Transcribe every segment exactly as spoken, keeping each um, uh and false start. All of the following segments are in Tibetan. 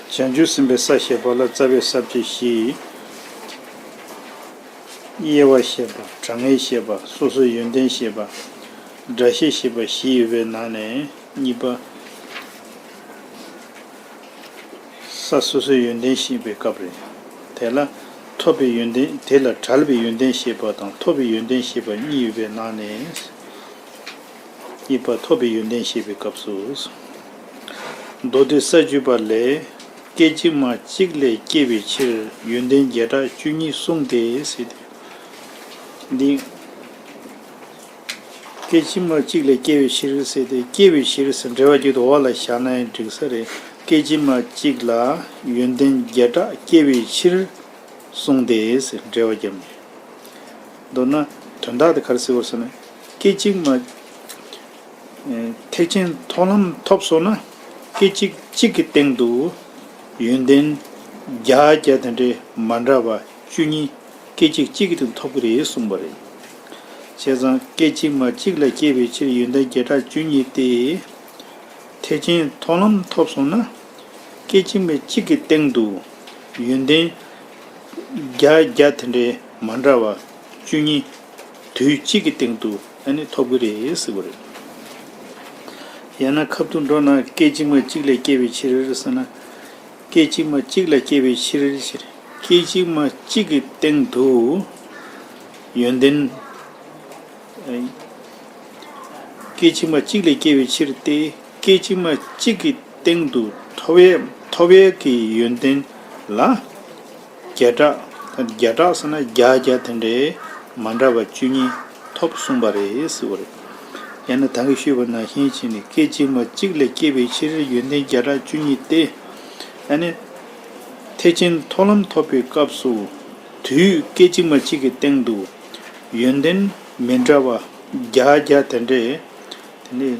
བྱང་ཆུབ་སེམས་དཔའི་ས་བཞི་པ་ལ་རྩ་བའི་ས་བཅད་བཞི། དབྱེ་བ་བཤད་པ། དྲང་ངེས་བཤད་པ། སོ་སོའི་ཡོན་ཏན་བཤད་པ། སྒྲ་བཤད་བཤད་པ་བཞི་ཡོད་པའི་ནང་ནས་གཉིས་པ། ས་སོ་སོའི་ཡོན་ཏན་བཤད་པའི་སྐབས་རེད། དེ་ལ་ཐོབ་པའི་ཡོན་ཏན། དེ་ལ་བྲལ་བའི་ཡོན་ཏན་བཤད་པ་དང་ཐོབ་པའི་ཡོན་ཏན་བཤད་པ་གཉིས་ཡོད་པའི་ནང་ནས། གཉིས་པ། ཐོབ་པའི་ཡོན་ཏན་བཤད་པའི་སྐབས་སུ། མདོ་སྡེ་ས་བཅུ་པ་ལས། སྐད་ཅིག་མ་གཅིག་ལས་སྐྱེ་བའི་ཕྱིར་ཡོན་ཏན་བརྒྱ་ཕྲག་བཅུ་གཉིས་གསུངས་ཏེ་ཟེར་ཏེ། འདི། སྐད་ཅིག་མ་གཅིག་ལས་སྐྱེ་བའི་ཕྱིར་ཟེར་ཏེ། སྐྱེ་བའི་ཕྱིར་ཟེར་འགྲེལ་བ་བརྒྱུད་དུ་འོག་ལ་བཞག་ན་ཡང་འགྲིག་ས་རེད། སྐད་ཅིག་མ་གཅིག་ལ་ཡོན་ཏན་བརྒྱ་ཕྲག་སྐྱེ་བའི་ཕྱིར་གསུངས་ཏེ་ཟེར་འགྲེལ་བ་བརྒྱབ་ནས། མདོར་ན་དོན་དག་དེ་ག་རེ་ཟེར་བ་ཟེར་ན། སྐད་ཅིག་མ། ཐེག་ཆེན་མཐོང་ལམ་ཐོབ་སོང་ན། སྐད་ཅིག་གཅིག་གི་སྟེང་དུ་ཡོན་ཏན་བརྒྱ་བརྒྱ་དེ་འདྲའི་མ་འདྲ་བ་བཅུ་གཉིས་སྐད་ཅིག་གཅིག་གི་སྟེང་ཐོབ་ཀྱི་རེད་གསུངས་པ་རེད། བྱས་ཙང་སྐད་ཅིག་མ་གཅིག་ལ་སྐྱེ་བའི་ཕྱིར་ཡོན་ཏན་བརྒྱ་ཕྲག་བཅུ་གཉིས་ཏེ། ཐེག་ཆེན་མཐོང་ལམ་ཐོབ་སོང་ན། སྐད་ཅིག་མ་གཅིག་གི་སྟེང་དུ་ཡོན་ཏན་བརྒྱ་བརྒྱ་དེ་འདྲའི་མ་འདྲ་བ་བཅུ་གཉིས་དུས་གཅིག་གི་སྟེང་དུ་ཨ་ནི་ཐོབ་ཀྱི་རེད་ཟེར་བ་རེད། ཡང་ན་ཁ་ཐུག་འགྲོ་ན། སྐད་ཅིག་མ་གཅིག་ལས་སྐྱེ་བའི་ཕྱིར་ཟེར་ན། སྐད་ཅིག་མ་གཅིག་ལ་སྐྱེ་བའི་ཕྱིར་ཟེར། སྐད་ཅིག་མ་གཅིག་གི་སྟེང་དུ་ཡོན་ཏན། སྐད་ཅིག་མ་གཅིག་ལས་སྐྱེ་བའི་ཕྱིར་ཏེ། སྐད་ཅིག་མ་གཅིག་གི་སྟེང་དུ་ཐོབ་ཡས་ཐོབ་ཡས་ཀྱི་ཡོན་ཏན་ལ་བརྒྱ་ཕྲག་བརྒྱ་ཕྲག་ཟེར་ན་བརྒྱ་བརྒྱ་དེ་འདྲའི་མ་འདྲ་བ་བཅུ་གཉིས་ཐོབ་གསུངས་པ་རེད་ཟེར་བ་རེད། ཡང་ན་ད་གིན་ཞུས་པ་ནང་བཞིན་བྱས་ནས། སྐད་ཅིག་མ་གཅིག་ལས་སྐྱེ་བའི་ཕྱིར་ཡོན་ཏན་བརྒྱ་ཕྲག་བཅུ་གཉིས་ཏེ། ཨ་ནི་ཐེག་ཆེན་མཐོང་ལམ་ཐོབ་པའི་སྐབས་སུ་དུས་སྐད་ཅིག་མ་གཅིག་གི་སྟེང་དུ་ཡོན་ཏན་མི་འདྲ་བ་བརྒྱ་བརྒྱ་དེ་འདྲའི་དེ་ནས་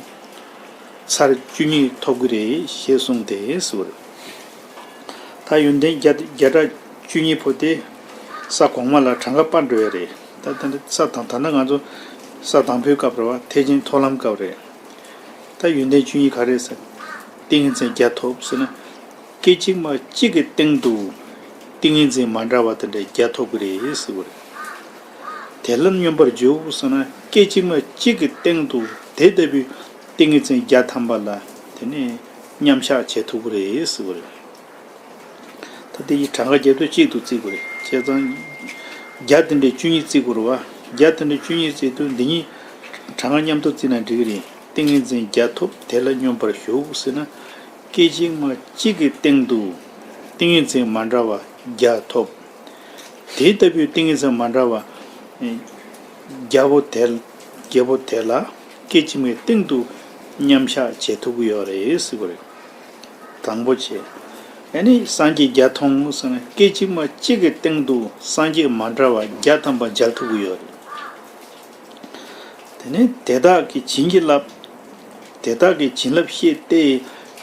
ཚར་བཅུ་གཉིས་ཐོབ་ཀྱི་རེད་ཞེས་གསུངས་ཏེ་ཟེར་བ་རེད། ད་ཡོན་ཏན་བརྒྱ་བརྒྱ་ཕྲག་བཅུ་གཉིས་པོ་དེ་ས་གོང་མ་ལ་གྲངས་ཀ་སྤར་འགྲོ་ཡ་རེད། ད་ད་ནི་ས་དང་ད་ནི་ང་ཚོ་ས་དང་པོའི་སྐབས་རེད་བ། ཐེག་ཆེན་མཐོང་ལམ་སྐབས་རེད། ད་ཡོན་ཏན་བཅུ་གཉིས་ག་རེ་ཟེར། ཏིང་ངེ་འཛིན་བརྒྱ་ཐོབ་ཟེར་ན། སྐད་ཅིག་མ་གཅིག་གི་སྟེང་དུ་ཏིང་ངེ་འཛིན་མ་འདྲ་བ་དེ་འདྲ་བརྒྱ་ཐོབ་ཀྱི་རེད་ཟེར་བ་རེད། དེ་ལ་སྙོམས་པར་འཇུག་ཟེར་ན། སྐད་ཅིག་མ་གཅིག་གི་སྟེང་དུ་དེ་ལྟ་བུའི་ཏིང་ངེ་འཛིན་བརྒྱ་ཐམ་པ་ལ་དེ་ནས་མཉམ་བཞག་བྱེད་ཐུབ་ཀྱི་རེད་ཟེར་བ་རེད། ད་དེ་ཡི་གྲངས་ཀ་བརྒྱད་དོ་གཅིག་ཏུ་བརྩི་དགོས་རེད། བྱས་ཙང་བརྒྱ་དེ་འདྲའི་བཅུ་གཉིས་བརྩི་དགོས་རེད་བ། བརྒྱ་དེ་འདྲའི་བཅུ་གཉིས་བརྩི་དུས་འདི་གཉིས་གྲངས་ཀ་མཉམ་དུ་བརྩིས་ན་འགྲིག་གི་རེད། ཏིང་ངེ་འཛིན་བརྒྱ་ཐོབ་དེ་ལ་སྙོམས་པར་ཞུགས་ཟེར་ན། སྐད་ཅིག་མ་གཅིག་གི་སྟེང་དུ་ཏིང་ངེ་འཛིན་མ་འདྲ་བ་བརྒྱ་ཐོབ། དེ་ལྟ་བུའི་ཏིང་ངེ་འཛིན་མ་འདྲ་བ་བརྒྱ་པོ་དེ་བརྒྱ་པོ་དེ་ལ་སྐད་ཅིག་མའི་སྟེང་དུ་མཉམ་བཞག་བྱེད་ཐུབ་ཀྱི་ཡོད་རེད་ཟེར་བ་རེད། དང་པོ་བྱས། ཨ་ནི་སངས་རྒྱས་བརྒྱ་མཐོང་ཟེར་ན། སྐད་ཅིག་མ་གཅིག་གི་སྟེང་དུ་སངས་རྒྱས་མ་འདྲ་བ་བརྒྱ་ཐམ་པ་མཇལ་ཐུབ་ཀྱི་ཡོད་རེད། དེ་ནས་དེ་དག་གིས་བྱིན་གྱིས་བརླབས། དེ་དག་གིས་བྱིན་རླབས་ཤེས་ཏེ།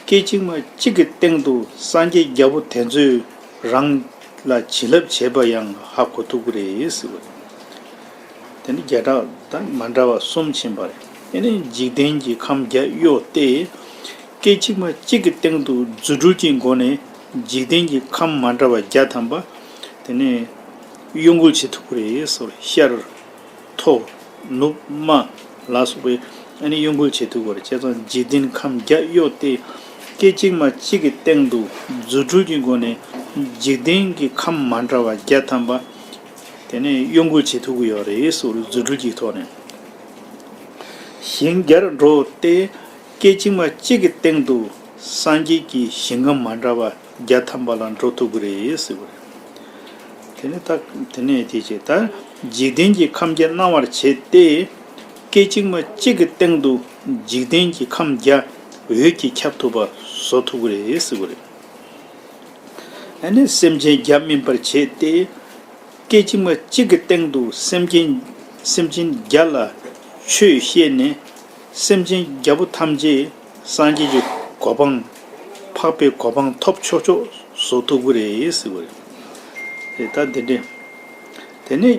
སྐད་ཅིག་མ་གཅིག་གི་སྟེང་དུ་སངས་རྒྱས་བརྒྱ་པོ་དེ་ཚོས་རང་ལ་བྱིན་རླབས་བྱེད་པ་ཡང་ཧ་གོ་ཐུབ་ཀྱི་རེད་ཟེར་བ་རེད། དེ་ནི་བརྒྱ་ཕྲག་དང་མ་འདྲ་བ་གསུམ་ཕྱིན་པ་རེད། དེ་ནི་འཇིག་རྟེན་གྱི་ཁམས་བརྒྱ་གཡོས་ཏེ། སྐད་ཅིག་མ་གཅིག་གི་སྟེང་དུ་རྫུ་འཕྲུལ་གྱི་སྒོ་ནས་འཇིག་རྟེན་གྱི་ཁམས་མ་འདྲ་བ་བརྒྱ་ཐམ་པ་དེ་ནས་གཡོ་འགུལ་བྱེད་ཐུབ་ཀྱི་རེད་ཟེར། ཤར་མཐོ་ནུབ་དམའ་ལ་སོགས་པའི་ཨ་ནི་གཡོ་འགུལ་བྱེད་ཐུབ་ཀྱི་རེད། བྱས་ཙང་འཇིག་རྟེན་ཁམས་བརྒྱ་གཡོས་ཏེ། སྐད་ཅིག་མ་གཅིག་གི་སྟེང་དུ་རྫུ་འཕྲུལ་གྱི་སྒོ་ནས་འཇིག་རྟེན་གྱི་ཁམས་མ་འདྲ་བ་བརྒྱ་ཐམ་པ་དེ་ནས་གཡོ་འགུལ་བྱེད་ཐུབ་ཀྱི་ཡོད་རེད་ཟེར། རྫུ་འཕྲུལ་གྱི་ཐོག་ནས། ཞིང་བརྒྱར་འགྲོ་སྟེ། སྐད་ཅིག་མ་གཅིག་གི་སྟེང་དུ་སངས་རྒྱས་ཀྱི་ཞིང་ཁམས་མ་འདྲ་བ་བརྒྱ་ཐམ་པ་ལ་འགྲོ་ཐུབ་ཀྱི་རེད་ཟེར་བ་རེད། དེ་ནས་ད་དེ་ནས་དེ་བྱས། ད་འཇིག་རྟེན་གྱི་ཁམས་བརྒྱ་སྣང་བར་བྱས་ཏེ། སྐད་ཅིག་མ་གཅིག་གི་སྟེང་དུ་འཇིག་རྟེན་གྱི་ཁམས་བརྒྱ་འོད་ཀྱིས་ཁྱབ་ཐུབ་པ་བཟོ་ཐུབ་ཀྱི་རེད་ཟེར་བ་རེད། ཨ་ནི་སེམས་ཅན་བརྒྱ་སྨིན་པར་བྱས་ཏེ། སྐད་ཅིག་མ་གཅིག་གི་སྟེང་དུ་སེམས་ཅན་སེམས་ཅན་བརྒྱ་ལ་ཆོས་བཤད་ནས། སེམས་ཅན་བརྒྱ་པོ་ཐམས་ཅད་སངས་རྒྱས་ཀྱི་གོ་འཕང་། འཕགས་པའི་གོ་འཕང་ཐོབ་ཆོག་ཆོག་བཟོ་ཐུབ་ཀྱི་རེད་ཟེར་བ་རེད། དེ་ལྟར་དེ་འདྲས། དེ་ནས་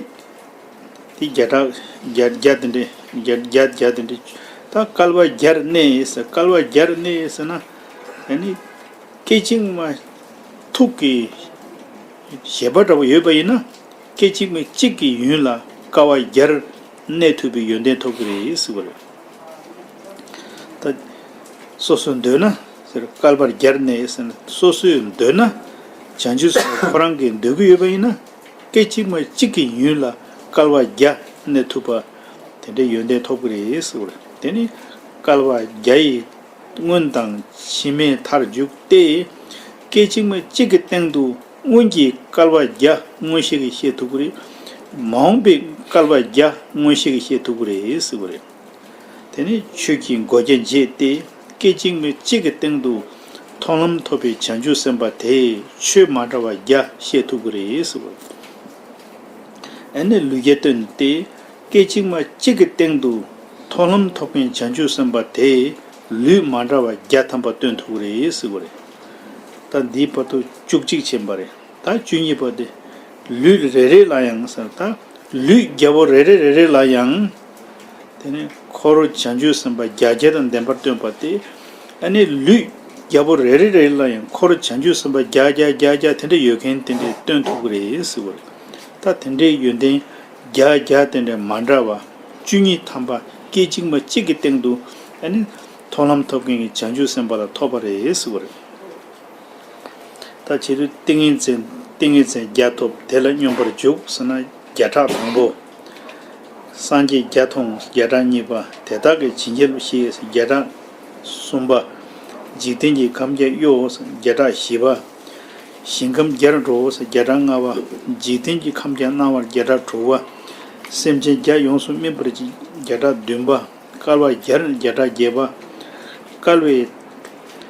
དེ་བརྒྱ་ཕྲག་བརྒྱ་བརྒྱ་དེ་འདྲས། བརྒྱ་བརྒྱ་བརྒྱ་དེ་འདྲས། ད་བསྐལ་པ་བརྒྱར་གནས་ཟེར། བསྐལ་པ་བརྒྱར་གནས་ཟེར་ན། ཨ་ནི་སྐད་ཅིག་མ་ ཐུགས་ཀྱི་བཞེད་པ་འདྲ་པོ་ཡོད་པ་ཡིན་ན། སྐད་ཅིག་མ་གཅིག་གི་ཡུན་ལ་བསྐལ་པ་བརྒྱར་གནས་ཐུབ་པའི་ཡོན་ཏན་ཐོབ་ཀྱི་རེད་ཟེར་བ་རེད། ད་སོ་སོས་འདོད་ན་ཟེར། བསྐལ་པ་བརྒྱར་གནས་ཟེར་ན། སོ་སོས་འདོད་ན། བྱང་ཆུབ་སེམས་དཔའ་ཁོ་རང་གིས་འདོད་ཀྱི་ཡོད་པ་ཡིན་ན། སྐད་ཅིག་མ་གཅིག་གི་ཡུན་ལ་བསྐལ་པ་བརྒྱ་གནས་ཐུབ་པ། དེ་འདྲའི་ཡོན་ཏན་ཐོབ་ཀྱི་རེད་ཟེར་བ་རེད། དེ་ནི་བསྐལ་པ་བརྒྱ་ཡི་སྔོན་དང་ཕྱི་མའི་མཐར་འཇུག་སྟེ། སྐད་ཅིག་མ་གཅིག་གི་སྟེང་དུ་སྔོན་གྱི་བསྐལ་པ་བརྒྱ་མངོན་ཤེས་ཀྱིས་ཤེས་ཐུབ་ཀྱི་རེད། མ་འོངས་པའི་བསྐལ་པ་བརྒྱ་མངོན་ཤེས་ཀྱིས་ཤེས་ཐུབ་ཀྱི་རེད་ཟེར་བ་རེད། དེ་ནི་ཆོས་ཀྱི་སྒོ་བརྒྱ་འབྱེད་དེ། སྐད་ཅིག་མ་གཅིག་གི་སྟེང་དུ་མཐོང་ལམ་ཐོབ་པའི་བྱང་ཆུབ་སེམས་དཔའ་དེས་ཆོས་མ་འདྲ་བ་བརྒྱ་ཤེས་ཐུབ་ཀྱི་རེད་ཟེར་བ། ཨ་ནི་ལུས་བརྒྱ་སྟོན་ཏེ། སྐད་ཅིག་མ་གཅིག་གི་སྟེང་དུ་མཐོང་ལམ་ཐོབ་མཁན་བྱང་ཆུབ་སེམས་དཔའ་དེས་ལུས་མ་འདྲ་བ་བརྒྱ་ཐམ་པ་སྟོན་ཐུབ་ཀྱི་རེད་ཟེར་བ་རེད། ད་འདིའི་བར་དུ་བཅུ་གཅིག་ཕྱིན་པ་རེད། ད་བཅུ་གཉིས་པ་དེ། ལུས་རེ་རེ་ལ་ཡང་ཟེར། ད་ལུས་བརྒྱ་པོ་རེ་རེ་རེ་རེ་ལ་ཡང་། དེ་ནས་འཁོར་བྱང་ཆུབ་སེམས་དཔའ་བརྒྱ་བརྒྱ་དང་ལྡན་པར་སྟོན་པ་སྟེ། ཨ་ནི་ལུས་བརྒྱ་པོ་རེ་རེ་རེ་ལ་ཡང་འཁོར་བྱང་ཆུབ་སེམས་དཔའ་བརྒྱ་བརྒྱ་བརྒྱ་བརྒྱ་དེ་འདྲ་ཡོད་མཁན་དེ་འདྲས་སྟོན་ཐུབ་ཀྱི་རེད་ཟེར་བ་རེད། ད་དེ་འདྲའི་ཡོན་ཏན་བརྒྱ་བརྒྱ་དེ་འདྲས་མ་འདྲ་བ་བཅུ་གཉིས་ཐམ་པ་སྐད་ཅིག་མ་གཅིག་གི་སྟེང་དུ། ཨ་ནི་མཐོང་ལམ་ཐོབ་མཁན་གྱི་བྱང་ཆུབ་སེམས་དཔའ་ལ་ཐོབ་པ་རེད་ཟེར་བ་རེད། ད་བྱེད་དུ་ཏིང་ངེ་འཛིན། ཏིང་ངེ་འཛིན་བརྒྱ་ཐོབ་དེ་ལ་སྙོམས་པར་འཇུག་ཟེར་ན། བརྒྱ་ཕྲག་དང་པོ། སངས་རྒྱས་བརྒྱ་མཐོང་བརྒྱ་ཕྲག་གཉིས་པ། དེ་དག་གི་བྱིན་གྱིས་བརླབས་ཤིང་བརྒྱ་ཕྲག་གསུམ་པ། འཇིག་རྟེན་གྱི་ཁམས་བརྒྱར་གཡོ་བརྒྱ་ཕྲག་བཞི་པ། ཞིང་ཁམས་བརྒྱར་འགྲོ་བརྒྱ་ཕྲག་ལྔ་པ། འཇིག་རྟེན་གྱི་ཁམས་བརྒྱར་སྣང་བ་བརྒྱ་ཕྲག་དྲུག་པ། སེམས་ཅན་བརྒྱ་ཡོངས་སུ་སྨིན་པར་བྱེད་བརྒྱ་ཕྲག་བདུན་པ། བསྐལ་པ་བརྒྱར་བརྒྱ་ཕྲག་བརྒྱད་པ། བསྐལ་པའི།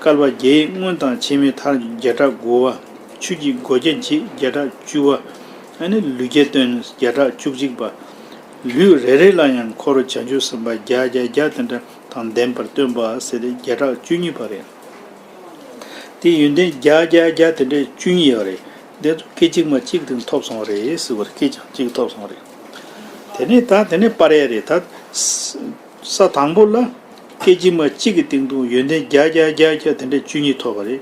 བསྐལ་པ་བརྒྱའི་སྔོན་དང་ཕྱི་མའི་མཐར་བརྒྱ་ཕྲག་དགུ་པ། ཆོས་ཀྱི་སྒོ་བརྒྱ་འབྱེད་བརྒྱ་ཕྲག་བཅུ་པ། ཨ་ནི་ལུས་བརྒྱ་སྟོན་བརྒྱ་ཕྲག་བཅུ་གཅིག་པ། ལུས་རེ་རེ་ལ་ཡང་འཁོར་བྱང་ཆུབ་སེམས་དཔའ་བརྒྱ་བརྒྱ་བརྒྱ་དེ་འདྲ་དང་ལྡན་པར་སྟོན་པ་ཟེར་ཏེ་བརྒྱ་ཕྲག་བཅུ་གཉིས་པ་རེད། དེ་ཡོན་ཏན་བརྒྱ་བརྒྱ་བརྒྱ་དེ་འདྲའི་བཅུ་གཉིས་ཡོད་རེད། དེ་ཚོ་སྐད་ཅིག་མ་གཅིག་དེ་ཐོབ་སོང་བ་རེད་ཟེར་བར། སྐད་ཅིག་གཅིག་ཐོབ་སོང་བ་རེད། དེ་ནས་ད་དེ་ནས་སྤར་ཡ་རེད། ད་ས་དང་པོ་ལ་སྐད་ཅིག་མ་གཅིག་གི་སྟེང་དུ་ཡོན་ཏན་བརྒྱ་བརྒྱ་བརྒྱ་བརྒྱ་དེ་འདྲའི་བཅུ་གཉིས་ཐོབ་པ་རེད།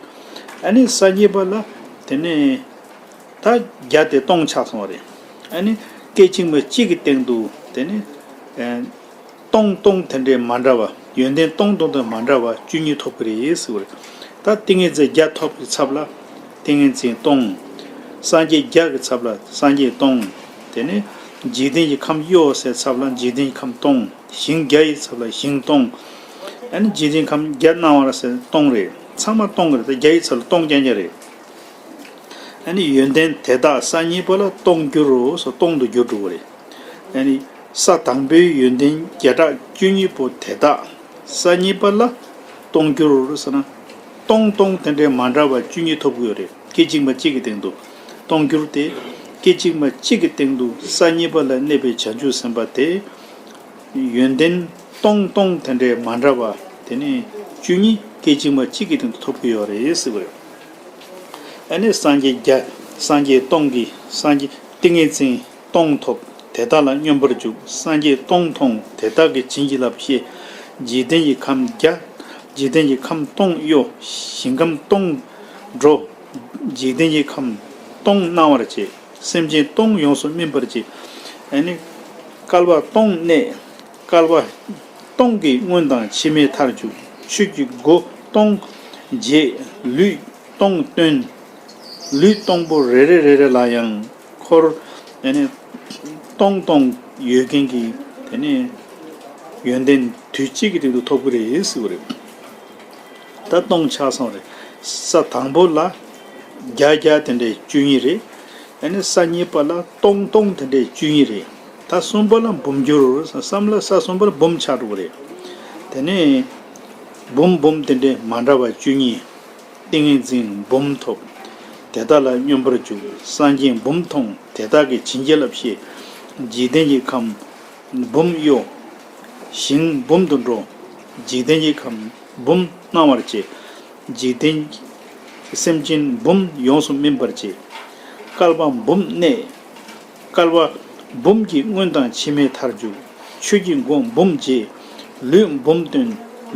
ཨ་ནི་ས་གཉིས་པ་ལ་དེ་ནས་ད་བརྒྱ་དེ་སྟོང་ཆགས་སོང་བ་རེད། ཨ་ནི་སྐད་ཅིག་མ་གཅིག་གི་སྟེང་དུ་དེ་ནས་ཨ། སྟོང་སྟོང་དེ་འདྲའི་མ་འདྲ་བ། ཡོན་ཏན་སྟོང་སྟོང་དང་མ་འདྲ་བ་བཅུ་གཉིས་ཐོབ་ཀྱི་རེད་ཟེར་བ་རེད། ད་ཏིང་ངེ་འཛིན་བརྒྱ་ཐོབ་ཀྱི་ཚབ་ལ་ཏིང་ངེ་འཛིན་སྟོང་། སངས་རྒྱས་བརྒྱ་གི་ཚབ་ལ་སངས་རྒྱས་སྟོང་། དེ་ནས་འཇིག་རྟེན་གྱི་ཁམས་གཡོ་ཟེར་ཚབ་ལ་འཇིག་རྟེན་གྱི་ཁམས་སྟོང་། ཞིང་བརྒྱ་ཡི་ཚབ་ལ་ཞིང་སྟོང་། ཨ་ནི་འཇིག་རྟེན་ཁམས་བརྒྱ་སྣང་བར་ཟེར་སྟོང་རེད། ཚང་མ་སྟོང་གི་རེད། ད་བརྒྱ་ཡི་ཚབ་ལ་སྟོང་རྐྱང་རྐྱང་རེད། ཨ་ནི་ཡོན་ཏན་དེ་དག་ས་གཉིས་པ་ལ་སྟོང་འགྱུར་རོ་སོགས་སྟོང་དུ་འགྱུར་འགྲོ་གི་རེད། ཨ་ནི་ས་དང་པོའི་ཡོན་ཏན་བརྒྱ་ཕྲག་བཅུ་གཉིས་པོ་དེ་དག་ས་གཉིས་པ་ལ་སྟོང་འགྱུར་རོ་ཟེར་ན། སྟོང་སྟོང་དེ་འདྲའི་མ་འདྲ་བ་བཅུ་གཉིས་ཐོབ་ཀྱི་ཡོད་རེད། སྐད་ཅིག་མ་གཅིག་གི་སྟེང་དུ་སྟོང་འགྱུར་ཏེ། སྐད་ཅིག་མ་གཅིག་གི་སྟེང་དུ་ས་གཉིས་པ་ལ་གནས་པའི་བྱང་ཆུབ་སེམས་དཔའ་དེ། ཡོན་ཏན་སྟོང་སྟོང་དེ་འདྲའི་མ་འདྲ་བ་དེ་ནས་བཅུ་གཉིས་སྐད་ཅིག་མ་གཅིག་གི་སྟེང་དུ་ཐོབ་ཀྱི་ཡོད་རེད་ཟེར་བ་རེད། ཨ་ནི་སངས་རྒྱས་བརྒྱ། སངས་རྒྱས་སྟོང་གི་སངས་རྒྱས་ཏིང་ངེ་འཛིན་སྟོང་ཐོབ། དེ་དག་ལ་སྙོམས་པར་འཇུག་སངས་རྒྱས་སྟོང་མཐོང་། དེ་དག་གི་བྱིན་གྱིས་བརླབས་ཤིང་། འཇིག་རྟེན་གྱི་ཁམས་བརྒྱ། འཇིག་རྟེན་གྱི་ཁམས་སྟོང་གཡོ། ཞིང་ཁམས་སྟོང་འགྲོ། འཇིག་རྟེན་གྱི་ཁམས་སྟོང་སྣང་བར་བྱེད། སེམས་ཅན་སྟོང་ཡོངས་སུ་སྨིན་པར་བྱེད། ཨ་ནི་བསྐལ་པ་སྟོང་གནས། བསྐལ་པ་སྟོང་གི་སྔོན་དང་ཕྱི་མའི་མཐར་འཇུག་ཆོས་ཀྱི་སྒོ་སྟོང་འབྱེད། ལུས་སྟོང་སྟོན། ལུས་སྟོང་པོ་རེ་རེ་རེ་རེ་ལ་ཡང་འཁོར་ཨ་ནི་སྟོང་སྟོང་ཡོད་མཁན་གྱི་དེ་ནས་ཡོན་ཏན་དུས་གཅིག་གི་སྟེང་དུ་ཐོབ་ཀྱི་རེད་ཟེར་བ་རེད། ད་སྟོང་ཆགས་སོང་རེད། ས་དང་པོ་ལ་བརྒྱ་བརྒྱ་དེ་འདྲའི་བཅུ་གཉིས་རེད། ཨ་ནི་ས་གཉིས་པ་ལ་སྟོང་སྟོང་དེ་འདྲའི་བཅུ་གཉིས་རེད། ད་གསུམ་པ་ལ་འབུམ་འགྱུར་བསམ་ལ་ས་གསུམ་པ་ལ་འབུམ་ཆགས་འགྲོ་གི་རེད། དེ་ནས་འབུམ་འབུམ་དེ་འདྲའི་མ་འདྲ་བ་བཅུ་གཉིས། ཏིང་ངེ་འཛིན་འབུམ་ཐོབ། དེ་དག་ལ་སྙོམས་པར་འཇུག་སངས་རྒྱས་འབུམ་མཐོང་། དེ་དག་གི་བྱིན་གྱིས་བརླབས་ཤིང་། འཇིག་རྟེན་གྱི་ཁམས་འབུམ་གཡོ། ཞིང་འབུམ་དུ་འགྲོ། འཇིག་རྟེན་གྱི་ཁམས་འབུམ་སྣང་བར་བྱེད། འཇིག་རྟེན་སེམས་ཅན་འབུམ་ཡོངས་སུ་སྨིན་པར་བྱེད། བསྐལ་པ་འབུམ་གནས། བསྐལ་པ་འབུམ་གྱི་སྔོན་དང་ཕྱི་མའི་མཐར་འཇུག་ཆོས་ཀྱི་སྒོ་འབུམ་འབྱེད། ལུས་འབུམ་སྟོན།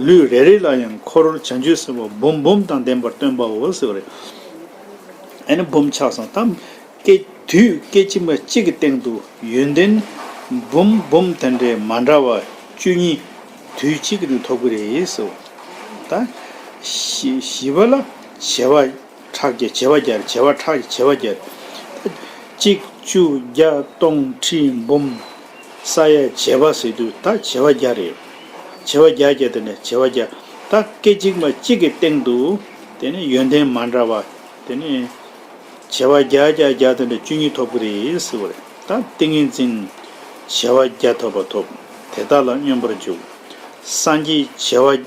ལུས་རེ་རེ་ལ་ཡང་འཁོར་བྱང་ཆུབ་སེམས་དཔའ་འབུམ་འབུམ་དང་ལྡན་པར་སྟོན་པའོ་ཟེར་བ་རེད། ཨ་ནི་འབུམ་ཆགས་སོང་། ད་སྐད་དུས་སྐད་ཅིག་མ་གཅིག་གི་སྟེང་དུ་ཡོན་ཏན་འབུམ་འབུམ་དེ་འདྲའི་མ་འདྲ་བ་བཅུ་གཉིས་དུས་གཅིག་གི་ནི་ཐོབ་ཀྱི་རེད་ཟེར། ད་བཞི་བཞི་པ་ལ་བྱེ་བ་ཕྲག་བརྒྱ། བྱེ་བ་བརྒྱ་རེད། བྱེ་བ་ཕྲག་བྱེ་བ་བརྒྱ་རེད། ད་གཅིག་བཅུ་བརྒྱ་སྟོང་ཁྲི་འབུམ་ས་ཡ་བྱེ་བ་ཟེར་དུས་ད་བྱེ་བ་བརྒྱ་རེད། བྱེ་བ་བརྒྱ་བརྒྱ་དེ་ནས་བྱེ་བ་བརྒྱ། ད་སྐད་ཅིག་མ་གཅིག་གི་སྟེང་དུ་དེ་ནས་ཡོན་ཏན་མ་འདྲ་བ་དེ་ནས་བྱེ་བ་བརྒྱ་བརྒྱ་བརྒྱ་དེ་འདྲ་བཅུ་གཉིས་ཐོབ་ཀྱི་རེད་ཟེར་བ་རེད། ད་ཏིང་ངེ་འཛིན་བྱེ་བ་བརྒྱ་ཐོབ་པ་ཐོབ། དེ་དག་ལ་སྙོམས་པར་འཇུག། སངས་རྒྱས་བྱེ་བ་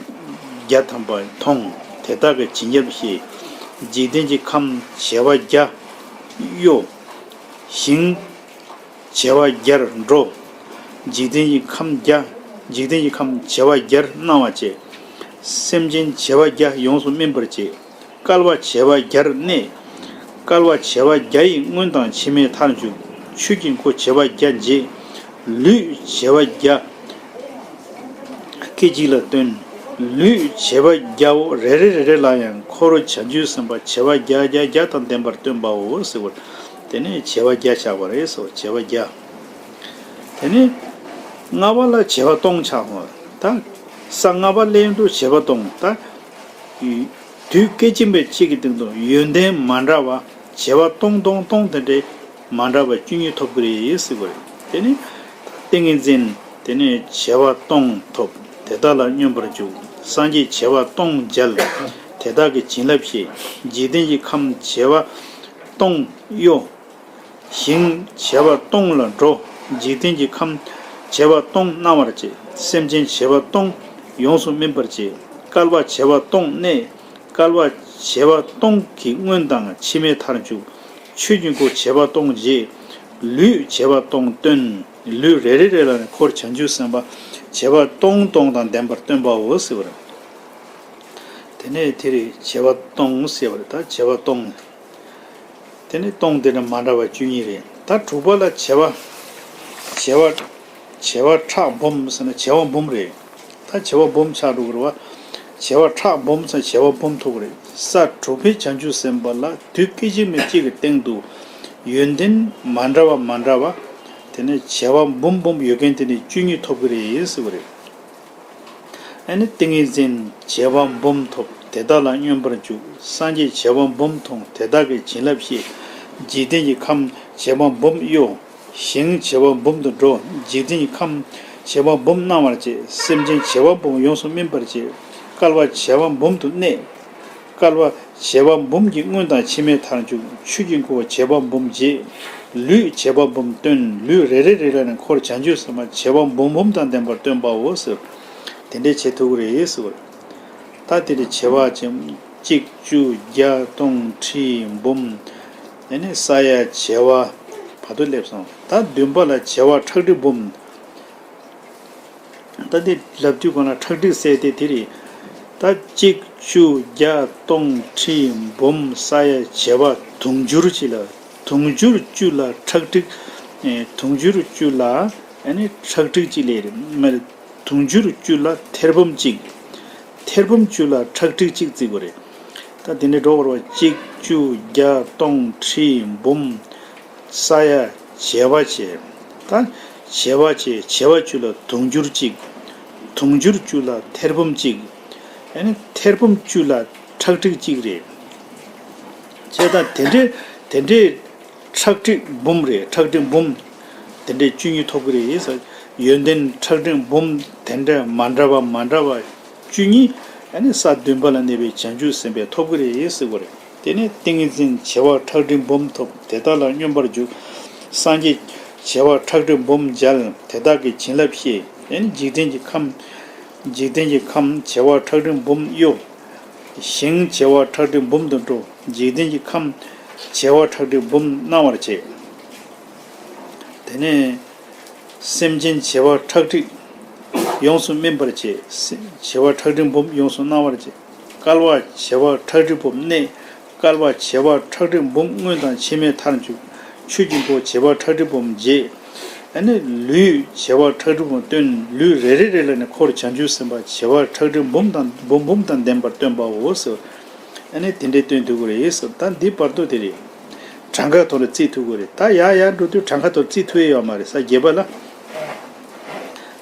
བརྒྱ་ཐམ་པ་མཐོང་། དེ་དག་གི་བྱིན་རླབས་ཤེས། འཇིག་རྟེན་གྱི་ཁམས་བྱེ་བ་བརྒྱ་གཡོ། ཞིང་བྱེ་བ་བརྒྱར་འགྲོ། འཇིག་རྟེན་གྱི་ཁམས་བརྒྱ། འཇིག་རྟེན་གྱི་ཁམས་བྱེ་བ་བརྒྱར་སྣང་བར་བྱེད། སེམས་ཅན་བྱེ་བ་བརྒྱ་ཡོངས་སུ་སྨིན་པར་བྱེད། བསྐལ་པ་བྱེ་བ་བརྒྱར་གནས། བསྐལ་པ་བྱེ་བ་བརྒྱ་ཡི་སྔོན་དང་ཕྱི་མའི་མཐར་འཇུག། ཆོས་ཀྱི་འཁོར་བྱེ་བ་བརྒྱ་འབྱེད། ལུས་བྱེ་བ་བརྒྱ་སྐད་ཅིག་ལ་སྟོན། ལུས་བྱེ་བ་བརྒྱ་བོ་རེ་རེ་རེ་རེ་ལ་ཡང་འཁོར་བྱང་ཆུབ་སེམས་དཔའ་བྱེ་བ་བརྒྱ་བརྒྱ་བརྒྱ་དང་ལྡན་པར་སྟོན་པའོ་ཟེར་བར། དེ་ནས་བྱེ་བ་བརྒྱ་ཆགས་པ་རེད་ཟེར། བྱེ་བ་བརྒྱ། དེ་ནས་ལྔ་པ་ལ་བྱེ་བ་སྟོང་ཆགས་སོང་། ད་ས་ལྔ་པ་ལ་ཡང་དུ་བྱེ་བ་སྟོང་། ད་དུས་སྐད་ཅིག་མའི་གཅིག་གི་སྟེང་དུ་ཡོན་ཏན་མ་འདྲ་བ་བྱེ་བ་སྟོང་སྟོང་སྟོང་དེ་འདྲའི་མ་འདྲ་བ་བཅུ་གཉིས་ཐོབ་ཀྱི་རེད་ཟེར་བ་རེད། དེ་ནི་ཏིང་ངེ་འཛིན་དེ་ནས་བྱེ་བ་སྟོང་ཐོབ། དེ་དག་ལ་སྙོམས་པར་འཇུག། སངས་རྒྱས་བྱེ་བ་སྟོང་མཇལ། དེ་དག་གི་བྱིན་རླབས་ཤེས། འཇིག་རྟེན་གྱི་ཁམས་བྱེ་བ་སྟོང་གཡོ། ཞིང་བྱེ་བ་སྟོང་ལ་འགྲོ། འཇིག་རྟེན་གྱི་ཁམས་བྱེ་བ་སྟོང་སྣང་བར་བྱེད། སེམས་ཅན་བྱེ་བ་སྟོང་ཡོངས་སུ་སྨིན་པར་བྱེད། བསྐལ་པ་བྱེ་བ་སྟོང་གནས། བསྐལ་པ་བྱེ་བ་སྟོང་གི་སྔོན་དང་ཕྱི་མའི་མཐར་འཇུག། ཆོས་ཀྱི་འཁོར་བྱེ་བ་སྟོང་འབྱེད། ལུས་བྱེ་བ་སྟོང་སྟོན། ལུས་རེ་རེ་རེ་ལ་ནི་འཁོར་བྱང་ཆུབ་སེམས་དཔའ་བྱེ་བ་སྟོང་སྟོང་དང་ལྡན་པར་སྟོན་པའོ་ཟེར་བ་རེད། དེ་ནས་དེ་རེད། བྱེ་བ་སྟོང་ཟེར་བ་རེད། ད་བྱེ་བ་སྟོང་། དེ་ནི་སྟོང་དེ་འདྲ་མ་འདྲ་བ་བཅུ་གཉིས་རེད། ད་དྲུག་པ་ལ་བྱེ་བ། བྱེ་བ། བྱེ་བ་ཕྲག་འབུམ་ཟེར་ན་བྱེ་བ་འབུམ་རེད། ད་བྱེ་བ་འབུམ་ཆགས་འགྲོ་གི་རེད་བ། བྱེ་བ་ཕྲག་འབུམ་ཟེར་ན་བྱེ་བ་འབུམ་ཐོབ་ཀྱི་རེད། ས་དྲུག་པའི་བྱང་ཆུབ་སེམས་དཔའ་ལ་དུས་སྐད་ཅིག་མའི་གཅིག་གི་སྟེང་དུ་ཡོན་ཏན་མ་འདྲ་བ་མ་འདྲ་བ། དེ་ནི་བྱེ་བ་འབུམ་འབུམ་ཡོད་མཁན་དེ་ནི་བཅུ་གཉིས་ཐོབ་ཀྱི་རེད་ཟེར་བ་རེད། ཨ་ནི་ཏིང་ངེ་འཛིན་བྱེ་བ་འབུམ་ཐོབ། དེ་དག་ལ་སྙོམས་པར་འཇུག། སངས་རྒྱས་བྱེ་བ་འབུམ་མཐོང་། དེ་དག་གི་བྱིན་རླབས་ཤེས། འཇིག་རྟེན་གྱི་ཁམས་བྱེ་བ་འབུམ་གཡོ། ཞིང་བྱེ་བ་འབུམ་དུ་འགྲོ། འཇིག་རྟེན་གྱི་ཁམས་བྱེ་བ་འབུམ་སྣང་བར་བྱེད། སེམས་ཅན་བྱེ་བ་འབུམ་ཡོངས་སུ་སྨིན་པར་བྱེད། བསྐལ་པ་བྱེ་བ་འབུམ་དུ་གནས། བསྐལ་པ་བྱེ་བ་འབུམ་གྱི་སྔོན་དང་ཕྱི་མའི་མཐར་འཇུག། ཆོས་ཀྱི་འཁོར་བྱེ་བ་འབུམ་འབྱེད། ལུས་བྱེ་བ་འབུམ་སྟོན། ལུས་རེ་རེ་རེ་ལ་ནི་འཁོར་བྱང་ཆུབ་སེམས་དཔའ་བྱེ་བ་འབུམ་འབུམ་དང་ལྡན་པར་སྟོན་པའོ་ཟེར། དེ་འདྲའི་བྱེད་ཐུབ་ཀྱི་རེད་ཟེར། ད་དེ་འདྲའི་བྱེ་བ་ཅན་གཅིག་བཅུ་བརྒྱ་སྟོང་ཁྲི་འབུམ། དེ་ནས་ས་ཡ་བྱེ་བ་བར་དུ་སླེབས་སོང་། ད་བདུན་པ་ལ་བྱེ་བ་ཁྲག་ཁྲིག་འབུམ། ད་འདི་ལབ་དུས་གོང་ལ་ཁྲག་ཁྲིག་ཟེར་ཏེ་དེ་རེད། ད་གཅིག་བཅུ་བརྒྱ་སྟོང་ཁྲི་འབུམ་ས་ཡ་བྱེ་བ་དུང་ཕྱུར་གཅིག་ལ། དུང་ཕྱུར་བཅུ་ལ་ཁྲག་ཁྲིག་ཨེ། དུང་ཕྱུར་བཅུ་ལ་ཨ་ནི་ཁྲག་ཁྲིག་གཅིག་ལས་རེད་མ་རེད། དུང་ཕྱུར་བཅུ་ལ་ཐེར་འབུམ་གཅིག། ཐེར་འབུམ་བཅུ་ལ་ཁྲག་ཁྲིག་གཅིག་བརྩི་དགོས་རེད། ད་དེ་ནས་འགྲོ་བར་བ་གཅིག་བཅུ་བརྒྱ་སྟོང་ཁྲི་འབུམ། ས་ཡ་བྱེ་བ་བྱས། ད་བྱེ་བ་བྱས། བྱེ་བ་བཅུ་ལ་དུང་ཕྱུར་གཅིག། དུང་ཕྱུར་བཅུ་ལ་ཐེར་འབུམ་གཅིག། ཨ་ནི་ཐེར་འབུམ་བཅུ་ལ་ཁྲག་ཁྲིག་གཅིག་རེད། བྱས་ད་དེ་འདྲའི་དེ་འདྲའི་ཁྲག་ཁྲིག་འབུམ་རེད། ཁྲག་ཁྲིག་འབུམ་དེ་འདྲའི་བཅུ་གཉིས་ཐོབ་ཀྱི་རེད་ཟེར། ཡོན་ཏན་ཁྲག་ཁྲིག་འབུམ་དེ་འདྲ་མ་འདྲ་བ་མ་འདྲ་བ་བཅུ་གཉིས། ཨ་ནི་ས་བདུན་པ་ལ་གནས་པའི་བྱང་ཆུབ་སེམས་དཔའ་ཐོབ་ཀྱི་རེད་ཟེར་བ་རེད། དེ་ནས་ཏིང་ངེ་འཛིན་བྱེ་བ་ཁྲག་ཁྲིག་འབུམ་ཐོབ། དེ་དག་ལ་སྙོམས་པར་འཇུག། སངས་རྒྱས་བྱེ་བ་ཁྲག་ཁྲིག་འབུམ་མཇལ། དེ་དག་གི་བྱིན་རླབས་ཤེས། ཨ་ནི་འཇིག་རྟེན་གྱི་ཁམས། འཇིག་རྟེན་གྱི་ཁམས་བྱེ་བ་ཁྲག་ཁྲིག་འབུམ་གཡོ། ཞིང་བྱེ་བ་ཁྲག་ཁྲིག་འབུམ་དུ་འགྲོ། འཇིག་རྟེན་གྱི་ཁམས་བྱེ་བ་ཁྲག་ཁྲིག་འབུམ་སྣང་བར་བྱེད། དེ་ནས་སེམས་ཅན་བྱེ་བ་ཁྲག་ཁྲིག་ཡོངས་སུ་སྨིན་པར་བྱེད། སེ་བྱེ་བ་ཁྲག་ཁྲིག་འབུམ་ཡོངས་སུ་སྣང་བར་བྱེད། བསྐལ་པ་བྱེ་བ་ཁྲག་ཁྲིག་འབུམ་གནས། བསྐལ་པ་བྱེ་བ་ཁྲག་ཁྲིག་འབུམ་སྔོན་དང་ཕྱི་མའི་མཐར་འཇུག། ཆོས་ཀྱི་འཁོར་བྱེ་བ་ཁྲག་ཁྲིག་འབུམ་འབྱེད། ཨ་ནི་ལུས་བྱེ་བ་ཁྲག་ཁྲིག་འབུམ་སྟོན། ལུས་རེ་རེ་རེ་ལ་ནི་འཁོར་བྱང་ཆུབ་སེམས་དཔའ་བྱེ་བ་ཁྲག་ཁྲིག་འབུམ་དང་འབུམ་འབུམ་དང་ལྡན་པར་སྟོན་པའོ་ཟེར། ཨ་ནི་དེ་འདྲའི་སྟོན་ཐུབ་ཀྱི་རེད་ཟེར། ད་འདི་བར་དོ་དེ་རེད། གྲངས་ཀའི་ཐོག་ལ་བརྩིས་ཐུབ་ཀྱི་རེད། ད་ཡར་ཡར་འགྲོ་དུས་གྲངས་ཀའི་ཐོག་བརྩིས་ཐུབ་ཡས་ཡོད་མ་རེད། ས་བརྒྱད་པ་ལ།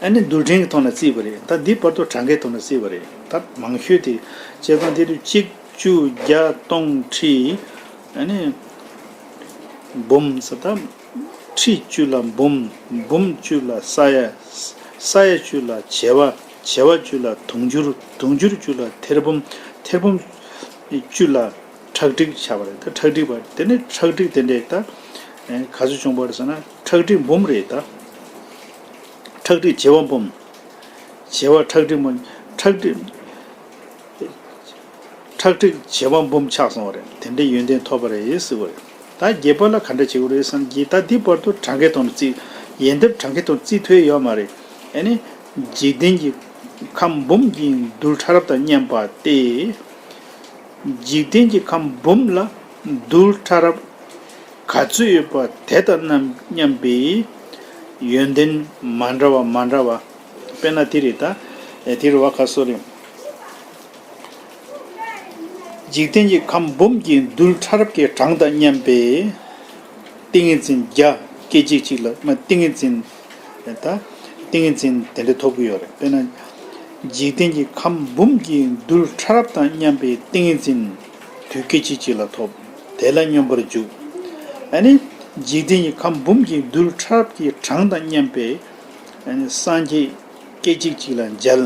ཨ་ནི་རྡུལ་ཕྲན་གྱི་ཐོག་ལ་བརྩིས་པ་རེད། ད་འདི་བར་དུ་གྲངས་ཀའི་ཐོག་ལ་བརྩིས་པ་རེད། ད་མང་ཤོས་དེ་བྱས་ཙང་དེ་དུས་གཅིག་བཅུ་བརྒྱ་སྟོང་ཁྲི། ཨ་ནི་འབུམ་ཟེར། ད་ཁྲི་བཅུ་ལ་འབུམ། འབུམ་བཅུ་ལ་ས་ཡ། ས་ཡ་བཅུ་ལ་བྱེ་བ། བྱེ་བ་བཅུ་ལ་དུང་ཕྱུར། དུང་ཕྱུར་བཅུ་ལ་ཐེར་འབུམ། ཐེར་འབུམ་བཅུ་ལ་ཁྲག་ཁྲིག་ཆགས་པ་རེད། ད་ཁྲག་ཁྲིག་པ་དེ་ནི་ཁྲག་ཁྲིག་དེ་འདྲས་ད་ག་ཚོད་བྱུང་བ་རེད་ཟེར་ན། ཁྲག་ཁྲིག་འབུམ་རེད་ད། ཁྲག་ཁྲིག་བྱེ་བ་འབུམ། བྱེ་བ་ཁྲག་ཁྲིག་འབུམ། ཁྲག་ཁྲིག་ཁྲག་ཁྲིག་བྱེ་བ་འབུམ་ཆགས་སོང་བ་རེད། དེ་འདྲའི་ཡོན་ཏན་ཐོབ་པ་རེད་ཟེར་བ་རེད། ད་བརྒྱད་པ་ལ་ག་འདྲ་བྱེད་དགོས་རེད་བསམ་གྱི། ད་འདི་བར་དུ་གྲངས་ཀའི་ཐོག་ནས་བརྩིས། ཡས་འདེབས་གྲངས་ཀའི་ཐོག་བརྩིས་ཐུབ་ཡོད་མ་རེད། ཨ་ནི་འཇིག་རྟེན་གྱི་ཁམས་འབུམ་གྱི་རྡུལ་ཕྲ་རབ་དང་མཉམ་པ་སྟེ། འཇིག་རྟེན་གྱི་ཁམས་འབུམ་ལ་རྡུལ་ཕྲ་རབ་ག་ཚོད་ཡོད་པ་དེ་དང་རྣམ་མཉམ་པའི་ཡོན་ཏན་མ་འདྲ་བ་མ་འདྲ་བ། དཔེར་ན་དེ་རེད་ད། ཨེ་དེ་རེད་བ། ཁ་སོ་རེད། འཇིག་རྟེན་གྱི་ཁམས་འབུམ་གྱི་རྡུལ་ཕྲ་རབ་ཀྱི་གྲངས་དང་མཉམ་པའི་ཏིང་ངེ་འཛིན་བརྒྱ་སྐད་ཅིག་གཅིག་ལ། མ་ཏིང་ངེ་འཛིན། ད་ཏིང་ངེ་འཛིན་དེ་འདྲ་ཐོབ་ཀྱི་ཡོད་རེད། དཔེར་ན། འཇིག་རྟེན་གྱི་ཁམས་འབུམ་གྱི་རྡུལ་ཕྲ་རབ་དང་མཉམ་པའི་ཏིང་ངེ་འཛིན་དུས་སྐད་ཅིག་གཅིག་ལ་ཐོབ། དེ་ལ་སྙོམས་པར་འཇུག། ཨ་ནི་འཇིག་རྟེན་གྱི་ཁམས་འབུམ་གྱི་རྡུལ་ཕྲ་རབ་ཀྱི་གྲངས་དང་མཉམ་པའི། ཨ་ནི་སངས་རྒྱས་སྐད་ཅིག་གཅིག་ལ་མཇལ།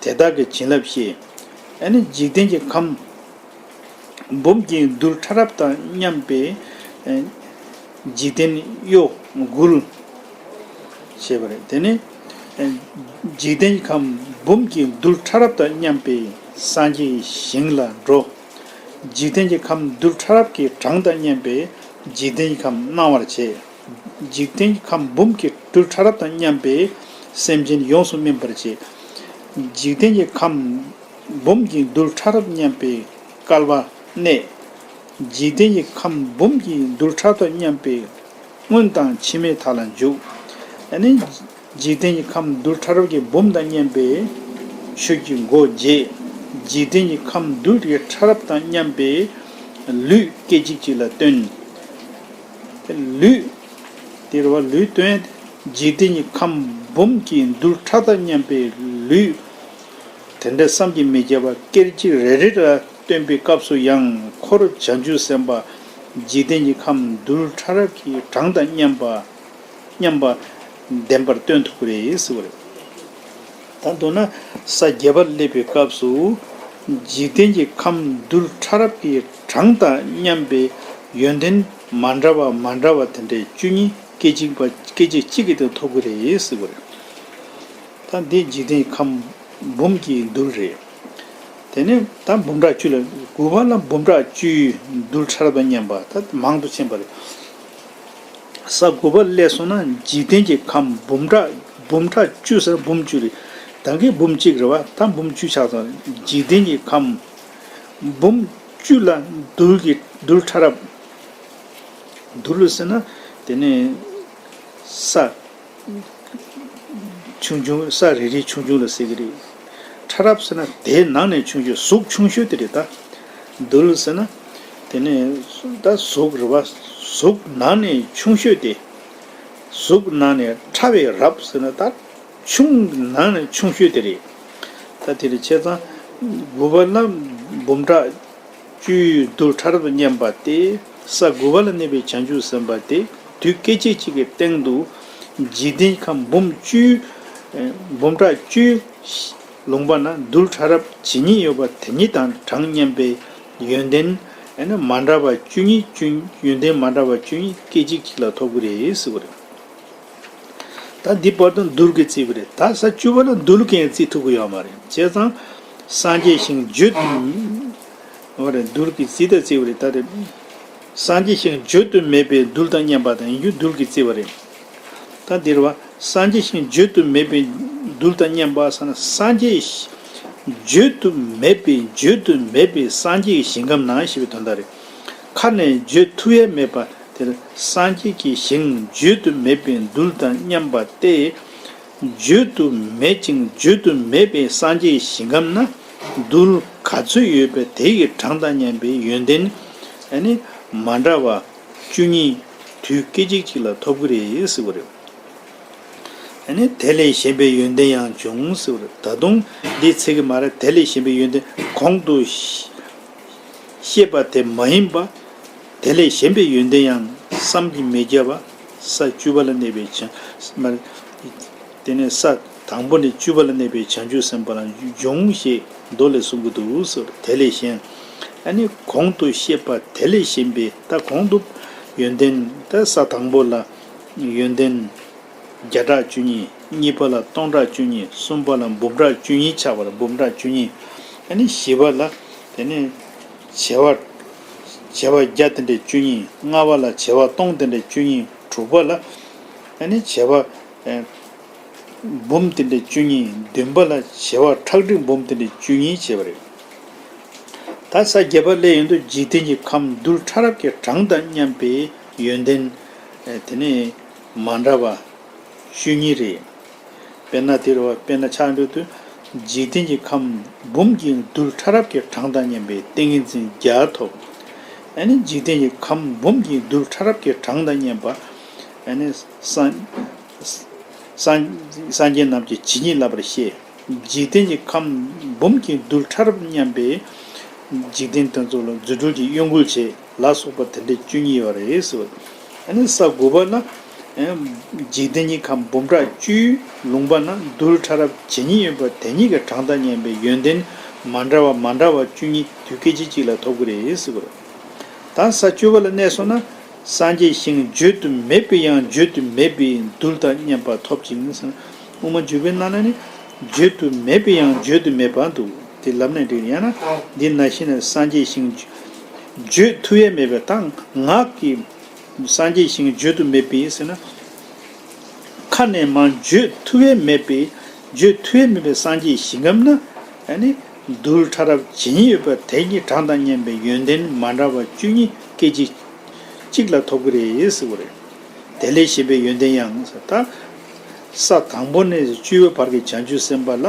དེ་དག་གི་བྱིན་རླབས་ཤེས། ཨ་ནི་འཇིག་རྟེན་གྱི་ཁམས་འབུམ་གྱི་རྡུལ་ཕྲ་རབ་དང་མཉམ་པའི་འཇིག་རྟེན་གཡོ་འགུལ་བྱེད་པ་རེད། དེ་ནས་འཇིག་རྟེན་གྱི་ཁམས་འབུམ་གྱི་རྡུལ་ཕྲ་རབ་དང་མཉམ་པའི་སངས་རྒྱས་ཞིང་ལ་འགྲོ། འཇིག་རྟེན་གྱི་ཁམས་རྡུལ་ཕྲ་རབ་ཀྱི་གྲངས་དང་མཉམ་པའི་འཇིག་རྟེན་གྱི་ཁམས་སྣང་བར་བྱེད། འཇིག་རྟེན་གྱི་ཁམས་འབུམ་གྱི་རྡུལ་ཕྲ་རབ་དང་མཉམ་པའི་སེམས་ཅན་ཡོངས་སུ་སྨིན་པར་བྱེད། འཇིག་རྟེན་གྱི་ཁམས་འབུམ་གྱི་རྡུལ་ཕྲ་རབ་མཉམ་པའི་བསྐལ་པ་གནས། འཇིག་རྟེན་གྱི་ཁམས་འབུམ་གྱི་རྡུལ་ཕྲ་རབ་དང་མཉམ་པའི་སྔོན་དང་ཕྱི་མའི་མཐའ་ལ་འཇུག། ཨ་ནི་འཇིག་རྟེན་གྱི་ཁམས་རྡུལ་ཕྲ་རབ་ཀྱི་འབུམ་དང་མཉམ་པའི་ཆོས་ཀྱི་སྒོ་འབྱེད། འཇིག་རྟེན་གྱི་ཁམས་རྡུལ་གྱི་ཕྲ་རབ་དང་མཉམ་པའི་ལུས་སྐད་ཅིག་གཅིག་ལ་སྟོན། ལུས། དེ་རེད་བ། ལུས་སྟོན། འཇིག་རྟེན་གྱི་ཁམས་འབུམ་གྱི་རྡུལ་ཕྲ་དང་མཉམ་པའི་ལུས། དེ་འདྲ་བསམ་གྱིས་མི་ཁྱབ་པ་སྐད་ཅིག་རེ་རེ་ལ་སྟོན་པའི་སྐབས་སུ་ཡང་འཁོར་བྱང་ཆུབ་སེམས་དཔའ་འཇིག་རྟེན་གྱི་ཁམས་རྡུལ་ཕྲ་རབ་ཀྱི་གྲངས་དང་མཉམ་པ། མཉམ་པ་ལྡན་པར་སྟོན་ཐུབ་ཀྱི་རེད་ཟེར་བ་རེད། ད་མདོར་ན་ས་བརྒྱད་པར་སླེབས་པའི་སྐབས་སུ། འཇིག་རྟེན་གྱི་ཁམས་རྡུལ་ཕྲ་རབ་ཀྱི་གྲངས་དང་མཉམ་པའི་ཡོན་ཏན་མ་འདྲ་བ་མ་འདྲ་བ་དེ་འདྲའི་བཅུ་གཉིས་སྐད་ཅིག་པ་སྐད་ཅིག་གཅིག་གིས་དེ་ཐོབ་ཀྱི་རེད་ཟེར་བ་རེད། ད་འདི་འཇིག་རྟེན་གྱི་ཁམས་འབུམ་གྱི་རྡུལ་རེད། དེ་ནས་ད་འབུམ་ཕྲག་བཅུ་ལ། དགུ་པ་ལ་འབུམ་ཕྲག་བཅུའི་རྡུལ་ཕྲ་རབ་དང་མཉམ་པ་ད་མང་དུ་ཕྱིན་པ་རེད། ས་དགུ་པ་སླེབས་སོང་ན་འཇིག་རྟེན་གྱི་ཁམས་འབུམ་ཕྲག་འབུམ་ཕྲག་བཅུ་ཟེར་ན་འབུམ་བཅུ་རེད། ད་གིན་འབུམ་གཅིག་རེད་བ། ད་འབུམ་བཅུ་ཆགས་སོང་། འཇིག་རྟེན་གྱི་ཁམས་འབུམ་བཅུ་ལ་རྡུལ་གྱི་རྡུལ་ཕྲ་རབ། རྡུལ་ཟེར་ན་དེ་ནས་ས་ཆུང་ཆུང་། ས་རེ་རེ་ཆུང་ཆུང་ལ་ཟེར་གྱི་རེད། ཕྲ་རབ་ཟེར་ན་དེའི་ནང་ནས་ཆུང་ཤོས། གཟུགས་ཆུང་ཤོས་དེ་རེད་ད། རྡུལ་ཟེར་ན་དེ་ནས་ད་གཟུགས་རེད་བ། གཟུགས་ནང་ནས་ཆུང་ཤོས་དེ། གཟུགས་ནང་ནས་ཕྲ་བའི་རབ་ཟེར་ན་ད་ཆུང་ནང་ནས་ཆུང་ཤོས་དེ་རེད། ད་དེ་རེད། བྱས་ཙང་དགུ་པ་ལ་འབུམ་ཕྲག་བཅུའི་རྡུལ་ཕྲ་རབ་མཉམ་པ་སྟེ། ས་དགུ་པ་ལ་གནས་པའི་བྱང་ཆུབ་སེམས་དཔའ་དེ་དུས་སྐད་ཅིག་གཅིག་གི་སྟེང་དུ་འཇིག་རྟེན་ཁམས་འབུམ་བཅུའི། འབུམ་ཕྲག་བཅུའི་ལུང་པ་ན་རྡུལ་ཕྲ་རབ་ཇི་སྙེད་ཡོད་པ་དེ་ཉིད་དང་གྲངས་མཉམ་པའི་ཡོན་ཏན་མ་འདྲ་བ་བཅུ་གཉིས། བཅུ། ཡོན་ཏན་མ་འདྲ་བ་བཅུ་གཉིས་སྐད་ཅིག་གཅིག་ལ་ཐོབ་ཀྱི་རེད་ཟེར་བ་རེད། ད་འདི་བར་དུ་རྡུལ་གྱིས་བརྩིས་པ་རེད། ད་ས་བཅུ་པ་ལ་རྡུལ་གྱིས་བརྩི་ཐུབ་ཀྱི་ཡོད་མ་རེད། བྱས་ཙང་སངས་རྒྱས་ཞིང་བརྗོད་དུ། འོ་རེད། རྡུལ་གྱིས་བརྩིས་དང་བརྩིས་པ་རེད། ད་རེད། སངས་རྒྱས་ཞིང་བརྗོད་དུ་མེད་པའི་རྡུལ་དང་མཉམ་པ་དང་ཡིན་རྒྱུ་རྡུལ་གྱིས་བརྩིས་པ་རེད། ད་འདིར་བ་སངས་རྒྱས་ཞིང་བརྗོད་དུ་མེད་པའི་རྡུལ་དང་མཉམ་པ་ཟེར་ན། སངས་རྒྱས་བརྗོད་དུ་མེད་པའི། བརྗོད་དུ་མེད་པའི་སངས་རྒྱས་ཞིང་ཁམས་ན་ཞེས་པའི་དོན་དག་རེད། ཁ་ནས་བརྗོད་ཐུབ་ཡས་མེད་པ། དེར་སངས་རྒྱས་ཀྱི་ཞིང་བརྗོད་དུ་མེད་པའི་རྡུལ་དང་མཉམ་པ་སྟེ། བརྗོད་དུ་མེད་ཅིང་བརྗོད་དུ་མེད་པའི་སངས་རྒྱས་ཞིང་ཁམས་ན་རྡུལ་ག་ཚོད་ཡོད་པའི་དེ་ཡི་གྲངས་དང་མཉམ་པའི་ཡོན་ཏན་ཨ་ནི་མ་འདྲ་བ་ བཅུ་གཉིས་དུས་སྐད་ཅིག་གཅིག་ལ་ཐོབ་ཀྱི་རེད་ཟེར་བ་རེད། ཨ་ནི་དེ་ལས་གཞན་པའི་ཡོན་ཏན་ཡང་འབྱུང་ཟེར་བ་རེད། ད་དུང་འདི་ཚིག་གི་མ་རེད། དེ་ལས་གཞན་པའི་ཡོན་ཏན་གོང་དུ་བཤད་པ་དེ་མ་ཡིན་པ། དེ་ལས་གཞན་པའི་ཡོན་ཏན་ཡང་བསམ་གྱིས་མི་ཁྱབ་པ། ས་བཅུ་པ་ལ་གནས་པའི་བྱང་མ་རེད། དེ་ནས་ས་དང་པོ་ནས་བཅུ་པ་ལ་གནས་པའི་བྱང་ཆུབ་སེམས་དཔའ་ལ་འབྱུང་ཞེས་མདོ་ལས་གསུང་གི་འདུག་ཟེར། དེ་ལས་གཞན། ཨ་ནི་གོང་དུ་བཤད་པ་དེ་ལས་གཞན་པའི། ད་གོང་དུ་ཡོན་ཏན་ད་ས་དང་པོ་ལ་ཡོན་ཏན་བརྒྱ་ཕྲག་བཅུ་གཉིས། གཉིས་པ་ལ་སྟོང་ཕྲག་བཅུ་གཉིས། གསུམ་པ་ལ་འབུམ་ཕྲག་བཅུ་གཉིས་ཆགས་པ་ལ་འབུམ་ཕྲག་བཅུ་གཉིས། ཨ་ནི་བཞི་པ་ལ་དེ་ནས་བྱེ་བ་བྱེ་བ་བརྒྱ་དེ་འདྲའི་བཅུ་གཉིས། ལྔ་པ་ལ་བྱེ་བ་སྟོང་དེ་འདྲའི་བཅུ་གཉིས། དྲུག་པ་ལ་ཨ་ནི་བྱེ་བ་ཨེ། འབུམ་དེ་འདྲའི་བཅུ་གཉིས། བདུན་པ་ལ་བྱེ་བ་ཁྲག་ཁྲིག་འབུམ་དེ་འདྲའི་བཅུ་གཉིས་བྱས་པ་རེད། ད་ས་བརྒྱད་པ་སླེབས་ཡོང་དུས་འཇིག་རྟེན་གྱི་ཁམས་རྡུལ་ཕྲ་རབ་ཀྱི་གྲངས་དང་མཉམ་པའི་ཡོན་ཏན་དེ་ནི་མ་འདྲ་བ་བཅུ་གཉིས་རེད། དཔེར་ན་དེ་རུ་བ་དཔེར་ན་ཆགས་འགྲོ་དུས། འཇིག་རྟེན་གྱི་ཁམས་འབུམ་གྱི་རྡུལ་ཕྲ་རབ་ཀྱི་གྲངས་དང་མཉམ་པའི་ཏིང་ངེ་འཛིན་བརྒྱ་ཐོབ། ཨ་ནི་འཇིག་རྟེན་གྱི་ཁམས་འབུམ་གྱི་རྡུལ་ཕྲ་རབ་ཀྱི་གྲངས་དང་མཉམ་པ། ཨ་ནི་སངས་སངས་སངས་རྒྱས་རྣམས་ཀྱི་ཇི་སྙེད་བསླབ་པར་བཤད། འཇིག་རྟེན་གྱི་ཁམས་འབུམ་གྱི་རྡུལ་ཕྲ་རབ་མཉམ་པའི་འཇིག་རྟེན་དེ་ཚོ་ལ་རྫུ་འཕྲུལ་གྱིས་གཡོ་འགུལ་བྱེད་ལ་སོགས་པ་དེ་འདྲའི་བཅུ་གཉིས་ཡོད་རེད་ཟེར་བ། ཨ་ནི་ས་དགུ་པ་ལ་འཇིག་རྟེན་གྱི་ཁམས་འབུམ་ཕྲག་བཅུའི་ལུང་པ་ན་རྡུལ་ཕྲ་རབ་ཇི་སྙེད་ཡོད་པ་དེ་སྙེད་ཀྱི་གྲངས་དང་མཉམ་པའི་ཡོན་ཏན་མ་འདྲ་བ་མ་འདྲ་བ་བཅུ་གཉིས་དུས་སྐད་ཅིག་གཅིག་ལ་ཐོབ་ཀྱི་རེད་ཟེར་བ། ད་ས་བཅུ་པ་ལ་གནས་སོང་ན། སངས་རྒྱས་ཞིང་བརྗོད་དུ་མེད་པའི་ཡང་བརྗོད་དུ་མེད་པའི་རྡུལ་དང་མཉམ་པ་ཐོབ་ཅིང་ཟེར་ན། དབུ་མ་འཇུག་པའི་ནང་ན་ནི་བརྗོད་དུ་མེད་པའི་ཡང་བརྗོད་དུ་མེད་པ་འདུག་དེ་ལབ་ནས་འགྲིག་ཡང་ན་འདི་ན་ཤི་ན་སངས་རྒྱས་ཞིང་བརྗོད་ཐུབ་ཡས་མེད་པའི་ད་ངག་གི་སངས་རྒྱས་ཞིང་བརྗོད་དུ་མེད་པའི་ཟེར་ན། ཁ་ནས་མ་བརྗོད་ཐུབ་ཡས་མེད་པའི་བརྗོད་ཐུབ་ཡས་མེད་པའི་སངས་རྒྱས་ཞིང་ཁམས་ན་ཨ་ནི། རྡུལ་ཕྲ་རབ་ཇི་སྙེད་ཡོད་པ་དེ་གཉིས་གྲངས་དང་མཉམ་པའི་ཡོན་ཏན་མ་འདྲ་བ་བཅུ་གཉིས་སྐད་ཅིག་གཅིག་ལ་ཐོབ་ཀྱི་རེད་ཟེར་བ་རེད། དེ་ལས་གཞན་པའི་ཡོན་ཏན་ཡང་ཟེར་ད། ས་དང་པོ་ནས་བཅུ་པའི་བར་གྱི་བྱང་ཆུབ་སེམས་དཔའ་ལ་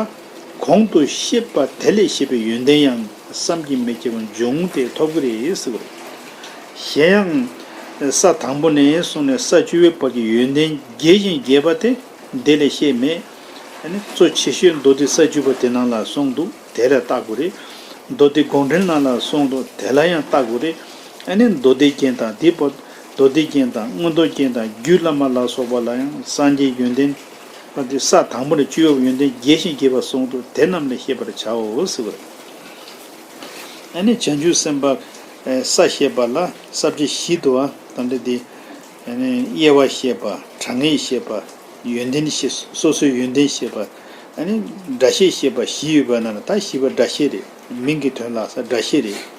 གོང་དུ་བཤད་པ་དེ་ལས་གཞན་པའི་ཡོན་ཏན་ཡང་བསམ་གྱིས་མི་ཁྱབ་པ་འབྱུང་སྟེ་ཐོབ་ཀྱི་རེད་ཟེར་བ་རེད། གཞན་ཡང་ས་དང་པོ་ནས་བཟུང་ནས་ས་བཅུ་པའི་བར་གྱི་ཡོན་ཏན་རྒྱས་ཤིང་རྒྱས་པ་དེ་འདི་ལས་བཤད་མེད། ཨ་ནི་གཙོ་ཆེ་ཤོས་མདོ་སྡེ་ས་བཅུ་པ་དེ་ནང་ལ་གསུངས་འདུག་དེ་ལ་བལྟ་དགོས་རེད། མདོ་སྡེ་དགོངས་འགྲེལ་ནང་ལ་གསུངས་འདུག་དེ་ལ་ཡང་བལྟ་དགོས་རེད། ཨ་ནི་མདོ་སྡེ་རྒྱན་དང་དེ་བར་མདོ་སྡེ་རྒྱན་དང་མངོན་རྟོགས་རྒྱན་དང་རྒྱུད་བླ་མ་ལ་སོགས་པ་ལ་ཡང་སངས་རྒྱས་ཡོན་ཏན་པ་དེ་ས་དང་པོ་ནས་བཅུ་པའི་ཡོན་ཏན་རྒྱས་ཤིང་རྒྱས་པ་གསུངས་འདུག་དེ་རྣམས་ལས་ཤེས་པར་བྱའོ་ཟེར་བ་རེད། ཨ་ནི་བྱང་ཆུབ་སེམས་དཔའ་ས་བཤད་པ་ལ་ས་བཅད་བཞི་འདུག་བ་དེ་འདྲ་དེ། ཨ་ནི་དབྱེ་བ་བཤད་པ། གྲངས་ངེས་བཤད་པ། ཡོན་ཏན་བཤད། སོ་སོའི་ཡོན་ཏན་བཤད་པ། ཨ་ནི་སྒྲ་བཤད་བཤད་པ་བཞི་ཡོད་པ་ན་ད་བཞི་པ་སྒྲ་བཤད་རེད། མིང་གི་དོན་ལ་ས་སྒྲ་བཤད་རེད།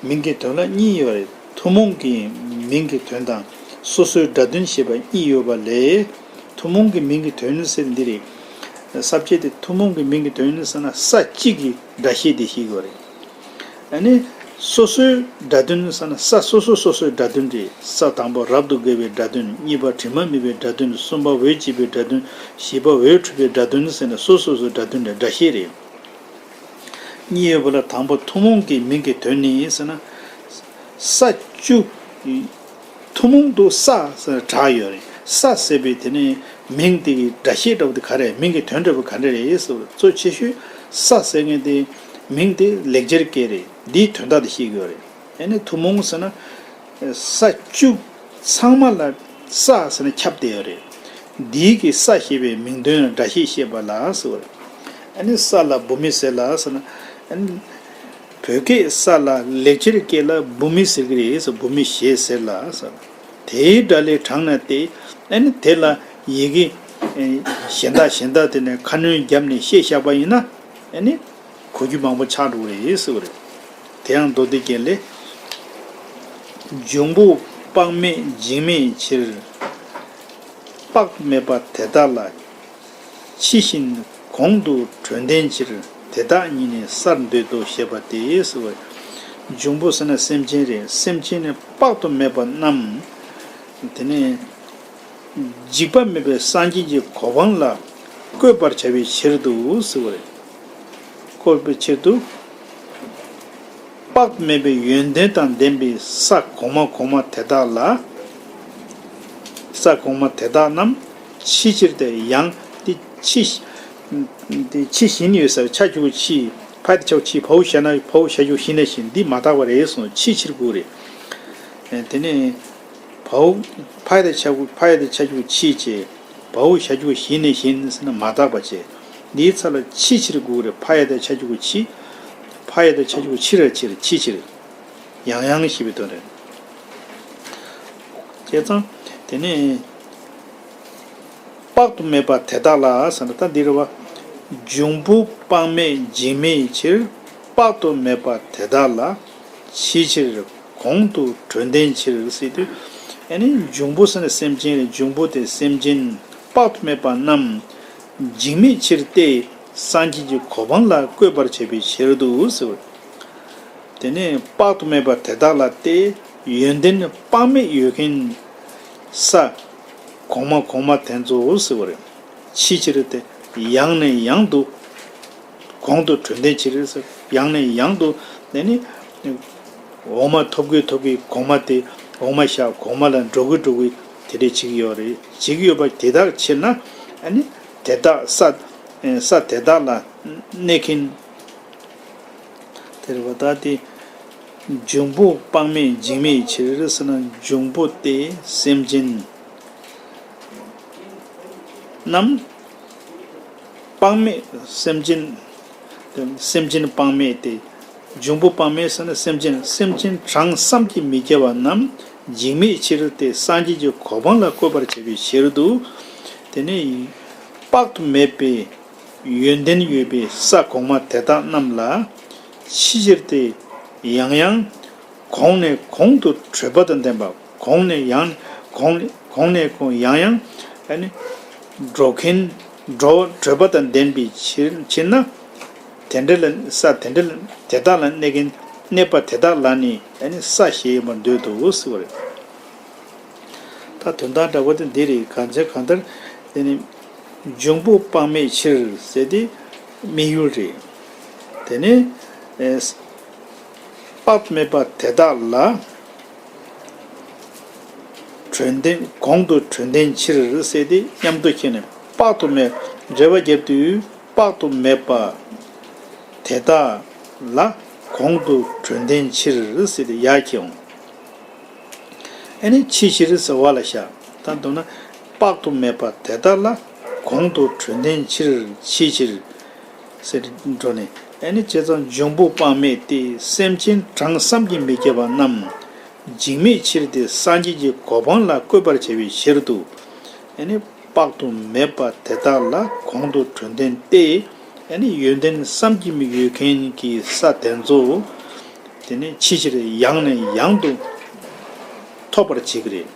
མིང་གི་དོན་ལ་གཉིས་ཡོད་རེད། ཐུན་མོང་གི་མིང་གི་དོན་དང་སོ་སོའི་སྒྲ་དོན་བཤད་པ་གཉིས་ཡོད་པ་ལས། ཐུན་མོང་གི་མིང་གི་དོན་ཟེར་འདི་རེད། ས་བཅད་དེ་ཐུན་མོང་གི་མིང་གི་དོན་ཟེར་ན་ས་གཅིག་གི་སྒྲ་བཤད་དེ་བཤད་དགོས་རེད། ཨ་ནི། སོ་སོའི་སྒྲ་དོན་ཟེར་ན་ས་སོ་སོ་སོ་སོའི་སྒྲ་དོན་རེད། ས་དང་པོ་རབ་ཏུ་དགའ་བའི་སྒྲ་དོན། གཉིས་པ་དྲི་མ་མེད་པའི་སྒྲ་དོན། གསུམ་པ་འོད་བྱེད་པའི་སྒྲ་དོན། བཞི་པ་འོད་འཕྲོ་བའི་སྒྲ་དོན་ཟེར་ན་སོ་སོ་སོའི་སྒྲ་དོན་རེད། སྒྲ་བཤད་རེད། གཉིས་ཡོད་པ་ལ་དང་པོ་ཐུན་མོང་གི་མིང་གི་དོན་ནི་ཟེར་ན། ས་བཅུ། ཐུན་མོང་དུ་ས་ཟེར་གྲགས་ཡོད་རེད། ས་ཟེར་བའི་དེ་ནི་མིང་དེ་གི་སྒྲ་བཤད་འདྲ་བོ་དེ་ག་རེ་རེད། མིང་གི་དོན་འདྲ་བོ་ག་འདྲ་རེད་ཟེར་བ་གཙོ་ཆེ་ཤོས་ས་ཟེར་མཁན་དེ་མིང་དེ་ལེགས་སྦྱར་སྐད་རེད། འདིའི་དོན་དག་དེ་ཤེས་དགོས་རེད། ཨ་ནི་ཐུན་མོང་ཟེར་ན་ས་བཅུ་ཚང་མ་ལ་ས་ཟེར་ན་ཁྱབ་བསྡད་ཡོད་རེད། འདིའི་གི་ས་ཞེས་པའི་མིང་དོན་སྒྲ་བཤད་བཤད་པ་ལ་ཟེར་བ་རེད། ཨ་ནི་ས་ལ་བུད་མེད་ཟེར་ལ་ཟེར་ན། ཨ་ནི། བོད་སྐད་ས་ལ་ལེགས་སྦྱར་སྐད་ལ་བུད་མེད་ཟེར་གྱི་རེད་ཟེར། བུད་མེད་ཞེས་ཟེར་ལ་ཟེར། དེའི་སྒྲ་ལས་དྲངས་ནས་ཏེ། ཨ་ནི་དེ་ལ་ཡི་གེ་གཞན་དག་གཞན་དག་དེ་ནས་ཁ་སྣོན་བརྒྱབ་ནས་བཤད་བཞག་པ་ཡིན་ན། ཨ་ནི་གོ་རྒྱུ་མང་པོ་ཆགས་འགྲོ་གི་རེད་ཟེར་བ་རེད། དེ་ཡང་མདོ་སྡེ་རྒྱན་ལས། འབྱུང་པོ་དཔག་མེད་འཇིགས་མེད་ཕྱིར། དཔག་མེད་པ་དེ་དག་ལ། ཕྱི་བཞིན་གོང་དུ་གྲོལ་བདེན་ཕྱིར། དེ་དག་ཉིད་ནི་སར་འདོད་དོ་ཞེས་པ་སྟེ་ཟེར་བ། འབྱུང་པོ་ཟེར་ན་སེམས་ཅན་རེད། སེམས་ཅན་ནི་དཔག་ཏུ་མེད་པ་རྣམས། དེ་ནས་འཇིགས་པ་མེད་པའི་སངས་རྒྱས་ཀྱི་གོ་འཕང་ལ་བཀོད་པར་བྱ་བའི་ཕྱིར་དུ་ཟེར་བ་རེད། བཀོད་པའི་ཕྱིར་དུ། དཔག་མེད་པའི་ཡོན་ཏན་དང་ལྡན་པའི་ས་གོང་མ་གོང་མ་དེ་དག་ལ། ས་གོང་མ་དེ་དག་རྣམས་ཕྱི་ཕྱིར་ཏེ། ཡང་དེ་ཕྱི་དེ་ཕྱི་བཞིན་ཡོད་ས་ཆ་འཇུག་ཕྱི། ཕ་ཡ་བཏགས་ཕྱི་ཕྱི། བའོ་ཞ་ན་བའོ་ཞ་འཇུག་བཞིན་ན་བཞིན། འདི་མ་དག་པ་རེད་གསུངས། ཕྱི་ཕྱིར་དགོས་རེད། དེ་ནས་བའོ་ཕ་ཡ་བཏགས་ཕ་ཡ་བཏགས་ཕྱི་ཕྱི་བྱས། བའོ་ཞ་འཇུག་བཞིན་ན་བཞིན་ཟེར་ན་མ་དག་པ་བྱས། འདིའི་ཚ་ལ་ཕྱི་ཕྱིར་དགོས་རེད། ཕ་ཡ་བཏགས་ཕྱི་འཇུག་ཕྱི། ཕ་ཡ་བཏགས་ཕྱི་འཇུག་ཕྱི་ར་ཕྱིར། ཕྱི་ཕྱིར། ཡང་ཡང་ཞེས་པའི་དོན་རེད། བྱས་ཙང་དེ་ནས་དཔག་ཏུ་མེད་པ་དེ་དག་ལ་ཟེར་ན། ད་འདི་རེད་བ། འབྱུང་པོ་དཔག་མེད་འཇིགས་མེད་ཕྱིར། དཔག་ཏུ་མེད་པ་དེ་དག་ལ། ཕྱི་ཕྱིར་གོང་དུ་གྲོལ་བདེན་ཕྱིར་ཟེར་དུས། ཨ་ནི་འབྱུང་པོ་ཟེར་ན་སེམས་ཅན་རེད། འབྱུང་པོ་དེ་སེམས་ཅན་དཔག་ཏུ་མེད་པ་རྣམས་འཇིགས་མེད་ཕྱིར་ཏེ། སངས་རྒྱས་ཀྱི་གོ་འཕང་ལ་བཀོད་པར་བྱེད་པའི་ཕྱིར་དུ་ཟེར་བ། དེ་ནས་དཔག་ཏུ་མེད་པ་དེ་དག་ལ་སྟེ། ཡོན་ཏན་དཔག་མེད་ཡོད་མཁན་ས་གོང་མ་གོང་མ་དེ་ཚོ་ཟེར་བ་རེད། ཕྱི་ཕྱིར་ཏེ། ཡང་ནས་ཡང་དུ་གོང་དུ་གྲོལ་བདེན་ཕྱིར་ཟེར། ཡང་ནས་ཡང་དུ་དེ་ནི་འོག་མ་ཐོབ་དགོས་ཐོབ་དགོས། གོང་མ་དེ་འོག་མ་བཞག་གོང་མ་ལ་འགྲོ་དགོས་འགྲོ་དགོས། དེ་འདྲས་བྱེད་ཀྱི་ཡོད་རེད། བྱེད་ཀྱི་ཡོད་པ་དེ་དག་ཕྱིར་ན། ཨ་ནི་དེ་དག་ས་ས་དེ་དག་ལ་གནས་མཁན། དེ་རེད་བ། ད་དེ་འབྱུང་པོ་དཔག་མེད་འཇིགས་མེད་ཕྱིར་ཟེར་ན། འབྱུང་པོ་སྟེ་སེམས་ཅན་རྣམས་དཔག་མེད། སེམས་ཅན་སེམས་ཅན་དཔག་མེད་དེ། འབྱུང་པོ་དཔག་མེད་ཟེར་ན་སེམས་ཅན། སེམས་ཅན་གྲངས་བསམ་གྱིས་མི་ཁྱབ་པ་རྣམས་འཇིགས་མེད་ཕྱིར་ཏེ། སངས་རྒྱས་ཀྱི་གོ་འཕང་ལ་བཀོད་པར་བྱེད་པའི་ཕྱིར་དུ། དེ་ནས་དཔག་ཏུ་མེད་པའི་ཡོན་ཏན་ཡོད་པའི་ས་གོང་མ་དེ་དག་རྣམས་ལ་ཕྱི་ཕྱིར་ཏེ། ཡང་ཡང་གོང་ནས་གོང་དུ་བགྲོད་པ་དང་ལྡན་པ། གོང་ནས་ཡང་གོང་གོང་ནས་གོང་ཡང་ཡང་ཨ་ནི་འགྲོ་མཁན། འགྲོ་བགྲོད་པ་དང་ལྡན་པའི་ཕྱིར་ཕྱིར་ན། དེ་འདྲ་ལ་ས་དེ་འདྲ་ལ་དེ་དག་ལ་གནས་མཁན། གནས་པ་དེ་དག་ལ་ནི་ཨ་ནི་ས་ཞེས་ཡོད་པར་འདོད་དོ་ཟེར་བ་རེད། ད་དོན་དག་འདྲ་པོ་དེ་འདི་རེད། གང་ཚེ་གང་ལྟར་དེ་ནི་འབྱུང་པོ་དཔག་མེད་ཕྱིར་ཟེར་དེ་དམིགས་ཡུལ་རེད། དེ་ནི་ཨེ་དཔག་མེད་པ་དེ་དག་ལ་གྲོལ་བདེན། གོང་དུ་གྲོལ་བདེན་ཕྱིར་ཟེར་དེ་མཉམ་དུ་ཁྱེར་ནས། དཔག་ཏུ་མེད། འགྲེལ་པ་རྒྱབ་དུས། དཔག་ཏུ་མེད་པ་དེ་དག་ལ་གོང་དུ་གྲོལ་བདེན་ཕྱིར་ཟེར་དེ་ཡར་ཁྱེར་འོང་། ཨ་ནི་ཕྱི་ཕྱིར་ཟེར་བ་ལ་བཞག་ད་མདོར་ན་དཔག་ཏུ་མེད་པ་དེ་དག་ལ་གོང་དུ་གྲོལ་བདེན་ཕྱིར། ཕྱི་ཕྱིར་ཟེར་འགྲོ་ནས། ཨ་ནི་བྱས་ཙང་འབྱུང་པོ་དཔག་མེད་དེ་སེམས་ཅན་གྲངས་བསམ་གྱིས་མི་ཁྱབ་པ་རྣམས་འཇིགས་མེད་ཕྱིར་ཏེ། སངས་རྒྱས་ཀྱི་གོ་འཕང་ལ་བཀོད་པར་བྱ་བའི་ཕྱིར་དུ། ཨ་ནི་དཔག་ཏུ་མེད་པ་དེ་དག་ལ་གོང་དུ་གྲོལ་བདེན་ཏེ། ཨ་ནི་ཡོན་ཏན་བསམ་གྱིས་མི་ཁྱབ་མཁན་གྱི་ས་དེ་ཚོ་དེ་ནི་ཕྱི་ཕྱིར་ཡང་ནས་ཡང་དུ་ཐོབ་པར་བྱེད་ཀྱི་རེད།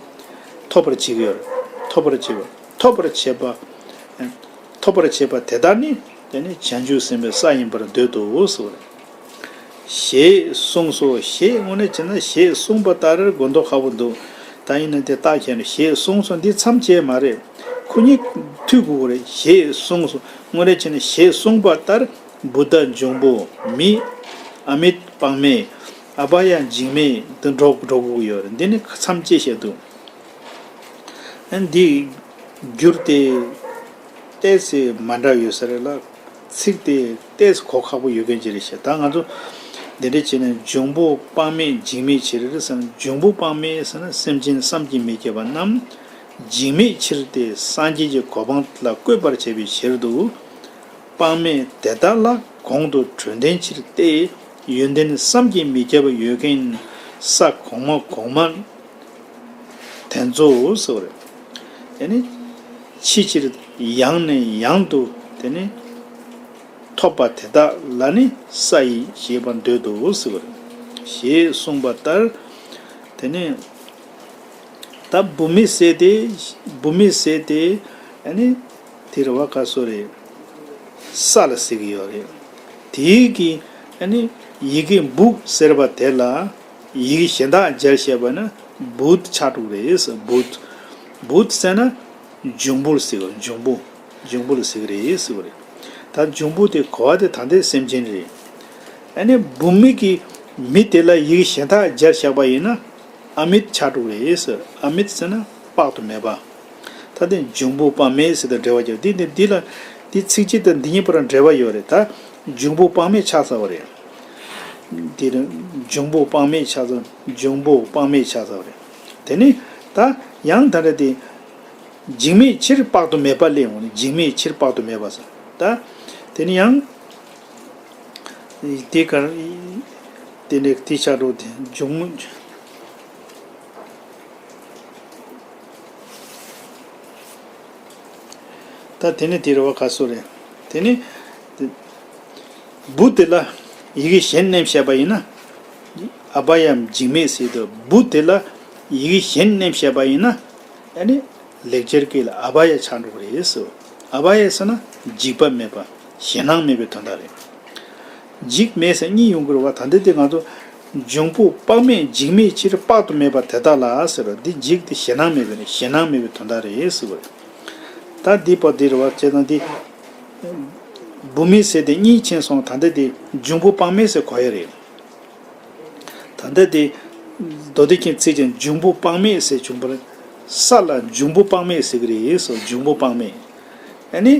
ཐོབ་པར་བྱེད་ཀྱི་ཡོད་རེད། ཐོབ་པར་བྱེད་པ། ཐོབ་པར་བྱེད་པ། ཐོབ་པར་བྱེད་པ་དེ་དག་ནི་དེ་ནི་བྱང་ཆུབ་སེམས་དཔའི་ས་ཡིན་པར་འདོད་དོ་ཟེར་བ་རེད། ཞེས་གསུངས་སོ། ཞེས་དངོས་གནས་བྱས་ན་ཞེས་གསུངས་པ་ལྟར་གོ་མདོག་ཁ་པོ་འདུག་ད་ཡིན་ན་དེ་རྟགས་ཁྱེར་ནས་ཞེས་གསུངས་སོ། འདི་མཚམས་བཅད་མ་རེད། ཁོ་གཉིས་མཐུད་དགོས་རེད། ཞེས་གསུངས་སོ། དངོས་གནས་བྱས་ན་ཞེས་གསུངས་པ་ལྟར་བུདྡྷ་འབྱུང་པོ། མི་ཨ་མིད་དཔག་མེད། ཨ་བྷ་ཡ་འཇིགས་མེད་དུ་འགྲོ་འགྲོ་དགོས་ཀྱི་ཡོད་རེད། འདི་ནི་མཚམས་བཅད་བཤད་འདུག་ཨ་འདི་བསྒྱུར་ཏེ་ཏོག་ཙམ་མ་འདྲ་ཡོད་ས་རེད་ལ། ཚིག་དེ་ཏོག་ཙམ་གོ་ཁག་པོ་ཡོད་མཁན་ཅིག་རེད་ཤག་ད་ང་ཚོ་འདི་འདྲ་བྱས་ནས་འབྱུང་པོ་དཔག་མེད་འཇིགས་མེད་ཕྱིར་ཟེར་ན། འབྱུང་པོ་དཔག་མེད་ཟེར་ན་སེམས་ཅན་བསམ་གྱིས་མི་ཁྱབ་པ་རྣམས་འཇིགས་མེད་ཕྱིར་ཏེ། སངས་རྒྱས་ཀྱི་གོ་འཕང་ལ་བཀོད་པར་བྱ་བའི་ཕྱིར་དུ། དཔག་མེད་དེ་དག་ལ་གོང་དུ་གྲོལ་བདེན་ཕྱིར་ཏེ། ཡོན་ཏན་བསམ་གྱིས་མི་ཁྱབ་པ་ཡོད་མཁན་ས་གོང་མ་གོང་མ་དེ་ཚོ་ཟེར་བ་རེད། དེ་ནི་ཕྱི་ཕྱིར་ཡང་ནས་ཡང་དུ་དེ་ནི་ཐོབ་པ་དེ་དག་ལ་ནི་ས་ཡིས་ཞེས་པར་འདོད་དོ་ཟེར་བ་རེད། ཞེས་གསུངས་པ་ལྟར་དེ་ནི། ད་བུད་མེད་ཟེར་དེ། བུད་མེད་ཟེར་དེ་ཨ་ནི་དེ་རེད་བ། ག་སོ་རེད། ས་ལ་ཟེར་གྱི་ཡོད་རེད། དེའི་གི་ཨ་ནི་ཡི་གེ་བུ་ཟེར་བ་དེ་ལ་ཡི་གེ་གཞན་དག་སྦྱར་བཤད་པ་ན་བུད་ཆགས་འགྲོ་གི་རེད། བུད། བུད་ཟེར་ན་འབྱུང་པོ་ལ་ཟེར་གི་རེད། འབྱུང་པོ། འབྱུང་པོ་ལ་ཟེར་གི་རེད་ཟེར་བ་རེད། ད་འབྱུང་པོ་དེ་གོ་བ་དེ་ད་ལྟའི་སེམས་ཅན་རེད། ཨ་ནི་བུད་མེད་ཀྱི་མི་དེ་ལ་ཡི་གེ་གཞན་དག་སྦྱར་བཞག་པ་ཡིན་ན་ཨ་མིད་ཆགས་འགྲོ་གི་རེད་ཟེར། ཨ་མིད་ཟེར་ན་དཔག་ཏུ་མེད་པ། ད་དེ་འབྱུང་པོ་དཔག་མེད་ཟེར་དང་འབྲེལ་བ་ཡོད། འདི་འདི་འདི་ལ་འདི་ཚིགས་བཅད་དང་འདི་གཉིས་བར་འབྲེལ་བ་ཡོད་རེད། ད་འབྱུང་པོ་དཔག་མེད་ཆགས་ཚར་བ་རེད། འདི་ལ་འབྱུང་པོ་དཔག་མེད་ཆགས་ཚར། འབྱུང་པོ་དཔག་མེད་ཆགས་ཚར་བ་རེད། དེ་ནི་ད་ཡང་ད་རེ་དེ་འཇིག་མེད་ཕྱིར་དཔག་ཏུ་མེད་པ་སླེབས་འོང་ནས། འཇིག་མེད་ཕྱིར་དཔག་ཏུ་མེད་པ་ཟེར། ད་དེ་ནི་ཡང་དེ་གར་དེ་ནས་དེ་ཆགས་འགྲོ། དེ་འབྱུང་ད་དེ་ནི་དེ་རེད་བ། ག་སོ་རེད། དེ་ནི་བུ་དེ་ལ་ཡི་གེ་གཞན་བསྣན་བཤད་པ་ཡིན་ན། ཨ་བྷ་ཡ་འཇིག་མེད་ཟེར་དུས། བུ་དེ་ལ་ཡི་གེ་གཞན་བསྣན་བཤད་པ་ཡིན་ན། ཨ་ནི་ལེགས་སྦྱར་སྐད་ལ་ཨ་བྷ་ཡ་ཆགས་འགྲོ་གི་རེད་ཟེར། ཨ་བྷ་ཡ་ཟེར་ན་འཇིགས་པ་མེད་པ། ཞེད་སྣང་མེད་པའི་དོན་དག་རེད། འཇིགས་མེད་ཟེར་གཉིས་ཡོང་གི་རེད་བ། ད་འདི་དེ་ང་ཚོ་འབྱུང་པོ་དཔག་མེད་འཇིགས་མེད་ཕྱིར་དཔག་ཏུ་མེད་པ་དེ་དག་ལ་ཟེར་བ་འདི། འཇིགས་དེ་ཞེད་སྣང་མེད་པའི་རེད། ཞེད་སྣང་མེད་པའི་དོན་དག་རེད་ཟེར་བ་རེད། ད་འདི་པ་འདི་རེད་བ། བྱས་ཙང་འདི་བུད་མེད་ཟེར་དེ་གཉིས་ཕྱིན་སོང་། ད་འདི་དེ་འབྱུང་པོ་དཔག་མེད་ཟེར་གོ་ཡ་རེད། ད་ལྟ་དེ་མདོ་སྡེ་མཁན་ཚིག་ཅན་འབྱུང་པོ་དཔག་མེད་ཟེར་བྱུང་བར། ས་ལ་འབྱུང་པོ་དཔག་མེད་ཟེར་གི་རེད་ཟེར། འབྱུང་པོ་དཔག་མེད། ཨ་ནི་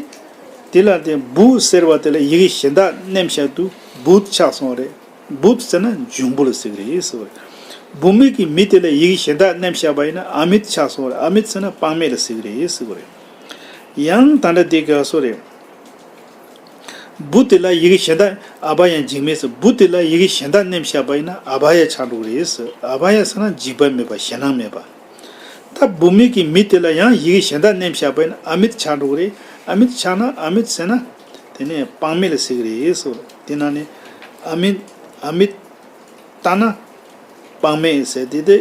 དེ་ལ་དེ་བུ་ཟེར་བ་དེ་ལ་ཡི་གེ་གཞན་དག་བསྣན་བཞག་དུས་བུད་ཆགས་སོང་བ་རེད། བུད་ཟེར་ན་འབྱུང་པོ་ལ་ཟེར་གི་རེད་ཟེར་བ་རེད། བུད་མེད་ཀྱི་མི་དེ་ལ་ཡི་གེ་གཞན་དག་བསྣན་བཞག་པ་ཡིན་ན་ཨ་མིད་ཆགས་སོང་བ་རེད། ཨ་མིད་ཟེར་ན་དཔག་མེད་ལ་ཟེར་གི་རེད་ཟེར་བ་རེད། ཡང་ད་ལྟ་དེ་ག་སོ་རེད། བུ་དེ་ལ་ཡི་གེ་གཞན་དག་ཨ་བྷ་ཡ་འཇིགས་མེད་ཟེར། བུ་དེ་ལ་ཡི་གེ་གཞན་དག་བསྣན་བཞག་པ་ཡིན་ན་ཨ་བྷ་ཡ་ཆགས་འགྲོ་གི་རེད་ཟེར། ཨ་བྷ་ཡ་ཟེར་ན་འཇིགས་པ་མེད་པ། ཞེད་སྣང་མེད་པ། ད་བུད་མེད་ཀྱི་མི་དེ་ལ་ཡང་ཡི་གེ་གཞན་དག་བསྣན་བཞག་པ་ཡིན་ན་ཨ་མིད་ཆགས་འགྲོ་གི་རེད། ཨ་མིད་ཆགས་ན། ཨ་མིད་ཟེར་ན་དེ་ནས་དཔག་མེད་ལ་ཟེར་གི་རེད་ཟེར། དེ་ན་ནི་ཨ་མིད། ཨ་མིད། ལྟ་ན་དཔག་མེད་ཟེར་དེ་དེ་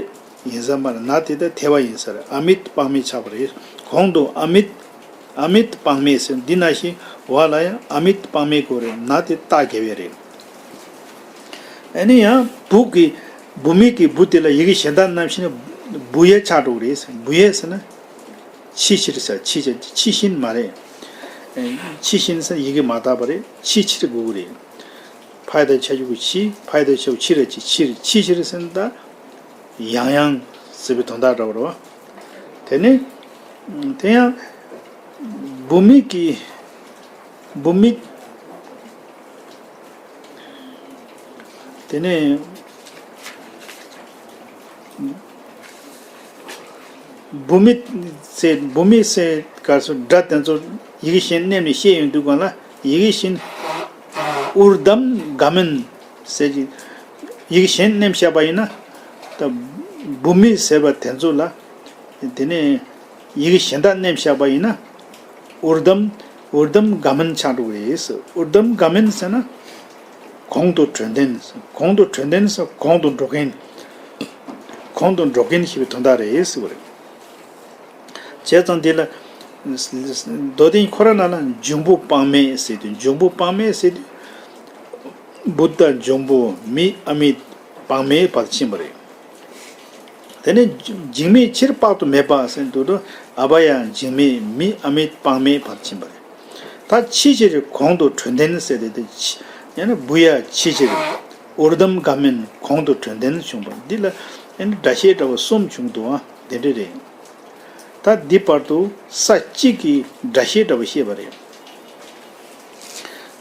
ཡིན་ས་མ་རེད། ན་དེ་དེ་ཐལ་བ་ཡིན་ས་རེད། ཨ་མིད་དཔག་མེད་ཆགས་པ་རེད། གོང་དུ་ཨ་མིད། ཨ་མིད་དཔག་མེད་ཟེར། འདི་ན་ཞིག་བ་ལ་ཡང་ཨ་མིད་དཔག་མེད་གོ་རེད། ན་དེ་རྟགས་བརྒྱབ་ཡ་རེད། ཨ་ནི་ཡང་བུ་གི། བུད་མེད་ཀྱི་བུ་དེ་ལ་ཡི་གེ་གཞན་དག་བསྣན་བཞག་ན་བུ་ཡ་ཆགས་འགྲོ་གི་རེད་ཟེར། བུ་ཡ་ཟེར་ན་ཕྱི་ཕྱིར་ཟེར། ཕྱི་ཕྱིར། ཕྱི་བཞིན་མ་རེད། ཨེ། ཕྱི་བཞིན་ཟེར་ཡི་གེ་མ་དག་པ་རེད། ཕྱི་ཕྱིར་དགོས་ཀྱི་རེད། ཕ་ཡ་བཏགས་ཕྱ་གི་གུ་ཕྱི། ཕ་ཡ་བཏགས་ཕྱ་གི་གུ་ཕྱི་ར་ཕྱི། ཕྱིར། ཕྱི་ཕྱིར་ཟེར་ན་ད་ཡང་ཡང་ཟེར་བའི་དོན་དག་འདྲ་བོ་རེད་བ། དེ་ནས་དེ་ཡང་བུད་མེད་ཀྱི། བུད་མེད། དེ་ནས་བུད་མེད་ཟེར། བུད་མེད་ཟེར་ག་སོ་སྒྲ་དེ་ཚོ་ཡི་གེ་གཞན་བསྣན་ནས་བཤད་ཡོང་དུས་སྒང་ལ་ཡི་གེ་གཞན། ཨུར་དམ་ག་མིན་ཟེར་གྱི་ཡི་གེ་གཞན་བསྣན་བཞག་པ་ཡིན་ན། ད་བུད་མེད་ཟེར་བ་དེ་ཚོ་ལ་དེ་ནས་ཡི་གེ་གཞན་དག་བསྣན་བཞག་པ་ཡིན་ན། ཨུར་དམ། ཨུར་དམ་ག་མིན་ཆགས་འགྲོ་གི་རེད་ཟེར། ཨུར་དམ་ག་མིན་ཟེར་ན། གོང་དུ་འགྲོ་དོན། གོང་དུ་འགྲོ་དོན་ཟེར། གོང་དུ་འགྲོ་མཁན། གོང་དུ་འགྲོ་མཁན་ཞེས་པའི་དོན་དག་རེད་ཟེར་བ་རེད། བྱས་ཙང་འདི་ལ་མདོ་དོན་ཁོ་ར་ནང་ལ་འབྱུང་པོ་དཔག་མེད་ཟེར་དུས། འབྱུང་པོ་དཔག་མེད་ཟེར་དུས། བུ་དང་འབྱུང་པོ། མི། ཨ་མིད་དཔག་མེད་བར་ཕྱིན་པ་རེད། དེ་ནས་འཇིགས་མེད་ཕྱིར་དཔག་ཏུ་མེད་པ་ཟེར་དུས། ཨ་བྷ་ཡ་འཇིགས་མེད། མི། ཨ་མིད་དཔག་མེད་བར་ཕྱིན་པ་རེད། ད་ཕྱི་ཕྱིར་གོང་དུ་འགྲོ་དོན་ཟེར་དེ་དེ་ཕྱི། ཡང་ན་བུ་ཡ་ཕྱི་ཕྱིར། ཨུར་དམ་ག་མིན་གོང་དུ་འགྲོ་དོན་བྱུང་བ་འདི་ལ་ཡང་ན་སྒྲ་བཤད་འདྲ་བ་གསུམ་བྱུང་འདུག་ཨ། དེ་འདྲ་རེད། ད་འདི་བར་དུ་ས་གཅིག་གི་སྒྲ་བཤད་འདྲ་བ་བཤད་པ་རེད།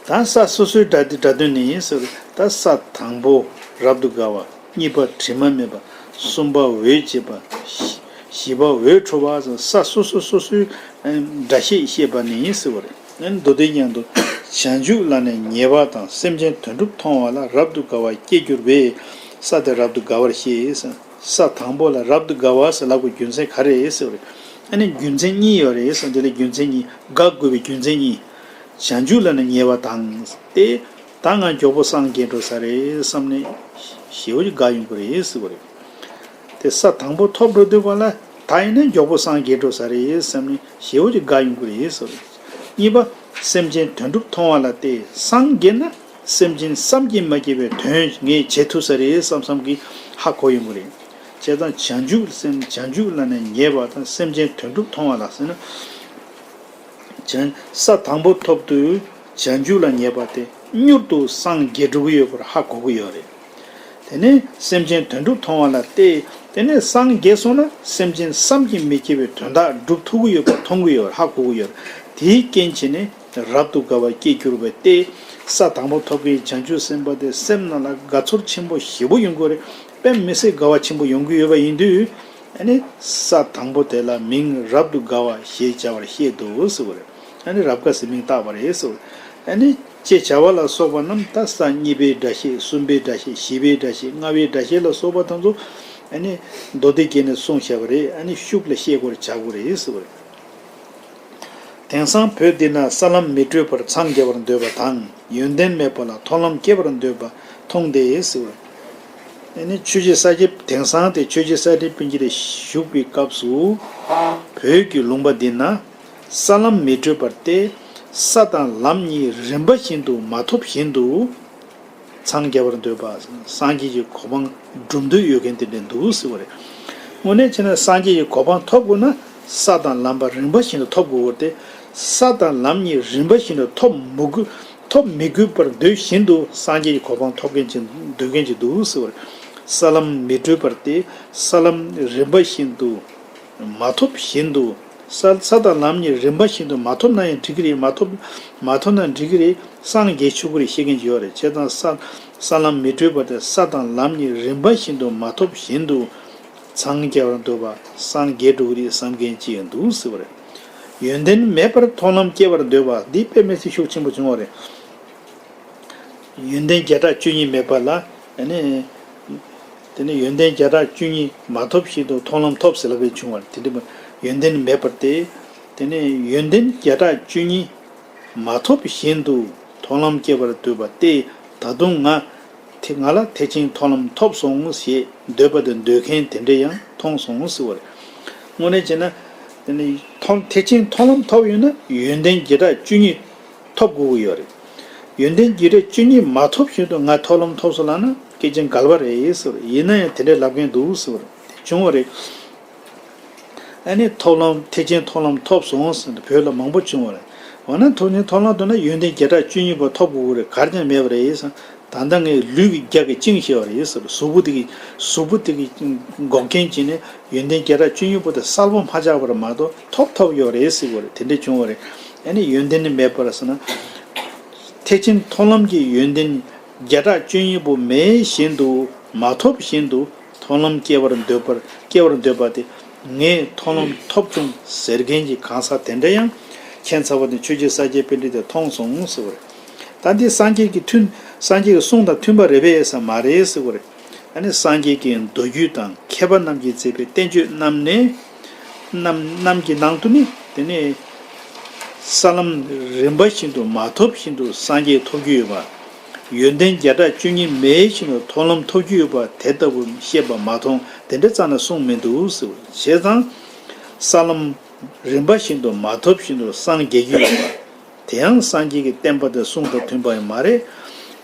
ད་ས་སོ་སོའི་སྒྲ་དེ་སྒྲ་དོན་ནི་ཟེར། ད་ས་དང་པོ་རབ་ཏུ་དགའ་བ། གཉིས་པ་དྲི་མ་མེད་པ། གསུམ་པ་འོད་བྱེད་པ། བཞི་པ་འོད་འཕྲོ་བ་ཟེར། ས་སོ་སོ་སོ་སོའི་སྒྲ་བཤད་བཤད་པ་ནི་ཟེར་བ་རེད། མདོ་སྡེ་སྙན་དུ། བྱང་ཆུབ་ལ་ནི་ཉེ་བ་དང་། སེམས་ཅན་དོན་གྲུབ་མཐོང་བ་ལ། རབ་ཏུ་དགའ་བ་སྐྱེ་འགྱུར་བས། ས་དེ་རབ་ཏུ་དགའ་བར་བཤད་ཟེར། ས་དང་པོ་ལ་རབ་ཏུ་དགའ་བ་ཟེར་ལབ་དགོས་རྒྱུ་མཚན་ག་རེ་རེད་ཟེར་བ་རེད། ཨ་ནི་རྒྱུ་མཚན་གཉིས་ཡོད་རེད་ཟེར། འདི་ལ་རྒྱུ་མཚན་གཉིས། དགའ་དགོས་པའི་རྒྱུ་མཚན་གཉིས། བྱང་ཆུབ་ལ་ནི་ཉེ་བ་དང་སྟེ། ད་ང་མགྱོགས་པོ་སངས་རྒྱས་འགྲོ་ས་རེད་བསམ་ནས་ཞེ་པོ་ཅིག་དགའ་ཡོང་གི་རེད་ཟེར་བ་རེད། དེ་ས་དང་པོ་ཐོབ་འགྲོ་དུས་སྒང་ལ་ད་ཡིན་ན་མགྱོགས་པོ་སངས་རྒྱས་འགྲོ་ས་རེད་བསམ་ནས་ཞེ་པོ་ཅིག་དགའ་ཡོང་གི་རེད་ཟེར་བ་རེད། གཉིས་པ། སེམས་ཅན་དོན་གྲུབ་མཐོང་བ་ལ་སྟེ། སངས་རྒྱས་ན་སེམས་ཅན་བསམ་གྱིས་མ་ཁྱབ་པའི་དོན་ངས་བྱེད་ཐུབ་ས་རེད་བསམ་བསམ་གྱིས་ཧ་གོ་ཡོང་གི་རེད། བྱས་ཙང་བྱང་ཆུབ་སེམས། བྱང་ཆུབ་ལ་ནི་ཉེ་བ་དང་སེམས་ཅན་དོན་གྲུབ་མཐོང་བ་ལ་ཟེར་ན། བྱང་། ས་དང་པོ་ཐོབ་དུས་བྱང་ཆུབ་ལ་ཉེ་བ་སྟེ་མྱུར་དུ་སངས་རྒྱས་འགྲོ་གི་ཡོད་པར་ཧ་གོ་གི་ཡོད་རེད། དེ་ནས་སེམས་ཅན་དོན་གྲུབ་མཐོང་བ་ལ་སྟེ། དེ་ནས་སངས་རྒྱས་སོང་ན་སེམས་ཅན་བསམ་གྱིས་མི་ཁྱབ་པའི་དོན་དག་སྒྲུབ་ཐུབ་ཀྱི་ཡོད་པ་མཐོང་གི་ཡོད་པ་ཧ་གོ་གི་ཡོད། དེའི་རྐྱེན་བྱས་ནས་རབ་ཏུ་དགའ་བ་སྐྱེས་གྱུར་པ་སྟེ། ས་དང་པོ་ཐོབ་མཁན་བྱང་ཆུབ་སེམས་དཔའ་དེ་སེམས་ནང་ལ་དགའ་ཚོར་ཆེན་པོ་ཞེ་པོ་ཡོང་གི་རེད། དཔེ་མི་སྲིད་དགའ་བ་ཆེན་པོ་ཡོང་གི་ཡོད་པ་ཡིན་དུས། ཨ་ནི་ས་དང་པོ་དེ་ལ་མིང་རབ་ཏུ་དགའ་བ་ཞེས་བྱ་བར་བཤད་དོ་ཟེར་བ་རེད། ཨ་ནི་རབ་དགའ་ཟེར་མིང་བཏགས་པ་རེད་ཟེར་བ་རེད། ཨ་ནི་ཅེས་བྱ་བ་ལ་སོགས་པ་རྣམས་ད་ས་གཉིས་པའི་སྒྲ་བཤད། གསུམ་པའི་སྒྲ་བཤད། བཞི་པའི་སྒྲ་བཤད། ལྔ་པའི་སྒྲ་བཤད་ལ་སོགས་པ་དེ་ཚོ་ཨ་ནི་མདོ་སྡེ་རྒྱན་ནས་གསུངས་བཞག་པ་རེད། ཨ་ནི་ཤུགས་ལ་བཤད་དགོས་རེད། བྱ་དགོས་རེད་ཟེར་བ་རེད། དེང་སང་བོད་འདི་ན་ས་ལམ་མི་བགྲོད་པར་འཚང་རྒྱ་བར་འདོད་པ་དང་། ཡོན་ཏན་མེད་པ་ལ་མཐོང་ལམ་སྐྱེ་བར་འདོད་པ་མཐོང་སྟེ་ཟེར་བ་རེད། ཨ་ནི་ཆོས་རྗེ་ས་སྐྱ། དེང་སང་དེ་ཆོས་རྗེ་ས་སྐྱ་པཎ་ཆེན་བཞུགས་པའི་སྐབས་སུ་བོད་ཀྱི་ལུང་པ་འདི་ན། ས་ལམ་མི་བགྲོད་པར་ཏེ། ས་དང་ལམ་གཉིས་རིམ་པ་བཞིན་དུ་མ་ཐོབ་བཞིན་དུ། འཚང་རྒྱ་བར་འདོད་པ། སངས་རྒྱས་ཀྱི་གོ་འཕང་སྒྲུབ་འདོད་ཡོད་མཁན་དེ་འདྲ་འདུག་ཟེར་བ་རེད། དངོས་གནས་བྱས་ན་སངས་རྒྱས་ཀྱི་གོ་འཕང་ཐོབ་དགོས་ན་ས་དང་ལམ་པ་རིམ་པ་བཞིན་དུ་ཐོབ་དགོས་པ་སྟེ། ས་དང་ལམ་གཉིས་རིམ་པ་བཞིན་དུ་ཐོབ་མི་དགོས། ཐོབ་མི་དགོས་པར་འདོད་བཞིན་དུ་སངས་རྒྱས་ཀྱི་གོ་འཕང་ཐོབ་མཁན་ཅིག་འདོད་མཁན་ཅིག་འདུག་ཟེར་བ་རེད། ས་ལམ་མི་བགྲོད་པར་ཏེ། ས་ལམ་རིམ་པ་བཞིན་དུ། མ་ཐོབ་བཞིན་དུ། ས་ས་དང་ལམ་གཉིས་རིམ་པ་བཞིན་དུ་མ་ཐོབ་ན་ཡང་འགྲིག་གི་རེད། མ་ཐོབ། མ་ཐོབ་ན་འགྲིག་གི་རེད། སངས་རྒྱས་ཆོག་གི་རེད་བཤད་མཁན་ཅིག་ཡོད་རེད། བྱས་ཙང་ས་ས་ལམ་མི་བགྲོད་པ་དེ་ས་དང་ལམ་གཉིས་རིམ་པ་བཞིན་དུ་མ་ཐོབ་བཞིན་དུ། འཚང་རྒྱ་བར་འདོད་པ་སངས་རྒྱས་འགྲོ་གི་རེད་བསམ་མཁན་ཅིག་ཡང་འདུག་ཟེར་བ་རེད། ཡོན་ཏན་མེད་པར་མཐོང་ལམ་སྐྱེ་བར་འདོད་པ་འདི་དཔེ་མི་སྲིད་ཤུགས་ཆེན་པོ་བྱུང་བ་རེད། ཡོན་ཏན་བརྒྱ་ཕྲག་བཅུ་གཉིས་མེད་པ་ལ། ཨ་ནི། དེ་ནི་ཡོན་ཏན་བརྒྱ་ཕྲག་བཅུ་གཉིས་མ་ཐོབ་བཞིན་དུ་མཐོང་ལམ་ཐོབ་ཟེར་ལབ་པའི་བྱུང་བ་དེ་འདྲ་མ། ཡོན་ཏན་མེད་པར་ཏེ། དེ་ནི་ཡོན་ཏན་བརྒྱ་ཕྲག་བཅུ་གཉིས་མ་ཐོབ་བཞིན་དུ་མཐོང་ལམ་སྐྱེ་བར་འདོད་པ་སྟེ། ད་དུང་ང་དེ་ང་ལ་ཐེག་ཆེན་མཐོང་ལམ་ཐོབ་སོང་ཞེས་འདོད་པ་དང་འདོད་མཁན་དེ་འདྲ་ཡང་མཐོང་སོང་ཟེར་བ་རེད། དངོས་གནས་བྱས་ན། དེ་ནི་མཐོང་ཐེག་ཆེན་མཐོང་ལམ་ཐོབ་ཡོད་ན་ཡོན་ཏན་བརྒྱ་ཕྲག་བཅུ་གཉིས་ཐོབ་དགོས་ཀྱི་ཡོད་རེད། ཡོན་ཏན་བརྒྱད་ཁྲི་བཅུ་གཉིས་མ་ཐོབ་བཞིན་དུ་ང་མཐོང་ལམ་ཐོབ་སོང་ལབ་ན་སྐད་ཆ་འགལ་བ་རེད་ཟེར། ཡིན་ན་ཡང་དེ་འདྲའི་ལབ་མཁན་འདུག་ཟེར་བ་རེད། དེ་བྱུང་བ་རེད། ཨ་ནི་མཐོང་ལམ་ཐེག་ཆེན་མཐོང་ལམ་ཐོབ་སོང་ཟེར་ནས་བོད་ལ་མང་པོ་བྱུང་བ་རེད། འོ་ན་ཐེག་ཆེན་མཐོང་ལམ་ཐོབ་ན་ཡོན་ཏན་བརྒྱ་ཕྲག་བཅུ་གཉིས་པ་ཐོབ་དགོས་ཀྱི་རེད། གར་ཀྱང་མེད་པ་རེད་ཟེར། ད་ལྟ་ངས་ལུས་ཀྱི་རྒྱ་གིས་བཅིངས་བཞག་པ་རེད་ཟེར། གཟུགས་པོ་དེ་གིས་གཟུགས་པོ་དེ་གིས་འགོག་རྐྱེན་བྱས་ནས་ཡོན་ཏན་བརྒྱ་ཕྲག་བཅུ་གཉིས་པོ་དེ་གསལ་པོ་མ་ཆགས་པར་མ་གཏོགས་ཐོབ་ཐོབ་ཡོད་རེད་ཟེར་བ་རེད། དེ་འདྲ་བྱུང་བ་རེད། ཨ་ནི་ཡོན་ཏན་ནི་མེད་པར་ཟེར་ན། ཐེག་ཆེན་མཐོང་ལམ་གྱི་ཡོན་ཏན་བརྒྱ་ཕྲག་བཅུ་གཉིས་པོ་མེད་བཞིན་དུ་མ་ཐོབ་བཞིན་དུ་མཐོང་ལམ་སྐྱེ་བར་འདོད་པར་སྐྱེ་བར་འདོད་པ་དེ། ངས་མཐོང་ལམ་ཐོབ་བྱུང་ཟེར་མཁན་གྱི་གང་ཟག་དེ་འདྲ་ཡང་ཁྱད་མཚར་བ་ནི་ཆོས་རྗེ་ས་སྐྱའི་པཎྜི་ཏས་མཐོང་སོང་ཟེར་བ་རེད། ད་འདི་སངས་རྒྱས་ཀྱི་མཐུན། སངས་རྒྱས་ཀྱི་གསུང་དང་མཐུན་པ་རེད་པས་ཟེར་མ་རེད་ཟེར་བ་རེད། ཨ་ནི་སངས་རྒྱས་ཀྱི་མདོ་རྒྱུད་དང་མཁས་པ་རྣམས་ཀྱིས་མཛད་པའི་བསྟན་བཅོས་རྣམས་ནས། རྣམས་རྣམས་ཀྱི་ནང་དུ་ནི་དེ་ནས་ས་ལམ་རིམ་པ་བཞིན་དུ་མ་ཐོབ་བཞིན་དུ་སངས་རྒྱས་ཐོབ་རྒྱུ་ཡོད་པ། ཡོན་ཏན་བརྒྱ་ཕྲག་བཅུ་གཉིས་མེད་བཞིན་དུ་མཐོང་ལམ་ཐོབ་རྒྱུ་ཡོད་པ་དེ་ལྟ་བུ་བཤད་པ་མ་མཐོང་། དེ་འདྲ་རྩ་ནས་གསུངས་མི་འདུག་ཟེར་བ། བྱས་ཙང་ས་ལམ་རིམ་པ་བཞིན་དུ་མ་ཐོབ་བཞིན་དུ་སངས་རྒྱས་རྒྱུ་ཡོད་པ། དེ་ཡང་སངས་རྒྱས་ཀྱི་བསྟན་པ་དང་གསུང་དང་མཐུན་པ་ཡང་མ་རེད།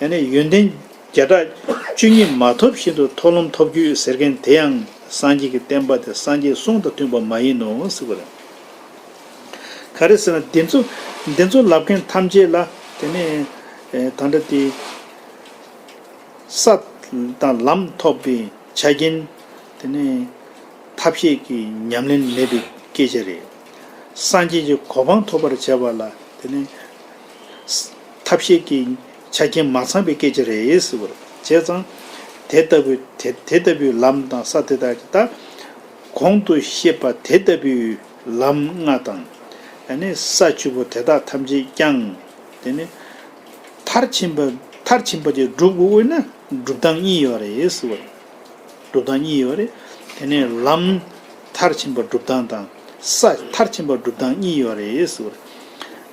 ཡང་ན་ཡོན་ཏན་བརྒྱ་ཕྲག་བཅུ་གཉིས་མ་ཐོབ་བཞིན་དུ་མཐོང་ལམ་ཐོབ་རྒྱུ་ཟེར་མཁན་དེ་ཡང་སངས་རྒྱས་ཀྱི་བསྟན་པ་དེ་སངས་རྒྱས་གསུང་དང་མཐུན་པ་མ་ཡིན་ནོ་ཟེར་བ་རེད། ག་རེ་ཟེར་ན་འདི་ཚོ་འདི་ཚོ་ལབ་མཁན་ཐམས་ཅད་ལ་དེ་ནས་ཨེ་ད་ལྟ་དེ་ས་དང་ལམ་ཐོབ་པའི་ཆ་རྐྱེན། དེ་ནས་ཐབས་ཤེས་ཀྱི་ཉམས་ལེན་མེད་པའི་སྐད་ཆ་རེད། སངས་རྒྱས་ཀྱི་གོ་འཕང་ཐོབ་པར་བྱ་བ་ལ་དེ་ནས་ཐབས་ཤེས་ཀྱི་ཆ་རྐྱེན་མ་ཚང་བའི་སྐད་ཆ་རེད་ཟེར་བ་རེད། བྱས་ཙང་དེ་ལྟ་བུའི་དེ་དེ་ལྟ་བུའི་ལམ་དང་ས་དེ་དག་གི་ད་གོང་དུ་བཤད་པ་དེ་ལྟ་བུའི་ལམ་ལྔ་དང་། ཨ་ནི་ས་བཅུ་པོ་དེ་དག་ཐམས་ཅད་ཀྱང་དེ་ནི་མཐར་ཕྱིན་པ་མཐར་ཕྱིན་པ་དེ་སྒྲུབ་དགོས་ན་སྒྲུབ་སྟངས་གཉིས་ཡོད་རེད་ཟེར་བ་རེད། སྒྲུབ་སྟངས་གཉིས་ཡོད་རེད། དེ་ནས་ལམ་མཐར་ཕྱིན་པ་སྒྲུབ་སྟངས་དང་ས་མཐར་ཕྱིན་པ་སྒྲུབ་སྟངས་གཉིས་ཡོད་རེད་ཟེར་བ་རེད།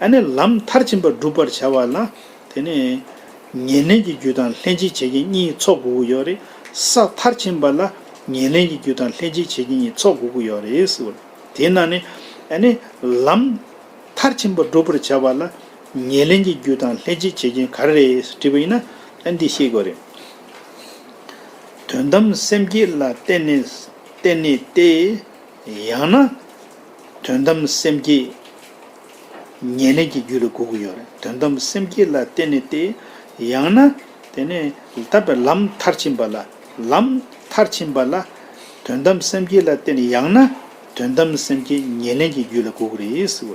ཨ་ནི་ལམ་མཐར་ཕྱིན་པ་སྒྲུབ་པར་བྱ་བ་ལ་དེ་ནས་ཉེར་ལེན་གྱི་རྒྱུ་དང་ལྷན་ཅིག་བྱེད་མཁན་གཉིས་ཚོགས་དགོས་ཀྱི་ཡོད་རེད། ས་མཐར་ཕྱིན་པ་ལ་ཉེར་ལེན་གྱི་རྒྱུ་དང་ལྷན་ཅིག་བྱེད་མཁན་གཉིས་ཚོགས་དགོས་ཀྱི་ཡོད་རེད་ཟེར་བ་རེད། དེ་ནང་ནས་ཨ་ནི་ལམ་མཐར་ཕྱིན་པ་སྒྲུབ་པར་བྱ་བ་ལ་ཉེར་ལེན་གྱི་རྒྱུ་དང་ལྷན་ཅིག་བྱེད་མཁན་ག་རེ་རེད་དྲིས་པ་ཡིན་ན་ཨ་འདི་ཤེས་དགོས་རེད། དོན་དམ་སེམས་བསྐྱེད་ལ་བརྟེན་ནས་བརྟེན་ནས་ཏེ། ཡང་ན་དོན་དམ་སེམས་བསྐྱེད་ཉེར་ལེན་གྱི་རྒྱུ་ལ་དགོས་ཀྱི་ཡོད་རེད། དོན་དམ་སེམས་བསྐྱེད་ལ་བརྟེན་ནས་ཏེ། ཡང་ན་དེ་ནས་ད་བའི་ལམ་མཐར་ཕྱིན་པ་ལ་ལམ་མཐར་ཕྱིན་པ་ལ། དོན་དམ་སེམས་བསྐྱེད་ལ་བརྟེན་ནས། ཡང་ན་དོན་དམ་སེམས་བསྐྱེད་ཉེར་ལེན་གྱི་རྒྱུད་ལ་དགོས་ཀྱི་རེད་ཟེར་བ་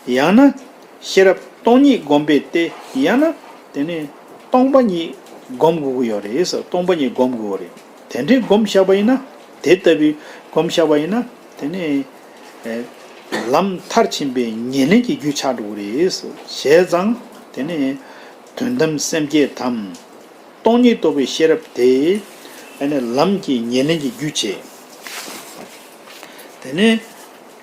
རེད། ཡང་ན་ཤེས་རབ་སྟོང་ཉིད་བསྒོམས་པས་ཏེ། ཡང་ན་དེ་ནས་སྟོང་པ་ཉིད་བསྒོམ་དགོས་ཀྱི་ཡོད་རེད་ཟེར། སྟོང་པ་ཉིད་བསྒོམ་དགོས་ཀྱི་ཡོད་རེད། དེ་འདྲའི་བསྒོམ་བཞག་པ་ཡིན་ན། དེ་ལྟ་བུའི་བསྒོམ་བཞག་པ་ཡིན་ན། དེ་ནས་ལམ་མཐར་ཕྱིན་པའི་ཉེར་ལེན་གྱི་རྒྱུ་ཆགས་འགྲོ་གི་རེད་ཟེར། བྱས་ཙང་དེ་ནས་དོན་དམ་སེམས་བསྐྱེད་དམ། སྟོང་ཉིད་རྟོགས་པའི་ཤེས་རབ་དེ། ཨ་ནི་ལམ་གྱི་ཉེར་ལེན་གྱི་རྒྱུ་བྱེད། དེ་ནས་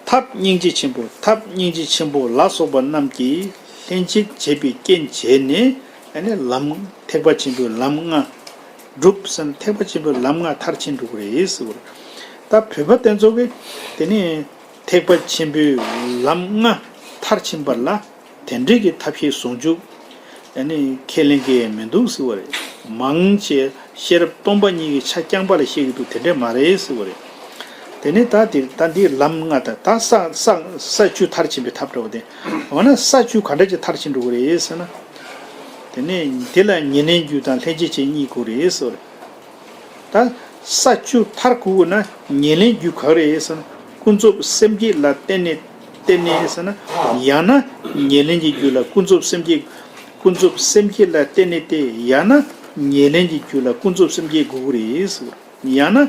ཐབས་སྙིང་རྗེ་ཆེན་པོ། ཐབས་སྙིང་རྗེ་ཆེན་པོ་ལ་སོགས་པ་རྣམས་ཀྱིས་ལྷན་ཅིག་བྱེད་པའི་རྐྱེན་བྱས་ནས། ཨ་ནི་ལམ། ཐེག་པ་ཆེན་པོའི་ལམ་ལྔ་སྒྲུབ་ཟིན། ཐེག་པ་ཆེན་པོའི་ལམ་ལྔ་མཐར་ཕྱིན་འགྲོ་གི་རེད་ཟེར་བ་རེད། ད་བོད་པ་དེ་ཚོ་གིས་དེ་ནས་ཐེག་པ་ཆེན་པོའི་ལམ་ལྔ་མཐར་ཕྱིན་པ་ལ། དེ་འདྲའི་གི་ཐབས་ཤེས་ཟུང་འཇུག་ཨ་ནི་ཁས་ལེན་གྱི་མི་འདུག་ཟེར་བ་རེད། མང་ཆེ་ཤེས་རབ་སྟོང་པ་ཉིད་ཀྱི་ཆ་རྐྱང་པ་ལ་བཤད་ཀྱི་འདུག། དེ་འདྲས་མ་རེད་ཟེར་བ་རེད། དེ་ནས་ད་དེ། ད་འདི་ལམ་ལྔ་དང་། ད་ས། ས། ས་བཅུ་མཐར་ཕྱིན་པའི་ཐབས་འདྲ་བོ་དེ། འོ་ན་ས་བཅུ་ག་འདྲ་ཅིག་མཐར་ཕྱིན་འགྲོ་གི་རེད་ཟེར་ན། དེ་ནས་དེ་ལ་ཉེར་ལེན་རྒྱུ་དང་ལྷན་ཅིག་བྱེད་གཉིས་དགོས་རེད་ཟེར་བ་རེད། ད་ས་བཅུ་མཐར་དགོས་ན་ཉེར་ལེན་རྒྱུ་ག་རེ་རེད་ཟེར་ན། ཀུན་རྫོབ་སེམས་བསྐྱེད་ལ་བརྟེན་ནས། བརྟེན་ནས་ཟེར་ན། ཡང་ན་ཉེར་ལེན་གྱི་རྒྱུ་ལ་ཀུན་རྫོབ་སེམས་བསྐྱེད། ཀུན་རྫོབ་སེམས་བསྐྱེད་ལ་བརྟེན་ནས་ཏེ། ཡང་ན་ཉེར་ལེན་གྱི་རྒྱུ་ལ་ཀུན་རྫོབ་སེམས་བསྐྱེད་དགོས་ཀྱི་རེད་ཟེར། ཡང་ན་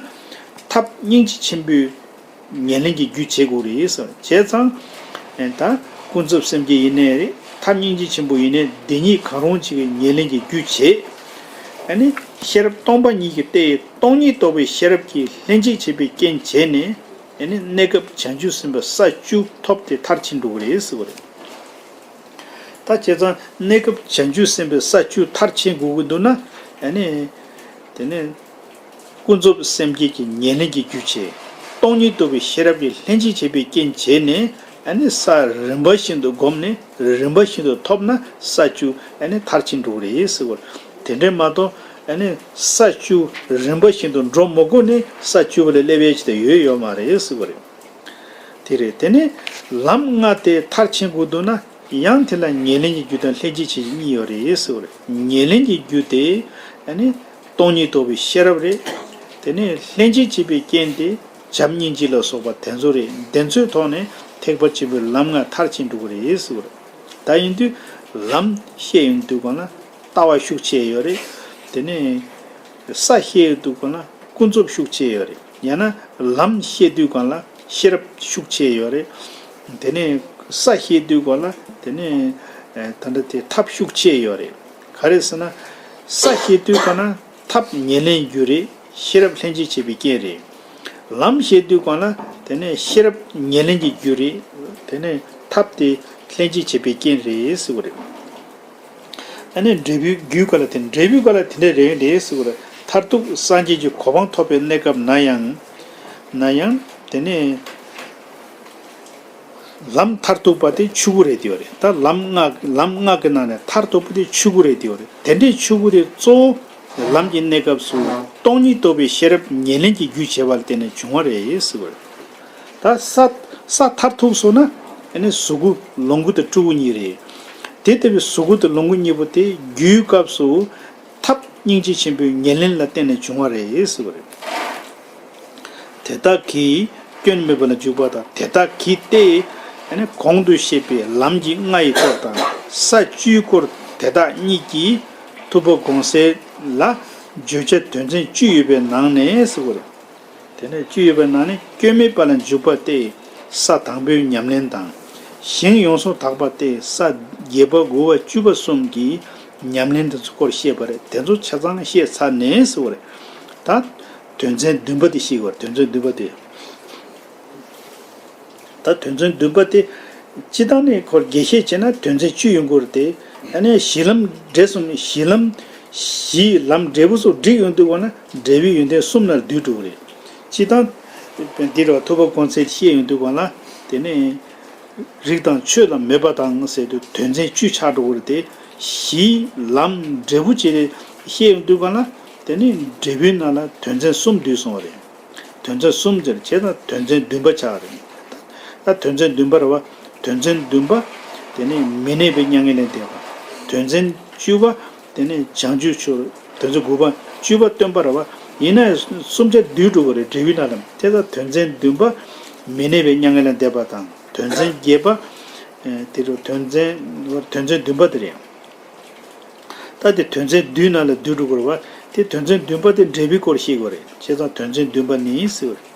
ཐབས་སྙིང་རྗེ་ཆེན་པོའི་ཉེར་ལེན་གྱི་རྒྱུ་བྱེད་དགོས་རེད་ཟེར། བྱས་ཙང་ཨེ། ད་ཀུན་རྫོབ་སེམས་བསྐྱེད་ཡིན་ནའི་རེད། ཐབས་སྙིང་རྗེ་ཆེན་པོ་ཡིན་ནའི། འདི་གཉིས་གང་རུང་གཅིག་གི་ཉེར་ལེན་གྱི་རྒྱུ་བྱེད། ཨ་ནི་ཤེས་རབ་སྟོང་པ་ཉིད་ཀྱི་སྟེ། སྟོང་ཉིད་རྟོགས་པའི་ཤེས་རབ་ཀྱིས་ལྷན་ཅིག་བྱེད་པའི་རྐྱེན་བྱས་ནས། ཨ་ནི་གནས་སྐབས་བྱང་ཆུབ་སེམས་དཔའི་ས་བཅུ་ཐོབ་སྟེ་མཐར་ཕྱིན་འགྲོ་གི་རེད་ཟེར་བ་རེད། ད་བྱས་ཙང་གནས་སྐབས་བྱང་ཆུབ་སེམས་དཔའི་ས་བཅུ་མཐར་ཕྱིན་དགོས་ཀྱི་འདུག་ན། ཨ་ནི་དེ་ནས་ཀུན་རྫོབ་སེམས་བསྐྱེད་ཀྱི་ཉེར་ལེན་གྱི་རྒྱུ་བྱེད། སྟོང་ཉིད་རྟོགས་པའི་ཤེས་རབ་ཀྱིས་ལྷན་ཅིག་བྱེད་པའི་རྐྱེན་བྱས་ནས། ཨ་ནི་ས་རིམ་པ་བཞིན་དུ་བསྒོམས་ནས་རིམ་པ་བཞིན་དུ་ཐོབ་ན་ས་བཅུ་ཨ་ནི་མཐར་ཕྱིན་འགྲོ་གི་རེད་ཟེར་བ་རེད། དེ་འདྲས་མ་གཏོགས་ཨ་ནི་ས་བཅུ་རིམ་པ་བཞིན་དུ་འགྲོ་མ་དགོས་ནས་ས་བཅུ་པ་ལ་སླེབས་ཡས་ཅིག་ད་ཡོད་ཡོད་མ་རེད་ཟེར་བ་རེད། དེ་རེད། དེ་ནས་ལམ་ལྔ་དེ་མཐར་ཕྱིན་དགོས་འདུག་ན། ཡང་དེ་ལ་ཉེར་ལེན་གྱི་རྒྱུ་དང་ལྷན་ཅིག་བྱེད་ཀྱི་གཉིས་ཡོད་རེད་ཟེར་བ་རེད། ཉེར་ལེན་གྱི་རྒྱུ་དེ་ཨ་ནི་སྟོང་ཉིད་རྟོགས་པའི་ཤེས་རབ་རེད། དེ་ནས་ལྷན་ཅིག་བྱེད་པའི་རྐྱེན་དེ་བྱམས་སྙིང་རྗེ་ལ་སོགས་པ་དེ་ཚོ་རེད། དེ་ཚོའི་ཐོག་ནས་ཐེག་པ་ཆེན་པོའི་ལམ་ལྔ་མཐར་ཕྱིན་འགྲོ་གི་རེད་ཟེར་བ་རེད། ད་ཡིན་དུས་ལམ་བཤད་ཡོང་དུས་གང་ལ་ལྟ་བ་ཤུགས་ཆེ་ཡོད་རེད། དེ་ནས་ས་བཤད་ཡོང་དུས་གང་ལ་ཀུན་རྫོབ་ཤུགས་ཆེ་ཡོད་རེད། ཡང་ན་ལམ་བཤད་དུས་གང་ལ་ཤེས་རབ་ཤུགས་ཆེ་ཡོད་རེད། དེ་ནས་ས་བཤད་དུས་གང་ལ་དེ་ནས་ཨེ། ད་ལྟ་དེ་ཐབས་ཤུགས་ཆེ་ཡོད་རེད། ག་རེ་ཟེར་ན། ས་བཤད་དུས་གང་ལ་ཐབས་ཉེར་ལེན་རྒྱུ་རེད། ཤེས་རབ་ལྷན་ཅིག་བྱེད་པའི་རྐྱེན་རེད། ལམ་བཤད་དུས་གང་ལ་དེ་ནས་ཤེས་རབ་ཉེར་ལེན་གྱི་རྒྱུ་རེད། དེ་ནས་ཐབས་དེ་ལྷན་ཅིག་བྱེད་པའི་རྐྱེན་རེད་ཟེར་བ་རེད། ཨ་ནི་འབྲས་བུའི་རྒྱུའི་སྐོར་ལ་དེ། འབྲས་བུའི་སྐོར་ལ་དེ་འདྲ་རེད་རེད་ཟེར་བ་རེད། མཐར་ཐུག་སངས་རྒྱས་ཀྱི་གོ་འཕང་ཐོབ་པའི་གནས་སྐབས་ན་ཡང་། ན་ཡང་དེ་ནས་ལམ་མཐར་ཐུག་པ་དེ་ཆོས་སྐུ་རེད་དེ་བ་རེད། ད་ལམ་ལྔ། ལམ་ལྔ་གི་ནང་ནས་མཐར་ཐུག་པ་དེ་ཆོས་སྐུ་རེད་དེ་བ་རེད། དེ་འདྲའི་ཆོས་སྐུ་དེ་གཙོ་བོ་ལམ་གྱི་གནས་སྐབས་སུ་སྟོང་ཉིད་རྟོགས་པའི་ཤེས་རབ་ཉེར་ལེན་གྱི་རྒྱུ་བྱས་པ་ལ་བརྟེན་ནས་བྱུང་བ་རེད་ཟེར་བ་རེད། ད་ས། ས་མཐར་ཐུག་སོང་ན་ཨ་ནི་གཟུགས་སྐུ་ལོངས་སྐུ་དང་སྤྲུལ་སྐུ་གཉིས་རེད། དེ་ལྟ་བུའི་གཟུགས་སྐུ་དང་ལོངས་སྐུ་གཉིས་པོ་དེ་རྒྱུའི་སྐབས་སུ་ཐབས་སྙིང་རྗེ་ཆེན་པོའི་ཉེར་ལེན་ལ་བརྟེན་ནས་བྱུང་བ་རེད་ཟེར་བ་རེད། དེ་དག་གིས་སྐྱོན་མེད་པ་ལ་འཇུག་པ་དང་། དེ་དག་གིས་ཏེ། ཨ་ནི་གོང་དུ་བཤད་པའི་ལམ་གྱི་ལྔ་ཡི་སྐོར་དང་ས་བཅུའི་སྐོར་དེ་དག་ཉིད་ཀྱི་ཐུབ་པ་དགོངས་གསལ་ལ་བརྗོད་བྱ་དོན་ཚན་བཅུ་ཡོད་པའི་ནང་ནས་ཟེར་བ་རེད། དེ་ནས་བཅུ་ཡོད་པའི་ནང་ནས་སྐྱོན་མེད་པ་ལ་འཇུག་པ་སྟེ་ས་དང་པོའི་ཉམས་ལེན་དང་། ཞིང་ཡོངས་སུ་དག་པ་སྟེ་ས་བརྒྱད་པ་དགུ་པ་བཅུ་པ་གསུམ་གྱི་ཉམས་ལེན་དེ་ཚོ་སྐོར་བཤད་པ་རེད། དེ་ཚོ་ཆ་ཚང་བཤད་ཚར་ནས་ཟེར་བ་རེད། ད་དོན་ཚན་བདུན་པ་དེ་ཤེས་དགོས། དོན་ཚན་བདུན་པ་དེ། ད་དོན་ཚན་བདུན་པ་དེ། སྤྱིར་བཏང་ནས་ཁོ་རྒྱས་བཤད་བྱས་ན་དོན་ཚན་བཅུ་ཡོང་གི་རེད་དེ། ཨ་ནི་གཞི་ལམ་འབྲས་གསུམ། གཞི་ལམ། གཞི་ལམ་འབྲས་བུ་སོགས་བསྒྲིགས་ཡོང་དུས་གང་ལ་འབྲས་བུའི་ཡོན་ཏན་གསུམ་ལ་བསྡུས་འགྲོ་གི་རེད། སྤྱིར་བཏང་འདི་རུ་ཐུབ་པ་དགོངས་གསལ་བཤད་ཡོང་དུས་གང་ལ་དེ་ནས་རིགས་དང་ཆོས་ལ་མོས་པ་དང་ཟེར་དུས་དོན་ཚན་བཅུ་ཆགས་འགྲོ་གི་རེད་དེ། གཞི་ལམ་འབྲས་བུ་བཅས་བཤད་ཡོང་དུས་གང་ལ་དེ་ནས་འབྲས་བུའི་ནང་ལ་དོན་ཚན་གསུམ་བསྡུས་སོང་བ་རེད། དོན་ཚན་གསུམ་ཟེར་བྱས་ཙང་དོན་ཚན་བདུན་པ་ཆགས་རེད། ད་དོན་ཚན་བདུན་པ་རེད་བ། དོན་ཚན་བདུན་པ། དེ་ནས་མི་གནས་པའི་མྱ་ངན་ལས་འདས་པ། དོན་ཚན་བཅུ་པ། དེ་ནས་བྱང་ཆུབ་མཆོག། དོན་ཚན་དགུ་པ། བཅུ་པ་སྟོན་པ་རེད་བ། ཡིན་ན་ཡང་གསུམ་ཆ་བསྡུས་འགྲོ་གི་རེད། འབྲས་བུའི་ནང་ལ་དེ་ལྟར་དོན་ཚན་བདུན་པ་མི་གནས་པའི་མྱ་ངན་ལས་འདས་པ་དང་། དོན་ཚན་བརྒྱད་པ། ཨེ། དེ་རུ་དོན་ཚན་དོན་ཚན་བདུན་པ་དེ་རེད། ད་དེ་དོན་ཚན་བདུན་ནང་ལ་བསྡུས་འགྲོ་དགོས་རེད་བ། དེ་དོན་ཚན་བདུན་པ་དེ་འབྲས་བུའི་སྐོར་བཤད་དགོས་རེད། བྱས་ཙང་དོན་ཚན་བདུན་པ་ནི་ཟེར་བ་རེད།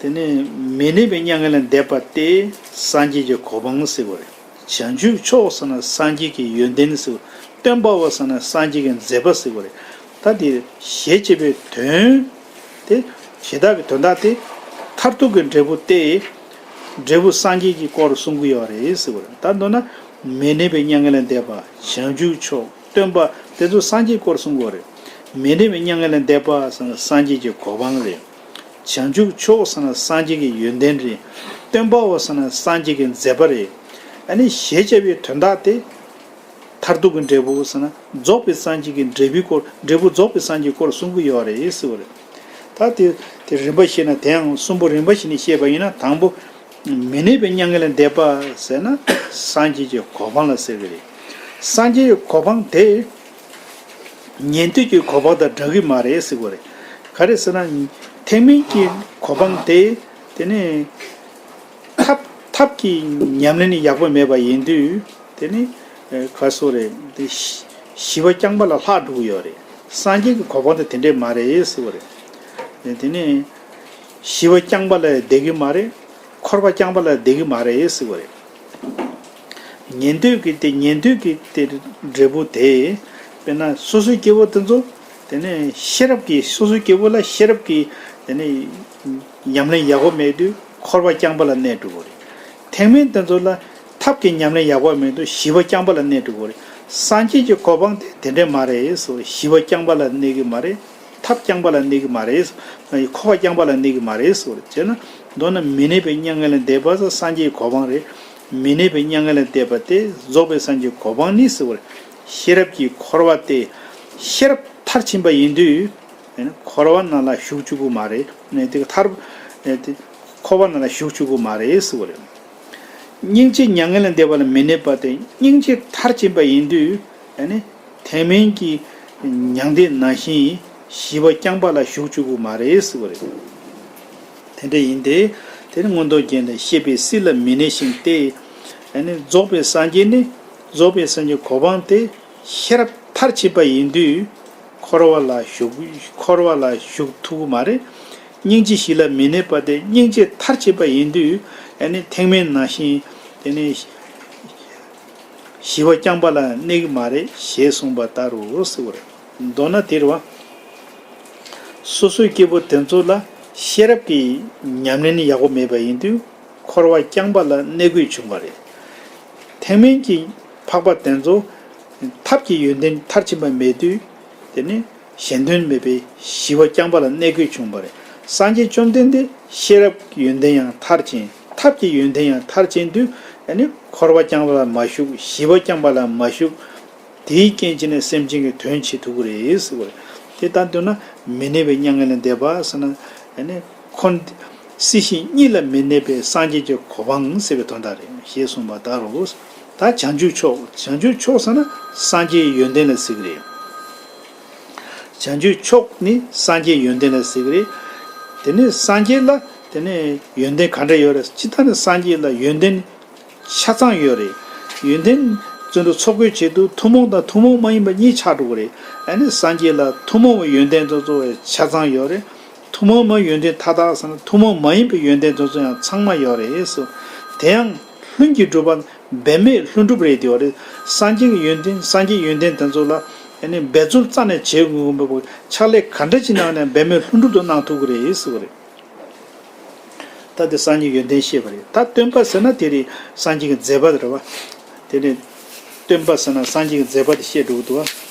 དེ་ནས་མི་གནས་པའི་མྱ་ངན་ལས་འདས་པ་སྟེ་སངས་རྒྱས་ཀྱི་གོ་འཕང་ཟེར་བ་རེད། བྱང་ཆུབ་མཆོག་ཟེར་ན་སངས་རྒྱས་ཀྱི་ཡོན་ཏན་ཟེར་བ། སྟོན་པའོ་ཟེར་ན་སངས་རྒྱས་ཀྱི་མཛད་པ་ཟེར་བ་རེད། ད་དེ་ཞེས་བྱ་བའི་དོན་དེ་ཞེས་བྱ་བའི་དོན་དག་དེ་མཐར་ཐུག་གི་འབྲས་བུ་སྟེ། འབྲས་བུ་སངས་རྒྱས་ཀྱི་སྐོར་གསུང་གི་ཡོད་རེད་ཟེར་བ་རེད། ད་མདོར་ན་མི་གནས་པའི་མྱ་ངན་ལས་འདས་པ། བྱང་ཆུབ་མཆོག། སྟོན་པ། དེ་ཚོ་སངས་རྒྱས་སྐོར་གསུང་གི་ཡོད་རེད། མི་གནས་པའི་མྱ་ངན་ལས་འདས་པ་ཟེར་ན་སངས་རྒྱས་ཀྱི་གོ་འཕང་རེད། བྱང་ཆུབ་མཆོག་ཟེར་ན་སངས་རྒྱས་ཀྱི་ཡོན་ཏན་རེད། སྟོན་པའོ་ཟེར་ན་སངས་རྒྱས་ཀྱི་མཛད་པ་རེད། ཨ་ནི་ཞེས་བྱ་བའི་དོན་དག་དེ། མཐར་ཐུག་གི་འབྲས་བུ་ཟེར་ན་རྫོགས་པའི་སངས་རྒྱས་ཀྱི་འབྲས་བུའི་སྐོར། འབྲས་བུ་རྫོགས་པའི་སངས་རྒྱས་སྐོར་གསུང་གི་ཡོད་རེད་ཟེར་བ་རེད། ད་དེ་དེ་རིམ་པ་བཤད་ན། དེ་ཡང་གསུམ་པོ་རིམ་པ་བཞིན་ནས་བཤད་པ་ཡིན་ན། དང་པོ། མི་གནས་པའི་མྱ་ངན་ལས་འདས་པ་ཟེར་ན་སངས་རྒྱས་ཀྱི་གོ་འཕང་ལ་ཟེར་གི་རེད། སངས་རྒྱས་ཀྱི་གོ་འཕང་དེ་ཉན་ཐོས་ཀྱི་གོ་འཕང་དང་འདྲ་གི་མ་རེད་ཟེར་གི་རེད། ག་རེ་ཟེར་ན་ཐེག་དམན་གྱི་གོ་འཕང་དེ་དེ་ནི་ཐབས་ཐབས་ཀྱི་ཉམས་ལེན་ནི་ཡག་པོ་མེད་པ་ཡིན་དུས་དེ་ནི་ག་སོ་རེད། དེ་ཞི་བ་རྐྱང་པ་ལ་ལྷག་འགྲོ་གི་ཡོད་རེད། སངས་རྒྱས་ཀྱི་གོ་འཕང་དེ་དེ་འདྲས་མ་རེད་ཟེར་གི་རེད། དེ་ནི་ཞི་བ་རྐྱང་པ་ལ་བསྡད་གི་མ་རེད། འཁོར་བ་རྐྱང་པ་ལ་བསྡད་གི་མ་རེད་ཟེར་བ་རེད། ཉན་ཐོས་ཀྱི་དེ་ཉན་ཐོས་ཀྱི་དེ་འབྲས་བུ་དེ། དཔེར་ན་སོ་སོའི་སྐྱེ་བོ་དེ་ཚོ་དེ་ནས་ཤེས་རབ་ཀྱི། སོ་སོའི་སྐྱེ་བོ་ལ་ཤེས་རབ་ཀྱི་དེ་ནས་ཉམས་ལེན་ཡག་པོ་མེད་དུས་འཁོར་བ་རྐྱང་པ་ལ་གནས་འགྲོ་གི་རེད། ཐེག་དམན་དེ་ཚོ་ལ་ཐབས་ཀྱི་ཉམས་ལེན་ཡག་པོ་མེད་དུས་ཞི་བ་རྐྱང་པ་ལ་གནས་འགྲོ་གི་རེད། སངས་རྒྱས་ཀྱི་གོ་འཕང་དེ་དེ་འདྲས་མ་རེད་ཟེར། ཞི་བ་རྐྱང་པ་ལ་གནས་གི་མ་རེད། ཐབས་རྐྱང་པ་ལ་གནས་ཀྱི་མ་རེད། འཁོར་བ་རྐྱང་པ་ལ་གནས་ཀྱི་མ་རེད་ཟེར་བ་རེད། བྱས་ན་མདོར་ན་མི་གནས་པའི་མྱ་ངན་ལས་འདས་པ་ཟེར་སངས་རྒྱས་ཀྱི་གོ་འཕང་རེད། མི་གནས་པའི་མྱ་ངན་ལས་འདས་པ་དེ་རྫོགས་པའི་སངས་རྒྱས་ཀྱི་གོ་འཕང་ནི་ཟེར་བ་རེད། ཤེས་རབ་ཀྱི་འཁོར་བ་སྟེ། ཤེས་རབ་མཐར་ཕྱིན་པ་ཡིན་དུས་འཁོར་བ་ནང་ལ་ཞུགས་བཅུག་གི་མ་རེད། དེ་མཐར་དེ་འཁོར་བ་ནང་ལ་ཞུགས་བཅུག་གི་མ་རེད་ཟེར་བ་རེད། སྙིང་རྗེ་མྱ་ངན་ལས་འདས་པ་ལ་མི་གནས་པ་སྟེ། སྙིང་རྗེ་མཐར་ཕྱིན་པ་ཡིན་དུས་ཨ་ནི། ཐེག་དམན་གྱི་མྱང་འདས་ནང་བཞིན་ཞི་བ་རྐྱང་པ་ལ་ཞུགས་བཅུག་གི་མ་རེད་ཟེར་བ་རེད། དེ་འདྲ་ཡིན་ཏེ། དེ་ནི་མངོན་རྟོགས་རྒྱན་ལས་བཤད་པའི་སྲིད་ལ་མི་གནས་ཤིང་སྟེ། ཨ་ནི་རྫོགས་པའི་སངས་རྒྱས་ནི། རྫོགས་པའི་སངས་རྒྱས་གོ་འཕང་དེ་ཤེས་རབ་མཐར་ཕྱིན་པ་ཡིན་དུས་འཁོར་བ་ལ་ཞུགས། འཁོར་བ་ལ་ཞུགས་ཐུབ་ཀྱི་མ་རེད། སྙིང་རྗེ་ཞི་ལ་མི་གནས་པ་སྟེ། སྙིང་རྗེ་མཐར་ཕྱིན་པ་ཡིན་དུས་ཨ་ནི་ཐེག་དམན་ནང་བཞིན་དེ་ནི། ཞི་བ་རྐྱང་པ་ལ་གནས་ཀྱི་མ་རེད་ཞེས་གསུངས་པ་ལྟར་རོ་ཟེར་བ་རེད། མདོར་ན་དེ་རེད་བ། སོ་སོའི་སྐྱེ་བོ་དེ་ཚོ་ལ་ཤེས་རབ་ཀྱི་ཉམས་ལེན་ནི་ཡག་པོ་མེད་པ་ཡིན་དུས་འཁོར་བ་རྐྱང་པ་ལ་གནས་དགོས་བྱུང་བ་རེད། ཐེག་དམན་གྱི་འཕགས་པ་དེ་ཚོ་ཐབས་ཀྱི་ཡོན་ཏན་མཐར་ཕྱིན་པ་མེད་དུས་དེ་ནི། གཞན་དོན་མེད་པའི་ཞི་བ་རྐྱང་པ་ལ་གནས་དགོས་བྱུང་བ་རེད། སངས་རྒྱས་བཅོམ་ལྡན་འདས་ཤེས་རབ་ཀྱི་ཡོན་ཏན་ཡང་མཐར་ཕྱིན། ཐབས་ཀྱི་ཡོན་ཏན་ཡང་མཐར་ཕྱིན་དུས་ཨ་ནི་འཁོར་བ་རྐྱང་པ་ལ་མ་ཞུགས། ཞི་བ་རྐྱང་པ་ལ་མ་ཞུགས། དེའི་རྐྱེན་བྱས་ནས་སེམས་ཅན་གྱི་དོན་བྱེད་ཐུབ་ཀྱི་རེད་ཟེར་བ་རེད། དེ་ལྟར་འདོད་ན་མི་གནས་པའི་མྱ་ངན་ལས་འདས་པ་ཟེར་ན་ཨ་ནི་འཁོར་འདས་སྲིད་ཞི་གཉིས་ལ་མི་གནས་པའི་སངས་རྒྱས་ཀྱི་གོ་འཕང་ཟེར་བའི་དོན་དག་རེད་ཞེས་གསུངས་པ་ལྟར་རོ། ད་བྱང་ཆུབ་མཆོག་བྱང་ཆུབ་མཆོག་ཟེར་ན་སངས་རྒྱས་ཡོན་ཏན་ལ་ཟེར་གྱི་རེད། བྱང་ཆུབ་མཆོག་ནི་སངས་རྒྱས་ཡོན་ཏན་ལ་ཟེར་གྱི་རེད། དེ་ནས་སངས་རྒྱས་ལ་དེ་ནས་ཡོན་ཏན་ག་འདྲ་ཡོད་རེད། སྤྱིར་བཏང་ནས་སངས་རྒྱས་ལ་ཡོན་ཏན་ཆ་ཚང་ཡོད་རེད། ཡོན་ཏན་བརྩོན་འགྲུས་ཚོགས་དགོས་ཆེད་དུ་ཐུན་མོང་དང་ཐུན་མོང་མ་ཡིན་པ་གཉིས་ཆགས་འགྲོ་གི་རེད། ཨ་ནི་སངས་རྒྱས་ལ་ཐུན་མོང་བའི་ཡོན་ཏན་དེ་ཚོ་ཆ་ཚང་ཡོད་རེད། ཐུན་མོང་མའི་ཡོན་ཏན་མཐའ་དག་ཟེར་ན་ཐུན་མོང་མ་ཡིན་པའི་ཡོན་ཏན་དེ་ཚོ་ཡང་ཚང་མ་ཡོད་རེད་ཟེར། དེ་ཡང་ལྷུན་གྱིས་གྲུབ་པ། འབད་མེད་ལྷུན་གྲུབ་རེད་དེ་བ་རེད། སངས་རྒྱས་ཀྱི་ཡོན་ཏན། སངས་རྒྱས་ཡོན་ཏན་དེ་ཚོ་ལ་ཨ་ནི་འབད་རྩོལ་རྩ་ནས་བྱེད་དགོས་མི་དགོས། ཕྱག་ལས་ག་འདྲ་ཅིག་གནང་ནས་འབད་མེད་ལྷུན་གྲུབ་ཏུ་གནང་ཐུབ་ཀྱི་རེད་ཟེར་བ་རེད། ད་དེ་སངས་རྒྱས་ཡོན་ཏན་བཤད་པ་རེད། ད་སྟོན་པ་ཟེར་ན་དེ་རེད། སངས་རྒྱས་ཀྱི་མཛད་པ་དེ་རེད་བ། དེ་ནས་སྟོན་པ་ཟེར་ན་སངས་རྒྱས་ཀྱི་མཛད་པ་དེ་བཤད་འགྲོ་གི་འདུག་བ།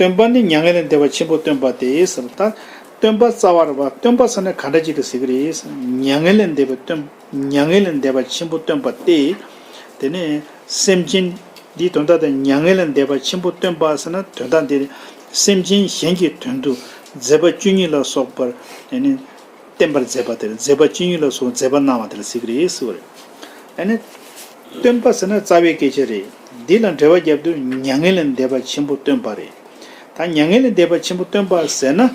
སྟོན་པ་ནི་མྱ་ངན་ལས་འདས་པ་ཆེན་པོ་སྟོན་པ་སྟེ་ཟེར། ད་སྟོན་པ་རྩ་བ་རེད་བ། སྟོན་པ་ཟེར་ན་ག་འདྲ་ཅིག་རེད་ཟེར་གྱི་རེད། མྱ་ངན་ལས་འདས་པ་སྟོན། མྱ་ངན་ལས་འདས་པ་ཆེན་པོ་སྟོན་པ་སྟེ། དེ་ནས་སེམས་ཅན་འདིའི་དོན་དག་དེ། མྱ་ངན་ལས་འདས་པ་ཆེན་པོ་སྟོན་པ་ཟེར་ན་དོན་དག་འདི་སེམས་ཅན་གཞན་གྱི་དོན་དུ་མཛད་པ་བཅུ་གཉིས་ལ་སོགས་པར་དེ་ནི་བསྟན་པར་མཛད་པ་དེར། མཛད་པ་བཅུ་གཉིས་ལ་སོགས་མཛད་པ་གནང་བ་དེར་ཟེར་གྱི་རེད་ཟེར་བ་རེད། ཨ་ནི་སྟོན་པ་ཟེར་ན་རྩ་བའི་སྐད་ཆ་རེད། འདི་ལ་འགྲེལ་བ་བརྒྱབ་དུས་མྱ་ངན་ལས་འདས་པ་ཆེན་པོ་སྟོན་པ་རེད། ད་ ད་མྱ་ངན་ལས་འདས་པ་ཆེན་པོ་སྟོན་པ་ཟེར་ན།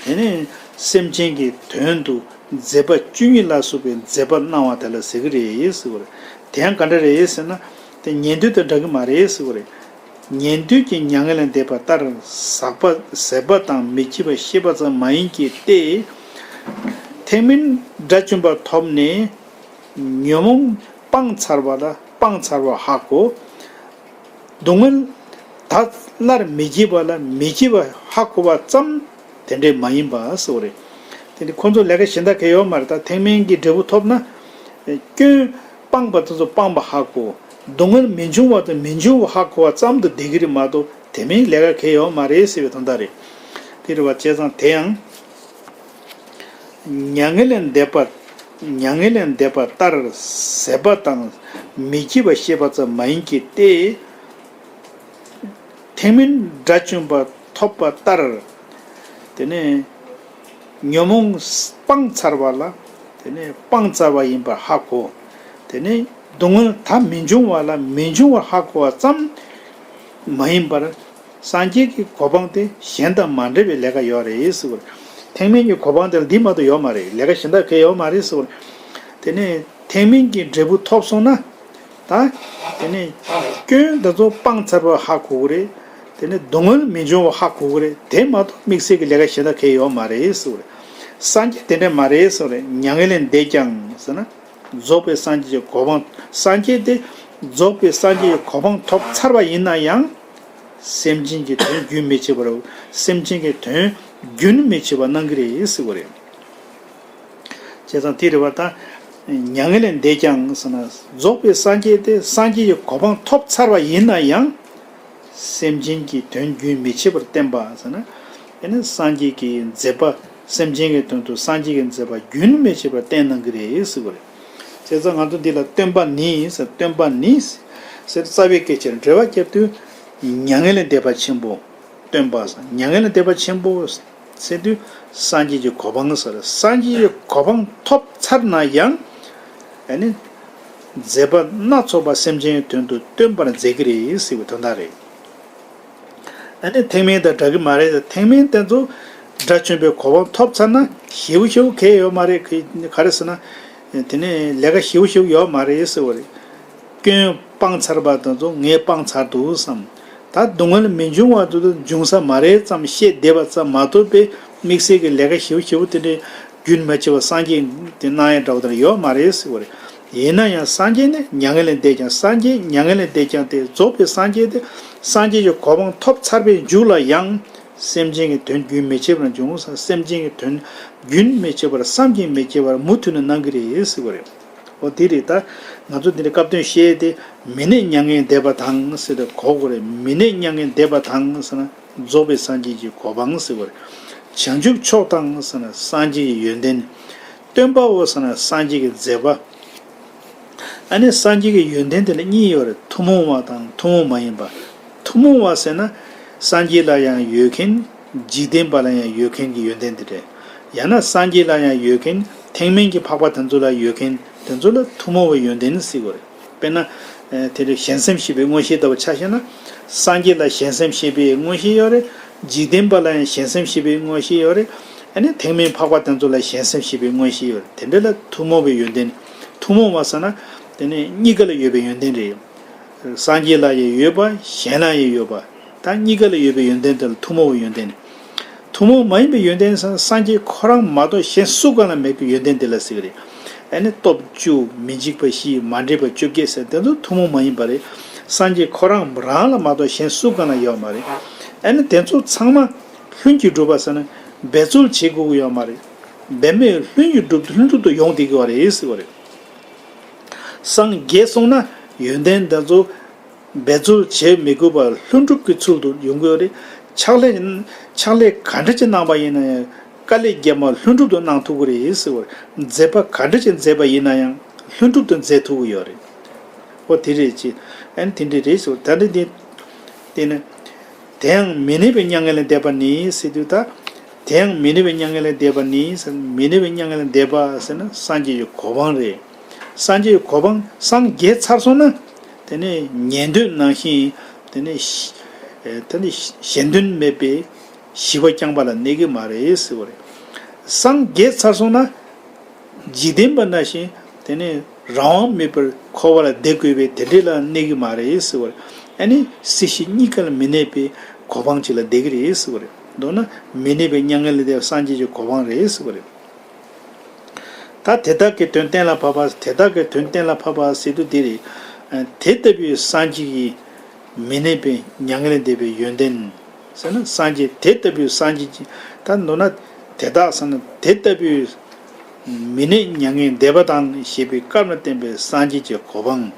དེ་ནི་སེམས་ཅན་གྱི་དོན་དུ་མཛད་པ་བཅུ་གཉིས་ལ་སོགས་པའི་མཛད་པ་གནང་བ་དེ་ལ་ཟེར་གྱི་རེད་ཟེར་བ་རེད། དེ་ཡང་ག་འདྲ་རེད་ཟེར་ན། དེ་ཉན་ཐོས་དང་འདྲ་གི་མ་རེད་ཟེར་བ་རེད། ཉན་ཐོས་ཀྱི་མྱ་ངན་ལས་འདས་པ་ལྟར་ཟག་པ་ཟད་པ་དང་མི་སྐྱིད་པ་ཤེས་པ་ཙམ་མ་ཡིན་གྱི་སྟེ། ཐེག་དམན་དགྲ་བཅོམ་པ་ཐོབ་ནས་ཉོན་མོངས་སྤངས་ཚར་བ་ལ་སྤངས་ཚར་བ་ཧ་གོ། སྡུག་བསྔལ་ད་སླར་མི་སྐྱེ་བ་ལ་མི་སྐྱེ་བ་ཧ་གོ་བ་ཙམ་དེ་འདྲས་མ་ཡིན་པ་ཟེར་བ་རེད། དེ་ནི་ཁོ་ཚོ་ལས་ཀ་གཞན་དག་གང་ཡོད་མ་རེད། ད་ཐེག་དམན་གྱི་འབྲས་བུ་ཐོབ་ན། སྐྱོན་སྤངས་པ་དེ་ཚོ་སྤངས་པ་ཧ་གོ། སྡུག་བསྔལ་མི་འབྱུང་བ་དང་མི་འབྱུང་བ་ཧ་གོ་བ་ཙམ་དུ་བསྡད་ཀྱི་རེད་མ་གཏོགས་དེ་མིན་ལས་ཀ་གང་ཡོད་མ་རེད་ཟེར་བའི་དོན་དག་རེད། དེ་རེད་བ། བྱས་ཙང་དེ་ཡང་། མྱ་ངན་ལས་འདས་པ། མྱ་ངན་ལས་འདས་པ་ལྟར་ཟད་པ་དང་མི་སྐྱིད་པ་ཤེས་པ་ཙམ་མ་ཡིན་གྱི་སྟེ། ཐེག་དམན་དགྲ་བཅོམ་པ་ཐོབ་པ་ལྟར། དེ་ནས་ཉོན་མོངས་སྤངས་ཚར་བ་ལ། དེ་ནས་སྤངས་ཚར་བ་ཡིན་པར་ཧ་གོ། དེ་ནས་སྡུག་བསྔལ་ད་མི་འབྱུང་བ་ལ་མི་འབྱུང་བ་ཧ་གོ་བ་ཙམ་མ་ཡིན་པར། སངས་རྒྱས་ཀྱི་གོ་འཕང་དེ་གཞན་དང་མ་འདྲ་བའི་ལས་ཀ་ཡོད་རེད་ཟེར་བ་རེད། ཐེག་དམན་གྱི་གོ་འཕང་དེ་ལ་འདི་མ་གཏོགས་ཡོད་མ་རེད། ལས་ཀ་གཞན་དག་གང་ཡང་ཡོད་མ་རེད་ཟེར་བ་རེད། དེ་ནས་ཐེག་དམན་གྱི་འབྲས་བུ་ཐོབ་སོང་ན། ད། དེ་ནས་སྐྱོན་དེ་ཚོ་སྤངས་ཚར་བ་ཧ་གོ་གི་རེད། དེ་ནས་སྡུག་བསྔལ་མི་འབྱུང་བ་ཧ་གོ་གི་རེད། དེ་མ་གཏོགས་དམིགས་བསལ་གྱི་ལས་ཀ་གཞན་དག་གང་ཡང་ཡོད་མ་རེད་ཟེར་བ་རེད། སངས་རྒྱས་དེ་འདྲ་མ་རེད་ཟེར་བ་རེད། མྱ་ངན་ལས་འདས་ཀྱང་ཟེར་ན། རྫོགས་པའི་སངས་རྒྱས་ཀྱི་གོ་འཕང་། སངས་རྒྱས་དེ་རྫོགས་པའི་སངས་རྒྱས་ཀྱི་གོ་འཕང་ཐོབ་ཚར་བ་ཡིན་ན་ཡང་། སེམས་ཅན་གྱི་དོན་རྒྱུན་མི་འཆད་པར། སེམས་ཅན་གྱི་དོན་རྒྱུན་མི་འཆད་པར་གནང་གི་རེད་ཟེར་བ་རེད། བྱས་ཙང་དེ་རེད་བ། ད་མྱ་ངན་ལས་འདས་ཀྱང་ཟེར་ན། རྫོགས་པའི་སངས་རྒྱས་དེ་སངས་རྒྱས་ཀྱི་གོ་འཕང་ཐོབ་ཚར་བ་ཡིན་ན་ཡང་། སེམས་ཅན་གྱི་དོན་རྒྱུན་མི་འཆད་པར་བསྟན་པ་ཟེར་ན། ཨེ་ནི་སངས་རྒྱས་ཀྱི་མཛད་པ། སེམས་ཅན་གྱི་དོན་དུ་སངས་རྒྱས་ཀྱི་མཛད་པ་རྒྱུན་མི་འཆད་པར་བསྟན་གནང་གི་རེད་ཟེར་བ་རེད། བྱས་ཙང་ང་ཚོ་འདི་ལ་སྟོན་པ་ནི་ཟེར། སྟོན་པ་ནི་ཟེར་རྩ་བའི་སྐད་ཆར་འགྲེལ་བ་བརྒྱབ་དུས། མྱ་ངན་ལས་འདས་པ་ཆེན་པོ་སྟོན་པ་ཟེར། མྱ་ངན་ལས་འདས་པ་ཆེན་པོ་ཟེར་དུས་སངས་རྒྱས་ཀྱི་གོ་འཕང་ཟེར། སངས་རྒྱས་ཀྱི་གོ་འཕང་ཐོབ་ཚར་ན་ཡང་། ཨ་ནི། མཛད་པ་སྣ་ཚོགས་པ་སེམས་ཅན་གྱི་དོན་དུ་སྟོན་པར་མཛད་ཀྱི་རེད་ཟེར་བའི་དོན་དག་རེད། ཨ་ནི་ཐེག་དམན་དང་འདྲ་གི་མ་རེད། ཐེག་དམན་དེ་ཚོ་དགྲ་བཅོམ་པའི་གོ་འཕང་ཐོབ་ཚར་ན་ཞེ་པོ་ཞེ་པོ་གལ་ཡོད་མ་རེད། ག་རེ་ཟེར་ན། དེ་ནས་ལས་ཀ་ཞེ་པོ་ཞེ་པོ་ཡོད་མ་རེད་ཟེར་བ་རེད། སྐྱོན་སྤངས་ཚར་བ་དེ་ཚོ་ངས་སྤངས་ཚར་འདུག་བསམ། ད་སྡུག་བསྔལ་མི་འབྱུང་བ་དེ་ཚོ་འབྱུང་ས་མ་རེད་བསམ་བཤད་བསྡད་པ་ཙམ་མ་གཏོགས་པའི་དམིགས་བསལ་གྱི་ལས་ཀ་ཞེ་པོ་ཞེ་པོ་དེ་འདྲའི་རྒྱུན་མ་ཆད་པ་སངས་རྒྱས་དེ་གནང་ཡ་འདྲ་བོ་དེ་འདྲ་ཡོད་མ་རེད་ཟེར་བ་རེད། ཡིན་ན་ཡང་སངས་རྒྱས་ནི་མྱ་ངན་ལས་འདས་ཀྱང་། སངས་རྒྱས་མྱ་ངན་ལས་འདས་ཀྱང་དེ་རྫོགས་པའི་སངས་རྒྱས་དེ་སངས་རྒྱས་ཀྱི་གོ་འཕང་ཐོབ་ཚར་བའི་མཇུག་ལ་ཡང་སེམས་ཅན་གྱི་དོན་རྒྱུན་མི་འཆད་པར་འབྱུང་། སེམས་ཅན་གྱི་དོན་རྒྱུན་མི་འཆད་པར་བསམ་གྱིས་མི་ཁྱབ་པར་མུ་མཐུད་ནས་གནང་གི་རེད་ཟེར་བ་རེད། འོ་དེ་རེད། ད་ང་ཚོ་འདི་འདྲ་སྐབས་དོན་བཤད་དེ་མི་གནས་མྱ་ངན་འདས་པ་དང་ཟེར་ཏེ་གོ་དགོས་རེད། མི་གནས་མྱ་ངན་འདས་པ་དང་ཟེར་ན་རྫོགས་པའི་སངས་རྒྱས་ཀྱི་གོ་འཕང་ཟེར་བ་རེད། བྱང་ཆུབ་མཆོག་དང་ཟེར་ན་སངས་རྒྱས་ཀྱི་ཡོན་ཏན། སྟོན་པའོ་ཟེར་ན་སངས་རྒྱས་ཀྱི་མཛད་པ། ཨ་ནི་སངས་རྒྱས་ཀྱི་ཡོན་ཏན་དེ་ལ་གཉིས་ཡོད་རེད། ཐུན་མོང་བ་དང་ཐུན་མོང་མ་ཡིན་པ། ཐུན་མོང་བ་ཟེར་ན་སངས་རྒྱས་ལ་ཡང་ཡོད་མཁན། འཇིག་རྟེན་པ་ལ་ཡང་ཡོད་མཁན་གྱི་ཡོན་ཏན་དེ་རེད། ཡང་ན་སངས་རྒྱས་ལ་ཡང་ཡོད་མཁན། ཐེག་དམན་གྱི་འཕགས་པ་དེ་ཚོ་ལ་ཡོད་མཁན་དེ་ཚོ་ལ་ཐུན་མོང་བའི་ཡོན་ཏན་ཟེར་གྱི་རེད། དཔེར་ན། ཨེ། དེ་རེད། གཞན་སེམས་ཤེས་པའི་མངོན་ཤེས་ལྟ་བུ་ཆ་བཞག་ན། སངས་རྒྱས་ལ་གཞན་སེམས་ཤེས་པའི་མངོན་ཤེས་ཡོད་རེད། འཇིག་རྟེན་པ་ལ་ཡང་གཞན་སེམས་ཤེས་པའི་མངོན་ཤེས་ཡོད་རེད། ཨ་ནི་ཐེག་དམན་འཕགས་པ་དེ་ཚོ་ལ་གཞན་སེམས་ཤེས་པའི་མངོན་ཤེས་ཡོད་རེད། དེ་འདྲ་ལ་ཐུན་མོང་བའི་ཡོན་ཏན། ཐུན་མོང་བ་ཟེར་ན། དེ་ནི་གཉིས་ཀ་ལ་ཡོད་པའི་ཡོན་ཏན་རེད། སངས་རྒྱས་ལ་ཡང་ཡོད་པ། གཞན་ལ་ཡང་ཡོད་པ། ད་གཉིས་ཀ་ལ་ཡོད་པའི་ཡོན་ཏན་དེ་ལ་ཐུན་མོང་བའི་ཡོན་ཏན། ཐུན་མོང་མ་ཡིན་པའི་ཡོན་ཏན་ཟེར་ན་སངས་རྒྱས་ཁོ་རང་མ་གཏོགས་གཞན་སུ་གང་ལ་མེད་པའི་ཡོན་ཏན་དེ་ལ་ཟེར་གྱི་རེད། ཨ་ནི་སྟོབས་བཅུ། མི་འཇིགས་པ་བཞི། མ་འདྲེས་པ་བཅོ་བརྒྱད་ཟེར་དེ་ཚོ་ཐུན་མོང་མ་ཡིན་པ་རེད། སངས་རྒྱས་ཁོ་རང་རང་ལ་མ་གཏོགས་གཞན་སུ་གང་ལ་ཡོད་མ་རེད། ཨ་ནི་དེ་ཚོ་ཚང་མ་ལྷུན་གྱིས་གྲུབ་པ་ཟེར་ན་འབད་རྩོལ་བྱེད་དགོས་ཀྱི་ཡོད་མ་རེད། འབད་མེད་ལྷུན་གྱིས་གྲུབ། ལྷུན་གྲུབ་ཏུ་ཡོང་བསྡད་ཀྱི་ཡོད་རེད་ཟེར་བ་རེད། སངས་རྒྱས་སོང་ན་ཡོན་ཏན་དེ་ཚོ་འབད་རྩོལ་བྱེད་མི་དགོས་པར་ལྷུན་གྲུབ་ཀྱི་ཚུལ་དུ་ཡོང་གི་ཡོད་རེད། ཕྱག་ལས། ཕྱག་ལས་ག་འདྲ་ཅིག་གནང་པ་ཡིན་ན་ཡང་དཀའ་ལས་བརྒྱབ་མ་ལྷུན་གྲུབ་ཏུ་གནང་ཐུབ་ཀྱི་རེད་ཟེར་བ་རེད། མཛད་པ་ག་འདྲ་ཅིག་མཛད་པ་ཡིན་ན་ཡང་ལྷུན་གྲུབ་ཏུ་མཛད་ཐུབ་ཀྱི་ཡོད་རེད། འོ་དེ་རེད་ཅེས། ཨ་ནི་དེ་འདྲ་རེད་ཟེར་བ། ད་འདི་འདི། དེ་ནི། དེ་ཡང་མི་གནས་པའི་མྱ་ངན་ལས་འདས་པ་ནི་ཟེར་དུས་ད། དེ་ཡང་མི་གནས་པའི་མྱ་ངན་ལས་འདས་པ་ནི་ཟེར། མི་གནས་པའི་མྱ་ངན་ལས་འདས་པ་ཟེར་ན་སངས་རྒྱས་ཀྱི་གོ་འཕང་རེད། སངས་རྒྱས་ཀྱི་གོ་འཕང་སངས་རྒྱས་ཚར་སོང་ན། དེ་ནས་ཉན་ཐོས་ནང་བཞིན་དེ་ནས་ཤི། ཨེ་ད་ནི་གཞན་དོན་མེད་པའི་ཞི་བ་རྐྱང་པ་ལ་གནས་ཀྱི་མ་རེད་ཟེར་བ་རེད། སངས་རྒྱས་ཚར་སོང་ན། འཇིག་རྟེན་པ་ནང་བཞིན་དེ་ནི་རང་དབང་མེད་པར་འཁོར་བ་ལ་བསྡད་དགོས་པའི་དེ་འདྲ་ལ་གནས་ཀྱི་མ་རེད་ཟེར་བ་རེད། ཨ་ནི་སྲིད་ཞི་གཉིས་ཀ་ལ་མི་གནས་པའི་གོ་འཕང་ཅིག་ལ་བསྡད་ཀྱི་རེད་ཟེར་བ་རེད། མདོར་ན་མི་གནས་པའི་མྱ་ངན་ལས་འདས་པ་སངས་རྒྱས་ཀྱི་གོ་འཕང་རེད་ཟེར་བ་རེད། ད་དེ་དག་གི་དོན་གཏན་ལ་ཕབ་པ། དེ་དག་གི་དོན་གཏན་ལ་ཕབ་པ་ཟེར་དུས་འདི་རེད། དེ་ལྟ་བུའི་སངས་རྒྱས་ཀྱི་མི་གནས་པའི་མྱ་ངན་ལས་འདས་པའི་ཡོན་ཏན་ཟེར་ན། སངས་རྒྱས་དེ་ལྟ་བུའི་སངས་རྒྱས་ཀྱི། ད་མདོར་ན་དེ་དག་ཟེར་ན་དེ་ལྟ་བུའི་མི་གནས་མྱ་ངན་འདས་པ་དང་ཞེས་པའི་སྐབས་ན་བསྟན་པའི་སངས་རྒྱས་ཀྱི་གོ་འཕང་།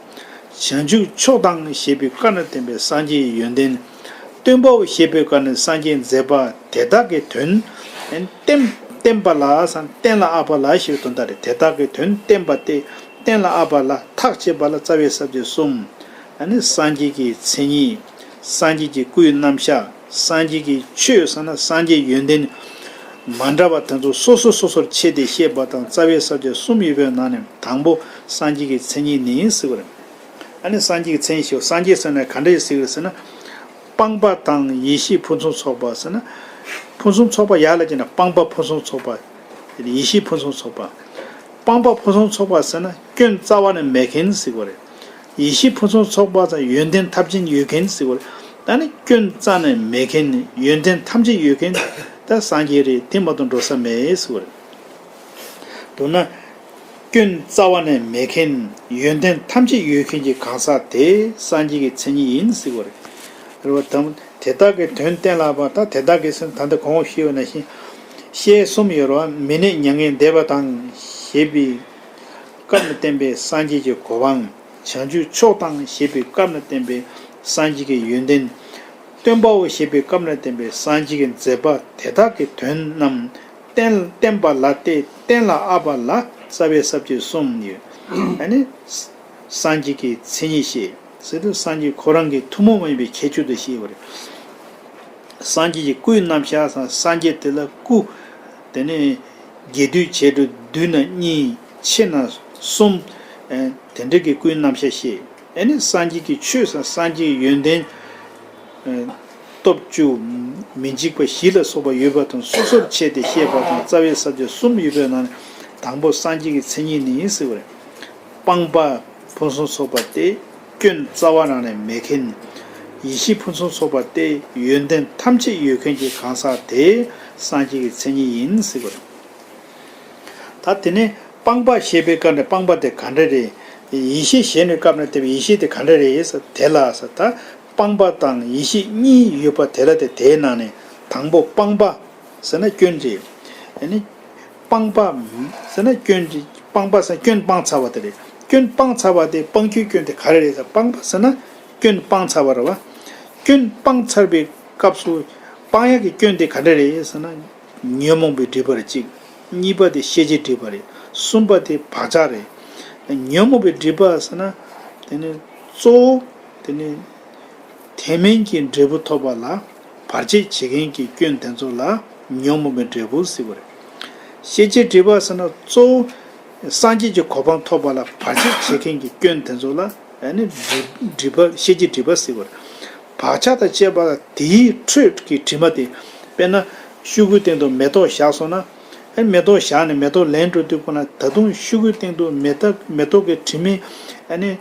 བྱང་ཆུབ་མཆོག་དང་ཞེས་པའི་སྐབས་ན་བསྟན་པའི་སངས་རྒྱས་ཀྱི་ཡོན་ཏན། སྟོན་པའོ་ཞེས་པའི་སྐབས་ན་སངས་རྒྱས་མཛད་པ་དེ་དག་གི་དོན་བསྟན། བསྟན་པ་ལ་ཟེར་ན་གཏན་ལ་དབབ་པ་ལ་ཞེས་པའི་དོན་དག་རེད། དེ་དག་གི་དོན་བསྟན་པ་སྟེ་གཏན་ལ་དབབ་པ་ལ་ཐག་བཅད་པ་ལ་རྩ་བའི་ས་བཅད་གསུམ། ཨ་ནི་སངས་རྒྱས་ཀྱི་མཚན་ཉིད། སངས་རྒྱས་ཀྱི་སྐུའི་རྣམ་གཞག། སངས་རྒྱས་ཀྱི་ཆོས་ཟེར་ན་སངས་རྒྱས་ཡོན་ཏན་མ་འདྲ་བ་དེ་ཚོ་སོ་སོ་སོ་སོར་ཕྱེ་སྟེ་བཤད་པ་དང་རྩ་བའི་ས་བཅད་གསུམ་ཡོད་པའི་ནང་ནས་དང་པོ་སངས་རྒྱས་ཀྱི་མཚན་ཉིད་ནི་ཟེར་བ་རེད། ཨ་ནི་སངས་རྒྱས་ཀྱི་མཚན་ཉིད་ཞེས། སངས་རྒྱས་ཟེར་ན་ག་འདྲ་ཞིག་ཟེར་བ་རེད་ཟེར་ན། སྤངས་པ་དང་ཡེ་ཤེས་ཕུན་སུམ་ཚོགས་པ་ཟེར་ན། ཕུན་སུམ་ཚོགས་པ་ཡར་ལ་བྱས་ན་སྤངས་པ་ཕུན་སུམ་ཚོགས་པ། ཡེ་ཤེས་ཕུན་སུམ་ཚོགས་པ། སྤངས་པ་ཕུན་སུམ་ཚོགས་པ་ཟེར་ན་སྐྱོན་རྩ་བ་ནས་མེད་མཁན་ཟེར་བ་རེད། ཡེ་ཤེས་ཕུན་སུམ་ཚོགས་པ་ཟེར་ན་ཡོན་ཏན་ཐམས་ཅད་ཡོད་མཁན་ཟེར་བ་རེད། ད་ནི་སྐྱོན་རྩ་ནས་མེད་མཁན། ཡོན་ཏན་ཐམས་ཅད་ཡོད་མཁན་ད་སངས་རྒྱས་རེད། དེ་མ་གཏོགས་འགྲོ་ས་མེད་ཟེར་བ་རེད། མདོར་ན། སྐྱོན་རྩ་བ་ནས་མེད་མཁན། ཡོན་ཏན་ཐམས་ཅད་ཡོད་མཁན་གྱི་གང་ཟག་དེ་སངས་རྒྱས་ཀྱི་མཚན་ཉིད་ཡིན་ཟེར་བ་རེད། རེད་བ། དང་དེ་དག་གི་དོན་གཏན་ལ་དབབ་པ། ད་དེ་དག་གི་ཟེར་ན་ད་ལྟ་གོང་འོག་ཞུས་པ་ནང་བཞིན་བཤད་གསུམ་ཡོད་རེད་བ། མི་གནས་མྱ་ངན་འདས་པ་དང་ཞེས་པའི་སྐབས་ན་བསྟན་པའི་སངས་རྒྱས་ཀྱི་གོ་འཕང་། བྱང་ཆུབ་མཆོག་དང་ཞེས་པའི་སྐབས་ན་བསྟན་པའི་སངས་རྒྱས་ཀྱི་ཡོན་ཏན། སྟོན་པའོ་ཞེས་པའི་སྐབས་ན་བསྟན་པའི་སངས་རྒྱས་ཀྱི་མཛད་པ་དེ་དག་གི་དོན་རྣམས་བསྟན། བསྟན་པ་ལ་སྟེ་གཏན་ལ་དབབ་པ་ལ་རྩ་བའི་ས་བཅད་གསུམ་ཡོད། ཨ་ནི་སངས་རྒྱས་ཀྱི་མཚན་ཉིད་བཤད་ཟེར་དུས་སངས་རྒྱས་ཁོ་རང་གི་ཐུན་མོང་མ་ཡིན་པའི་ཁྱད་ཆོས་དེ་བཤད་པ་རེད། སངས་རྒྱས་ཀྱི་སྐུའི་རྣམ་གཞག་ཟེར་ན་སངས་རྒྱས་དེ་ལ་སྐུ། དེ་ནས་རྒྱས་བསྡུས་བྱས་འགྲོ། བསྡུས་ན་གཉིས། ཕྱེ་ན་གསུམ། ཨེ་དེ་འདྲ་གི་སྐུའི་རྣམ་གཞག་བཤད། ཨ་ནི་སངས་རྒྱས་ཀྱི་ཆོས་ཟེར་ན་སངས་རྒྱས་ཀྱི་ཡོན་ཏན། ཨེ་སྟོབས་བཅུ། མི་འཇིགས་པ་བཞི་ལ་སོགས་པ་ཡོད་པ་དང་སོ་སོར་ཕྱེ་སྟེ་བཤད་པ་དང་རྩ་བའི་ས་བཅད་གསུམ་ཡོད་པའི་ནང་ནས་དང་པོ་སངས་རྒྱས་ཀྱི་མཚན་ཉིད་ནི་ཟེར་བ་རེད། སྤངས་པ་ཕུན་སུམ་ཚོགས་པ་སྟེ་སྐྱོན་རྩ་བ་རང་ནས་མེད་མཁན། ཡེ་ཤེས་ཕུན་སུམ་ཚོགས་པ་སྟེ་ཡོན་ཏན་ཐམས་ཅད་ཡོད་མཁན་གྱི་གང་ཟག་དེ་སངས་རྒྱས་ཀྱི་མཚན་ཉིད་ཡིན་ཟེར་བ་རེད། ད་དེ་ནས་སྤངས་པ་ཞེས་པའི་སྐབས་ནས་སྤངས་པ་དེ་ག་འདྲ་རེད། ཡེ་ཤེས་ཞེས་པའི་སྐབས་ནས་དེ་ཡེ་ཤེས་དེ་ག་འདྲ་རེད་ཟེར་དེ་ལ་ཟེར། ད་སྤངས་པ་དང་ཡེ་ཤེས་གཉིས་ཡོད་པ་དེ་ལ་དེ་དེའི་ནང་ནས་དང་པོ་སྤངས་པ་ཟེར་ན་སྐྱོན་རེད། ཨ་ནི་སྤངས་པ་ཟེར་ན་སྐྱོན་རེད། སྤངས་པ་ཟེར་ན་སྐྱོན་སྤངས་ཚར་བ་དེ་རེད། སྐྱོན་སྤངས་ཚར་བ་དེ་སྤང་རྒྱུའི་སྐྱོན་དེ་ག་རེ་རེད་ཟེར། སྤངས་པ་ཟེར་ན་སྐྱོན་སྤངས་ཚར་བ་རེད་བ། སྐྱོན་སྤངས་ཚར་བའི་སྐབས་སུ་སྤང་ཡག་གི་སྐྱོན་དེ་ག་འདྲ་རེད་ཟེར་ན། ཉོན་མོངས་པའི་སྒྲིབ་པ་རེད་གཅིག། གཉིས་པ་དེ་ཤེས་བྱའི་སྒྲིབ་པ་རེད། གསུམ་པ་དེ་བག་ཆགས་རེད། ཉོན་མོངས་པའི་སྒྲིབ་པ་ཟེར་ན། དེ་ནི་གཙོ་བོ། དེ་ནི་དེ་མིན་གྱི་འབྲས་བུ་ཐོབ་པ་ལ་བར་ཆད་བྱེད་མཁན་གྱི་སྐྱོན་དེ་ཚོ་ལ་ཉོན་མོངས་པའི་འབྲས་བུ་ཟེར་བ་རེད། ཤེས་བྱའི་སྒྲིབ་པ་ཟེར་ན་གཙོ་བོ་སངས་རྒྱས་ཀྱི་གོ་འཕང་ཐོབ་པ་ལ་བར་ཆད་བྱེད་མཁན་གྱི་སྐྱོན་དེ་ཚོ་ལ་ཨ་ནི་སྒྲིབ་པ། ཤེས་བྱའི་སྒྲིབ་པ་ཟེར་བ་རེད། བག་ཆགས་དང་བཅས་པ་ལ་དེའི་འཕྲོས་ཀྱི་དྲི་མ་དེ། དཔེར་ན་ཤོག་གུའི་སྟེང་དུ་མེ་ཏོག་བཞག་སོང་ན། ཨ་ནི་མེ་ཏོག་བཞག་ནས་མེ་ཏོག་ལེན་འགྲོ་དུས་ཁོ་ན་ད་དུང་ཤོག་གུའི་སྟེང་དུ་མེ་ཏོག་མེ་ཏོག་གི་དྲི་མའི་ཨ་ནི་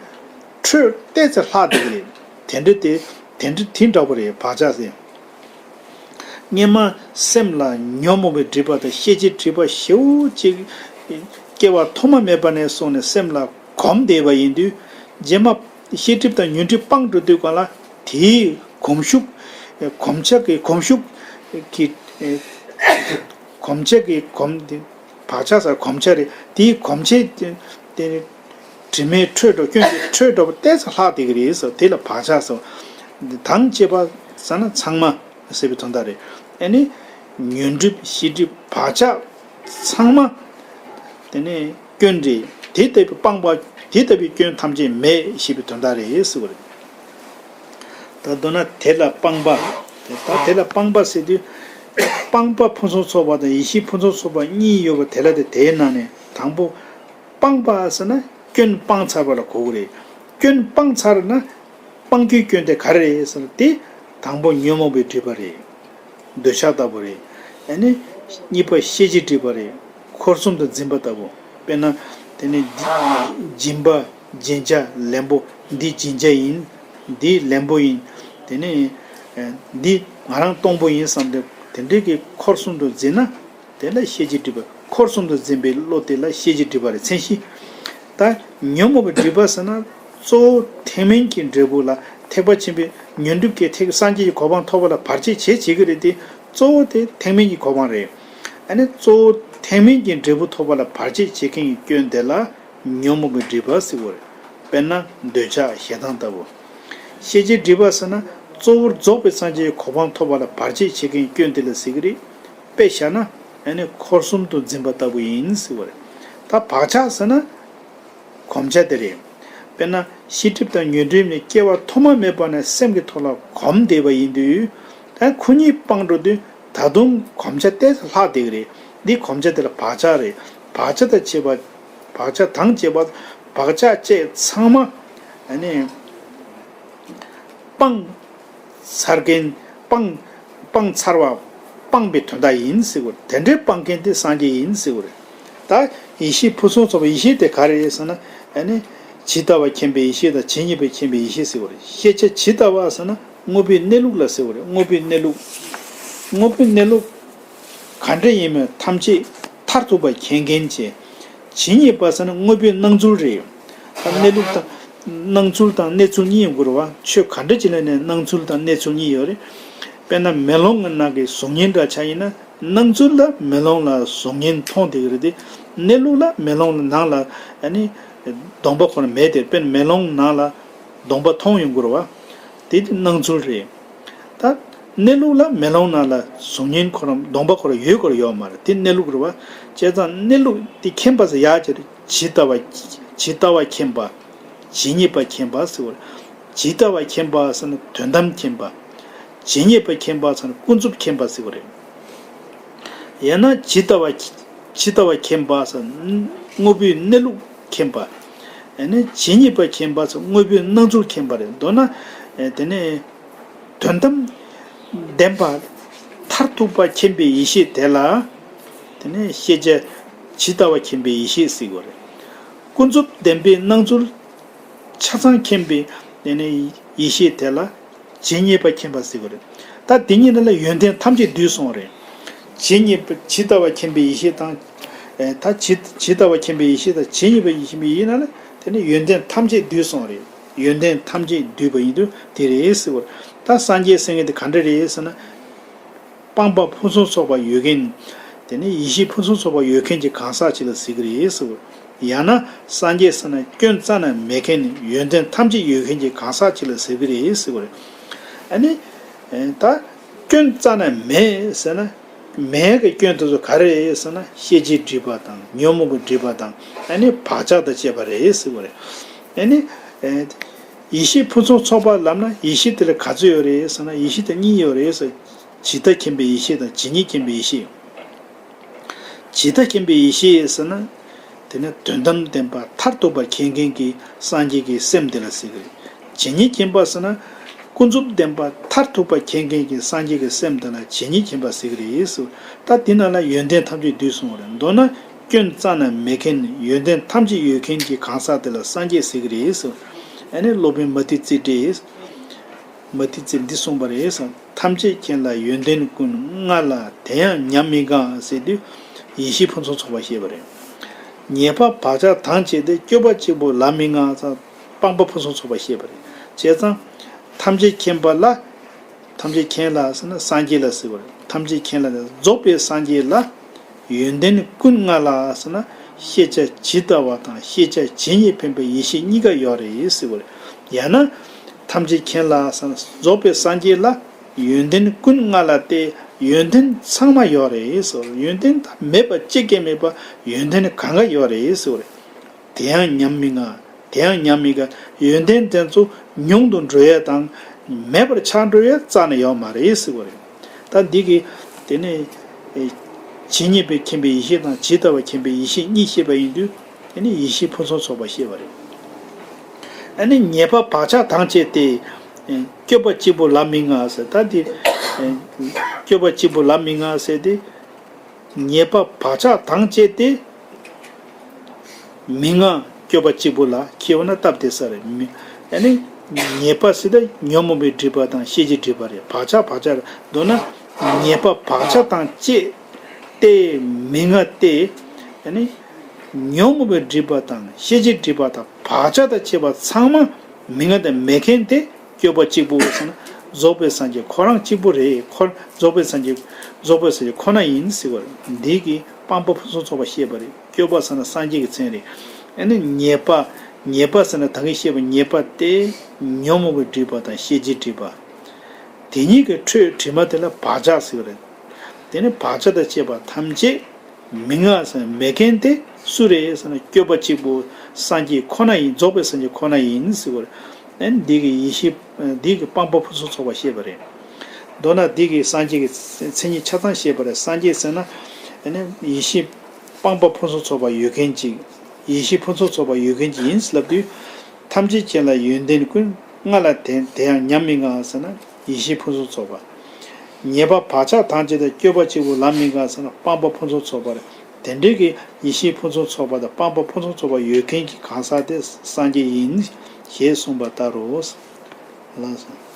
འཕྲོས་ཏོག་ཙམ་ལྷག་བསྡད་ཀྱི་རེད། དེ་འདྲ་དེ་དེ་འདྲ་དེ་འདྲ་པོ་རེད་བག་ཆགས་ཟེར། སྔོན་མ་སེམས་ལ་ཉོན་མོངས་པའི་སྒྲིབ་པ་དང་ཤེས་བྱའི་སྒྲིབ་པ་ཞེ་པོ་ཅིག་སྐྱེ་བ་ཐོག་མ་མེད་པ་ནས་བཟུང་ནས་སེམས་ལ་གོམས་བསྡད་པ་ཡིན་དུས། རྗེས་མ་ཤེས་སྒྲིབ་དང་ཉོན་སྒྲིབ་སྤངས་འགྲོ་དུས་གང་ལ་དེའི་གོམས་ཤུགས། གོམས་ཆག་གི་གོམས་ཤུགས་ཀྱི། གོམས་ཆག་གི་གོམས་དེ། བག་ཆགས་ཟེར་གོམས་ཆག་རེད། དེའི་གོམས་ཆག་དེ་དེ་དྲི་མའི་འཕྲོས་འགྲོ། སྐྱོན་གྱི་འཕྲོས་འགྲོ་བ་ཏོག་ཙམ་ལྷག་བསྡད་ཀྱི་རེད་ཟེར། དེ་ལ་བག་ཆགས་ཟེར། དང་བཅས་པ་ཟེར་ན་ཚང་མ་ཟེར་བའི་དོན་དག་རེད། ཨ་ནི་ཉོན་སྒྲིབ་ཤེས་སྒྲིབ་བག་ཆགས་ཚང་མ་དེ་ནི་སྐྱོན་རེད། དེ་ལྟ་བུའི་སྤངས་པ། དེ་ལྟ་བུའི་སྐྱོན་ཐམས་ཅད་མེད་ཞེས་པའི་དོན་དག་རེད་ཟེར་བ་རེད། ད་མདོར་ན་དེ་ལ་སྤངས་པ། ད་དེ་ལ་སྤངས་པ་ཟེར་དུས། སྤངས་པ་ཕུན་སུམ་ཚོགས་པ་དང་ཡེ་ཤེས་ཕུན་སུམ་ཚོགས་པ་གཉིས་ཡོད་པ་དེ་ལ་དེ་དེའི་ནང་ནས་དང་པོ། སྤངས་པ་ཟེར་ན་སྐྱོན་སྤངས་ཚར་བ་ལ་གོ་གི་རེད། སྐྱོན་སྤངས་ཚར་ན་སྤང་རྒྱུའི་སྐྱོན་དེ་ག་རེ་རེད་ཟེར་ན་དེ། དང་པོ་ཉོན་མོངས་པའི་སྒྲིབ་པ་རེད། འདོད་ཆགས་ལྟ་བུ་རེད། ཨ་ནི་གཉིས་པ་ཤེས་བྱའི་སྒྲིབ་པ་རེད། འཁོར་གསུམ་དུ་འཛིན་པ་ལྟ་བུ། དཔེར་ན། དེ་ནི་སྦྱིན་པ་སྦྱིན་བྱ་ལེན་པོ། འདི་སྦྱིན་བྱ་ཡིན། འདི་ལེན་པོ་ཡིན། དེ་ནི་འདི་ང་རང་གཏོང་པོ་ཡིན་བསམ་སྟེ་དེ་འདྲའི་གི་འཁོར་གསུམ་དུ་འཛིན་ན། དེ་ལ་ཤེས་བྱའི་སྒྲིབ་པ། འཁོར་གསུམ་དུ་འཛིན་པའི་བློ་དེ་ལ་ཤེས་བྱའི་སྒྲིབ་པ་རེད། མཚན་གཞི། ད་ཉོན་མོངས་པའི་སྒྲིབ་པ་ཟེར་ན། གཙོ་བོ་ཐེག་དམན་གྱི་འབྲས་བུ་ལ་ཐེག་པ་ཆེན་པོའི་ཉོན་སྒྲིབ་ཀྱི་ཐེག་སངས་རྒྱས་ཀྱི་གོ་འཕང་ཐོབ་པ་ལ་བར་ཆད་བྱེད་བྱེད་ཀྱི་རེད་དེ། གཙོ་བོ་དེ་ཐེག་དམན་གྱི་གོ་འཕང་རེད། ཨ་ནི་གཙོ་བོ་ཐེག་དམན་གྱི་འབྲས་བུ་ཐོབ་པ་ལ་བར་ཆད་བྱེད་མཁན་གྱི་སྐྱོན་དེ་ལ་ཉོན་མོངས་པའི་སྒྲིབ་པ་ཟེར་བ་རེད། དཔེར་ན་འདོད་ཆགས་ཞེ་སྡང་ལྟ་བུ། ཤེས་བྱའི་སྒྲིབ་པ་ཟེར་ན། གཙོ་བོར་རྫོགས་པའི་སངས་རྒྱས་ཀྱི་གོ་འཕང་ཐོབ་པ་ལ་བར་ཆད་བྱེད་མཁན་སྐྱོན་དེ་ལ་ཟེར་གྱི་རེད། དཔེ་བཞག་ན། ཨ་ནི་འཁོར་གསུམ་དུ་འཛིན་པ་ལྟ་བུ་ཡིན་ཟེར་བ་རེད། ད་བག་ཆགས་ཟེར་ན། གོམས་ཆ་དེ་རེད། དཔེར་ན་ཤེས་སྒྲིབ་དང་ཉོན་སྒྲིབ་ནི་སྐྱེ་བ་ཐོག་མ་མེད་པ་ནས་སེམས་ཀྱི་ཐོག་ལ་གོམས་བསྡད་པ་ཡིན་དུས། ད་ཁོ་གཉིས་སྤངས་འགྲོ་དུས་ད་དུང་གོམས་ཆ་ཏོག་ཙམ་ལྷག་བསྡད་ཀྱི་རེད། འདི་གོམས་ཆ་དེ་ལ་བག་ཆགས་རེད། བག་ཆགས་དང་བཅས་པ། བག་ཆགས་དང་བཅས་པ། བག་ཆགས་བཅས་ཚང་མ། ཨ་ནི། སྤངས་ཚར་མཁན། སྤངས། སྤངས་ཚར་བ། སྤངས་པའི་དོན་དག་ཡིན་ཟེར་བ། དེ་འདྲའི་སྤངས་མཁན་དེ་སངས་རྒྱས་ཡིན་ཟེར་བ་རེད། ད་ཡེ་ཤེས་ཕུན་སུམ་ཚོགས་པའི་ཡེ་ཤེས་དེ་ག་རེ་རེད་ཟེར་ན། ཨ་ནི། ཇི་ལྟ་བ་མཁྱེན་པའི་ཡེ་ཤེས་དང་ཇི་སྙེད་པ་མཁྱེན་པའི་ཡེ་ཤེས་ཟེར་བ་རེད། ཤེས་བྱ་ཇི་ལྟ་བ་ཟེར་ན། དངོས་པོའི་གནས་ལུགས་ལ་ཟེར་བ་རེད། དངོས་པོའི་གནས་ལུགས། དངོས་པོའི་གནས་ལུགས། ག་འདྲ་ཡིན་མིན་ཐམས་ཅད་མཐར་ཐུག་པ་མཁྱེན་མཁན་བྱས། ཇི་སྙེད་པ་ཟེར་ན་དངོས་པོའི་སྣང་ཚུལ་རེད། ད་གནས་ལུགས་དང་། སྣང་ཚུལ་དང་གནས་ཚུལ་གཉིས་ཡོང་གི་རེད་བ། ཆོས་ག་འདྲ་ཅིག་ལ་ནས་སྣང་ཚུལ་དང་གནས་ཚུལ་གཉིས་ཡོད་རེད། དཔེར་ན་མེ་ལོང་གི་ནང་གི་གཟུགས་བརྙན་འདྲ་ཆ་ཡིན་ན། སྣང་ཚུལ་ལ་མེ་ལོང་ལ་གཟུགས་བརྙན་མཐོང་བསྡད་ཀྱི་རེད་དེ། གནས་ལུགས་ལ་མེ་ལོང་ལ་ནང་ལ། ཨ་ནི། གདོང་པ་ཁོ་རང་མེད་དེ། དཔེར་ན་མེ་ལོང་ནང་ལ་གདོང་པ་མཐོང་ཡོང་གི་རེད་བ། དེ་དེ་སྣང་ཚུལ་རེད། ད་གནས་ལུགས་ལ་མེ་ལོང་ནང་ལ་གཟུགས་བརྙན་ཁོ་རང་གདོང་པ་ཁོ་རང་ཡོད་དགོས་རེད་ཡོད་མ་རེད། དེ་གནས་ལུགས་རེད་བ། བྱས་ཙང་གནས་ལུགས་དེ་མཁྱེན་པ་ཟེར་ཡག་ཅིག་རེད། ཇི་ལྟ་བ། ཇི་ལྟ་བ་མཁྱེན་པ། ཇི་སྙེད་པ་མཁྱེན་པ་ཟེར་བ་རེད། ཇི་ལྟ་བ་མཁྱེན་པ་ཟེར་ན་དོན་དམ་མཁྱེན་པ། ཇི་སྙེད་པ་མཁྱེན་པ་ཟེར་ན་ཀུན་རྫོབ་མཁྱེན་པ་ཟེར་བ་རེད། ཡང་ན་ཇི་ལྟ་བ། ཇི་ལྟ་བ་མཁྱེན་པ་ཟེར་ན་དངོས་པོའི་གནས་ལུགས་མཁྱེན་པ། ཡང་ན་ཇི་སྙེད་པ་མཁྱེན་པ་ཟེར་ན་དངོས་པོའི་སྣང་ཚུལ་མཁྱེན་པ་རེད། མདོར་ན། དེ་ནས། དོན་དམ་བདེན་པ་མཐར་ཐུག་པ་མཁྱེན་པའི་ཡེ་ཤེས་དེ་ལ། དེ་ནས་ཤེས་བྱ་ཇི་ལྟ་བ་མཁྱེན་པའི་ཡེ་ཤེས་ཟེར་གྱི་ཡོད་རེད། ཀུན་རྫོབ་བདེན་པའི་སྣང་ཚུལ་ཆ་ཚང་མཁྱེན་པའི། དེ་ནས་ཡེ་ཤེས་དེ་ལ་ཇི་སྙེད་པ་མཁྱེན་པ་ཟེར་གྱི་ཡོད་རེད། ད་དེ་གཉིས་ནང་ལ་ཡོན་ཏན་ཐམས་ཅད་འདུས་སོང་བ་རེད། ཇི་སྙེད་པ། ཇི་ལྟ་བ་མཁྱེན་པའི་ཡེ་ཤེས་དང་། ད་ཇི། ཇི་ལྟ་བ་མཁྱེན་པའི་ཡེ་ཤེས་དང་ཇི་སྙེད་པ་མཁྱེན་པའི་ཡེ་ཤེས་ནང་ལ་དེ་ནས་ཡོན་ཏན་ཐམས་ཅད་འདུས་སོང་བ་རེད། ཡོན་ཏན་ཐམས་ཅད་འདུས་པ་ཡིན་དུས་དེ་རེད་ཟེར་བ། ད་སངས་རྒྱས་ཟེར་མཁན་དེ་ག་འདྲ་རེད་ཟེར་ན། སྤངས་པ་ཕུན་སུམ་ཚོགས་པ་ཡོད་མཁན། དེ་ནས་ཡེ་ཤེས་ཕུན་སུམ་ཚོགས་པ་ཡོད་མཁན་གྱི་གང་ཟག་ཅིག་ལ་ཟེར་གྱི་རེད་ཟེར་བ། ཡང་ན་སངས་རྒྱས་ཟེར་ན་སྐྱོན་རྩ་ནས་མེད་མཁན། ཡོན་ཏན་ཐམས་ཅད་ཡོད་མཁན་གྱི་གང་ཟག་ཅིག་ལ་ཟེར་གྱི་རེད་ཟེར་བ་རེད། ཨ་ནི། ད་སྐྱོན་རྩ་ནས་མེད་ཟེར་ན། མེད་ཀྱི་སྐྱོན་དེ་ཚོ་ག་རེ་རེད་ཟེར་ན་ཤེས་བྱའི་སྒྲིབ་པ་དང་ཉོན་མོངས་ཀྱི་སྒྲིབ་པ་དང་ཨ་ནི་བག་ཆགས་དང་བཅས་པ་རེད་ཟེར་བ་རེད། ཨ་ནི། ཡེ་ཤེས་ཕུན་སུམ་ཚོགས་པ་ལབ་ན་ཡེ་ཤེས་དེ་ལ་ག་ཚོད་ཡོད་རེད་ཟེར་ན་ཡེ་ཤེས་དེ་གཉིས་ཡོད་རེད་ཟེར། ཇི་ལྟ་མཁྱེན་པའི་ཡེ་ཤེས་དང་ཇི་སྙེད་མཁྱེན་པའི་ཡེ་ཤེས། ཇི་ལྟ་མཁྱེན་པའི་ཡེ་ཤེས་ཟེར་ན། དེ་ནི་དོན་དམ་བདེན་པ་མཐར་ཐུག་པ་མཁྱེན་མཁན་གྱི་སངས་རྒྱས་ཀྱི་སེམས་དེ་ལ་ཟེར་གྱི་རེད། ཇི་སྙེད་མཁྱེན་པ་ཟེར་ན། ཀུན་རྫོབ་བདེན་པ་མཐར་ཐུག་པ་མཁྱེན་མཁན་གྱི་སངས་རྒྱས་ཀྱི་སེམས་དེ་ལ་ཇི་སྙེད་མཁྱེན་པ་ཟེར་གྱི་རེད་ཟེར། ད་འདི་ནང་ལ་ཡོན་ཏན་ཐམས་ཅད་འདུས་གསུངས་པ་རེད། མདོར་ན་སྐྱོན་རྩ་ནས་མེད་མཁན་ཡོན་ཏན་ཐམས་ཅད་ཡོད་མཁན་གྱི་གང་ཟག་དེ་ལ་སངས་རྒྱས་ཟེར་གྱི་རེད་ཟེར། ཨ་ནི་སློབ་དཔོན་མ་ཏི་ཙི་ཏྲས། མ་ཏི་ཙིས་འདི་གསུངས་པ་རེད་ཟེར། ཐམས་ཅད་མཁྱེན་ལ་ཡོན་ཏན་ཀུན་མངའ་ལ་དེ་ཡང་ཉམས་མི་དགའ་ཟེར་དུས་ཡེ་ཤེས་ཕུན་སུམ་ཚོགས་པ་བཤད་པ་རེད། ཉེས་པ་བག་ཆགས་དང་བཅས་ཏེ་སྐྱོབ་པ་གཅིག་པུ་ལམ་མི་མངའ་ཟེར། སྤངས་པ་ཕུན་སུམ་ཚོགས་པ་བཤད་པ་རེད། བྱས་ཙང་། ཐམས་ཅད་མཁྱེན་པ་ལ། ཐམས་ཅད་མཁྱེན་ལ་ཟེར་ན་སངས་རྒྱས་ལ་ཟེར་བ་རེད། ཐམས་ཅད་མཁྱེན་ལ་ནི་རྫོགས་པའི་སངས་རྒྱས་ལ། ཡོན་ཏན་ཀུན་མངའ་ལ་ཟེར་ན་ཤེས་བྱ་ཇི་ལྟ་བ་དང་ཤེས་བྱ་ཇི་སྙེད་མཁྱེན་པའི་ཡེ་ཤེས་གཉིས་ཀ་ཡོད་རེད་ཟེར་བ་རེད། ཡང་ན། ཐམས་ཅད་མཁྱེན་ལ་ཟེར་ན་རྫོགས་པའི་སངས་རྒྱས་ལ་ཡོན་ཏན་ཀུན་མངའ་ལ་སྟེ་ཡོན་ཏན་ཚང་མ་ཡོད་རེད་ཟེར་བ་རེད། ཡོན་ཏན་དང་མེད་པ་གཅིག་ཀྱང་མེད་པ་ཡོན་ཏན་གང་ག་ཡོད་རེད་ཟེར་བ་རེད། དེ་ཡང་ཉམས་མི་མངའ། དེ་ཡང་ཉམས་མི་དགའ། ཡོན་ཏན་དེ་ཚོ་ཉུང་དུ་འགྲོ་ཡས་དང་མེད་པར་ཆགས་འགྲོ་ཡས་རྩ་ནས་ཡོད་མ་རེད་ཟེར་བ་རེད། ད་འདི་གི་དེ་ནས་ཇི་སྙེད་པའི་མཁྱེན་པའི་ཡེ་ཤེས་དང་ཇི་ལྟ་བ་མཁྱེན་པའི་ཡེ་ཤེས་གཉིས་བཤད་པ་ཡིན་དུས་དེ་ནས་ཡེ་ཤེས་ཕུན་སུམ་ཚོགས་པ་བཤད་པ་རེད། ཨ་ནི་ཉེས་པ་བག་ཆགས་དང་བཅས་ཏེ་ སྐྱོབ་པ་གཅིག་པུ་ལ་མི་མངའ་ཟེར། ད་དེ་སྐྱོབ་པ་གཅིག་པུ་ལ་མི་མངའ་ཟེར་དེ། ཉེས་པ་བག་ཆགས་དང་བཅས་ཏེ་མི་མངའ། སྐྱོབ་པ་གཅིག་པུ་ལ། ཁྱེད་འོ་ན་སྟབས་བདེ་ས་རེད། མི་ཨ་ནི་ཉེས་པ་ཟེར་ད་ཉོན་མོངས་པའི་སྒྲིབ་པ་དང་ཤེས་བྱའི་སྒྲིབ་པ་རེད། བག་ཆགས་བག་ཆགས་རེད། མདོར་ན་ཉེས་པ་བག་ཆགས་དང་བཅས་ཏེ་མི་མངའ་སྟེ། ཨ་ནི་ཉོན་མོངས་པའི་སྒྲིབ་པ་དང་ཤེས་བྱའི་སྒྲིབ་པ་དང་བག་ཆགས་དང་བཅས་པ་ཚང་མ་མི་མངའ་དང་མེད་མཁན་དེ། སྐྱོབ་པ་གཅིག་པུ་ཟེར་ན་རྫོགས་པའི་སངས་རྒྱས་ཁོ་རང་གཅིག་པུ་རེད། ཁོ་རྫོགས་པའི་སངས་རྒྱས་རྫོགས་པའི་སངས་རྒྱས་ཁོ་ན་ཡིན་ཟེར་བ་རེད། འདི་གིས་སྤངས་པ་ཕུན་སུམ་ཚོགས་པ་བཤད་པ་རེད། སྐྱོབ་པ་ཟེར་ན་སངས་རྒྱས་ཀྱི་མཚན་རེད། ཨ་ནི་ཉེས་པ། ཉེས་པ་ཟེར་ན་ད་གིན་བཤད་པའི་ཉེས་པ་སྟེ། ཉོན་མོངས་པའི་སྒྲིབ་པ་དང་ཤེས་བྱའི་སྒྲིབ་པ། དེ་གཉིས་ཀྱི་ཁྲོད་དྲི་མ་དེ་ལ་བག་ཆགས་ཟེར་བ་རེད། དེ་ནི་བག་ཆགས་དང་བཅས་པ་ཐམས་ཅད་མི་མངའ་ཟེར་མེད་མཁན་དེ་སུ་རེད་ཟེར་ན། སྐྱོབ་པ་གཅིག་པུ་སངས་རྒྱས་ཁོ་ན་ཡིན། རྫོགས་པའི་སངས་རྒྱས་ཁོ་ན་ཡིན་ཟེར་བ་རེད། ཨ་ནི་འདི་གི་ཡེ་ཤེས། འདི་གི་སྤངས་པ་ཕུན་སུམ་ཚོགས་པ་བཤད་པ་རེད། མདོར་ན་འདི་གི་སངས་རྒྱས་ཀྱི་མཚན་ཉིད་ཆ་ཚང་བཤད་པ་རེད། སངས་རྒྱས་ཟེར་ན་ཨ་ནི་ཡེ་ཤེས་སྤངས་པ་ཕུན་སུམ་ཚོགས་པ་ཡོད་མཁན་ཅིག་ཡེ་ཤེས་ཕུན་སུམ་ཚོགས་པ་ཡོད་མཁན་ཅིག་ཡིན་ལབ་དུས། ཐམས་ཅད་མཁྱེན་ལ་ཡོན་ཏན་ཀུན། ལྔ་ལ་དེ་དེ་ཡང་ཉམས་མི་མངའ་ཟེར་ན་ཡེ་ཤེས་ཕུན་སུམ་ཚོགས་པ། ཉེས་པ་བག་ཆགས་དང་བཅས་ཏེ་སྐྱོབ་པ་གཅིག་པུ་ལ་མི་མངའ་ཟེར་ན་སྤངས་པ་ཕུན་སུམ་ཚོགས་པ་རེད། དེ་འདྲའི་གི་ཡེ་ཤེས་ཕུན་སུམ་ཚོགས་པ་དང་སྤངས་པ་ཕུན་སུམ་ཚོགས་པ་ཡོད་མཁན་གྱི་གང་ཟག་དེ་སངས་རྒྱས་ཡིན་ཞེས་གསུངས་པ་ལྟར་རོ། ལགས་སོ།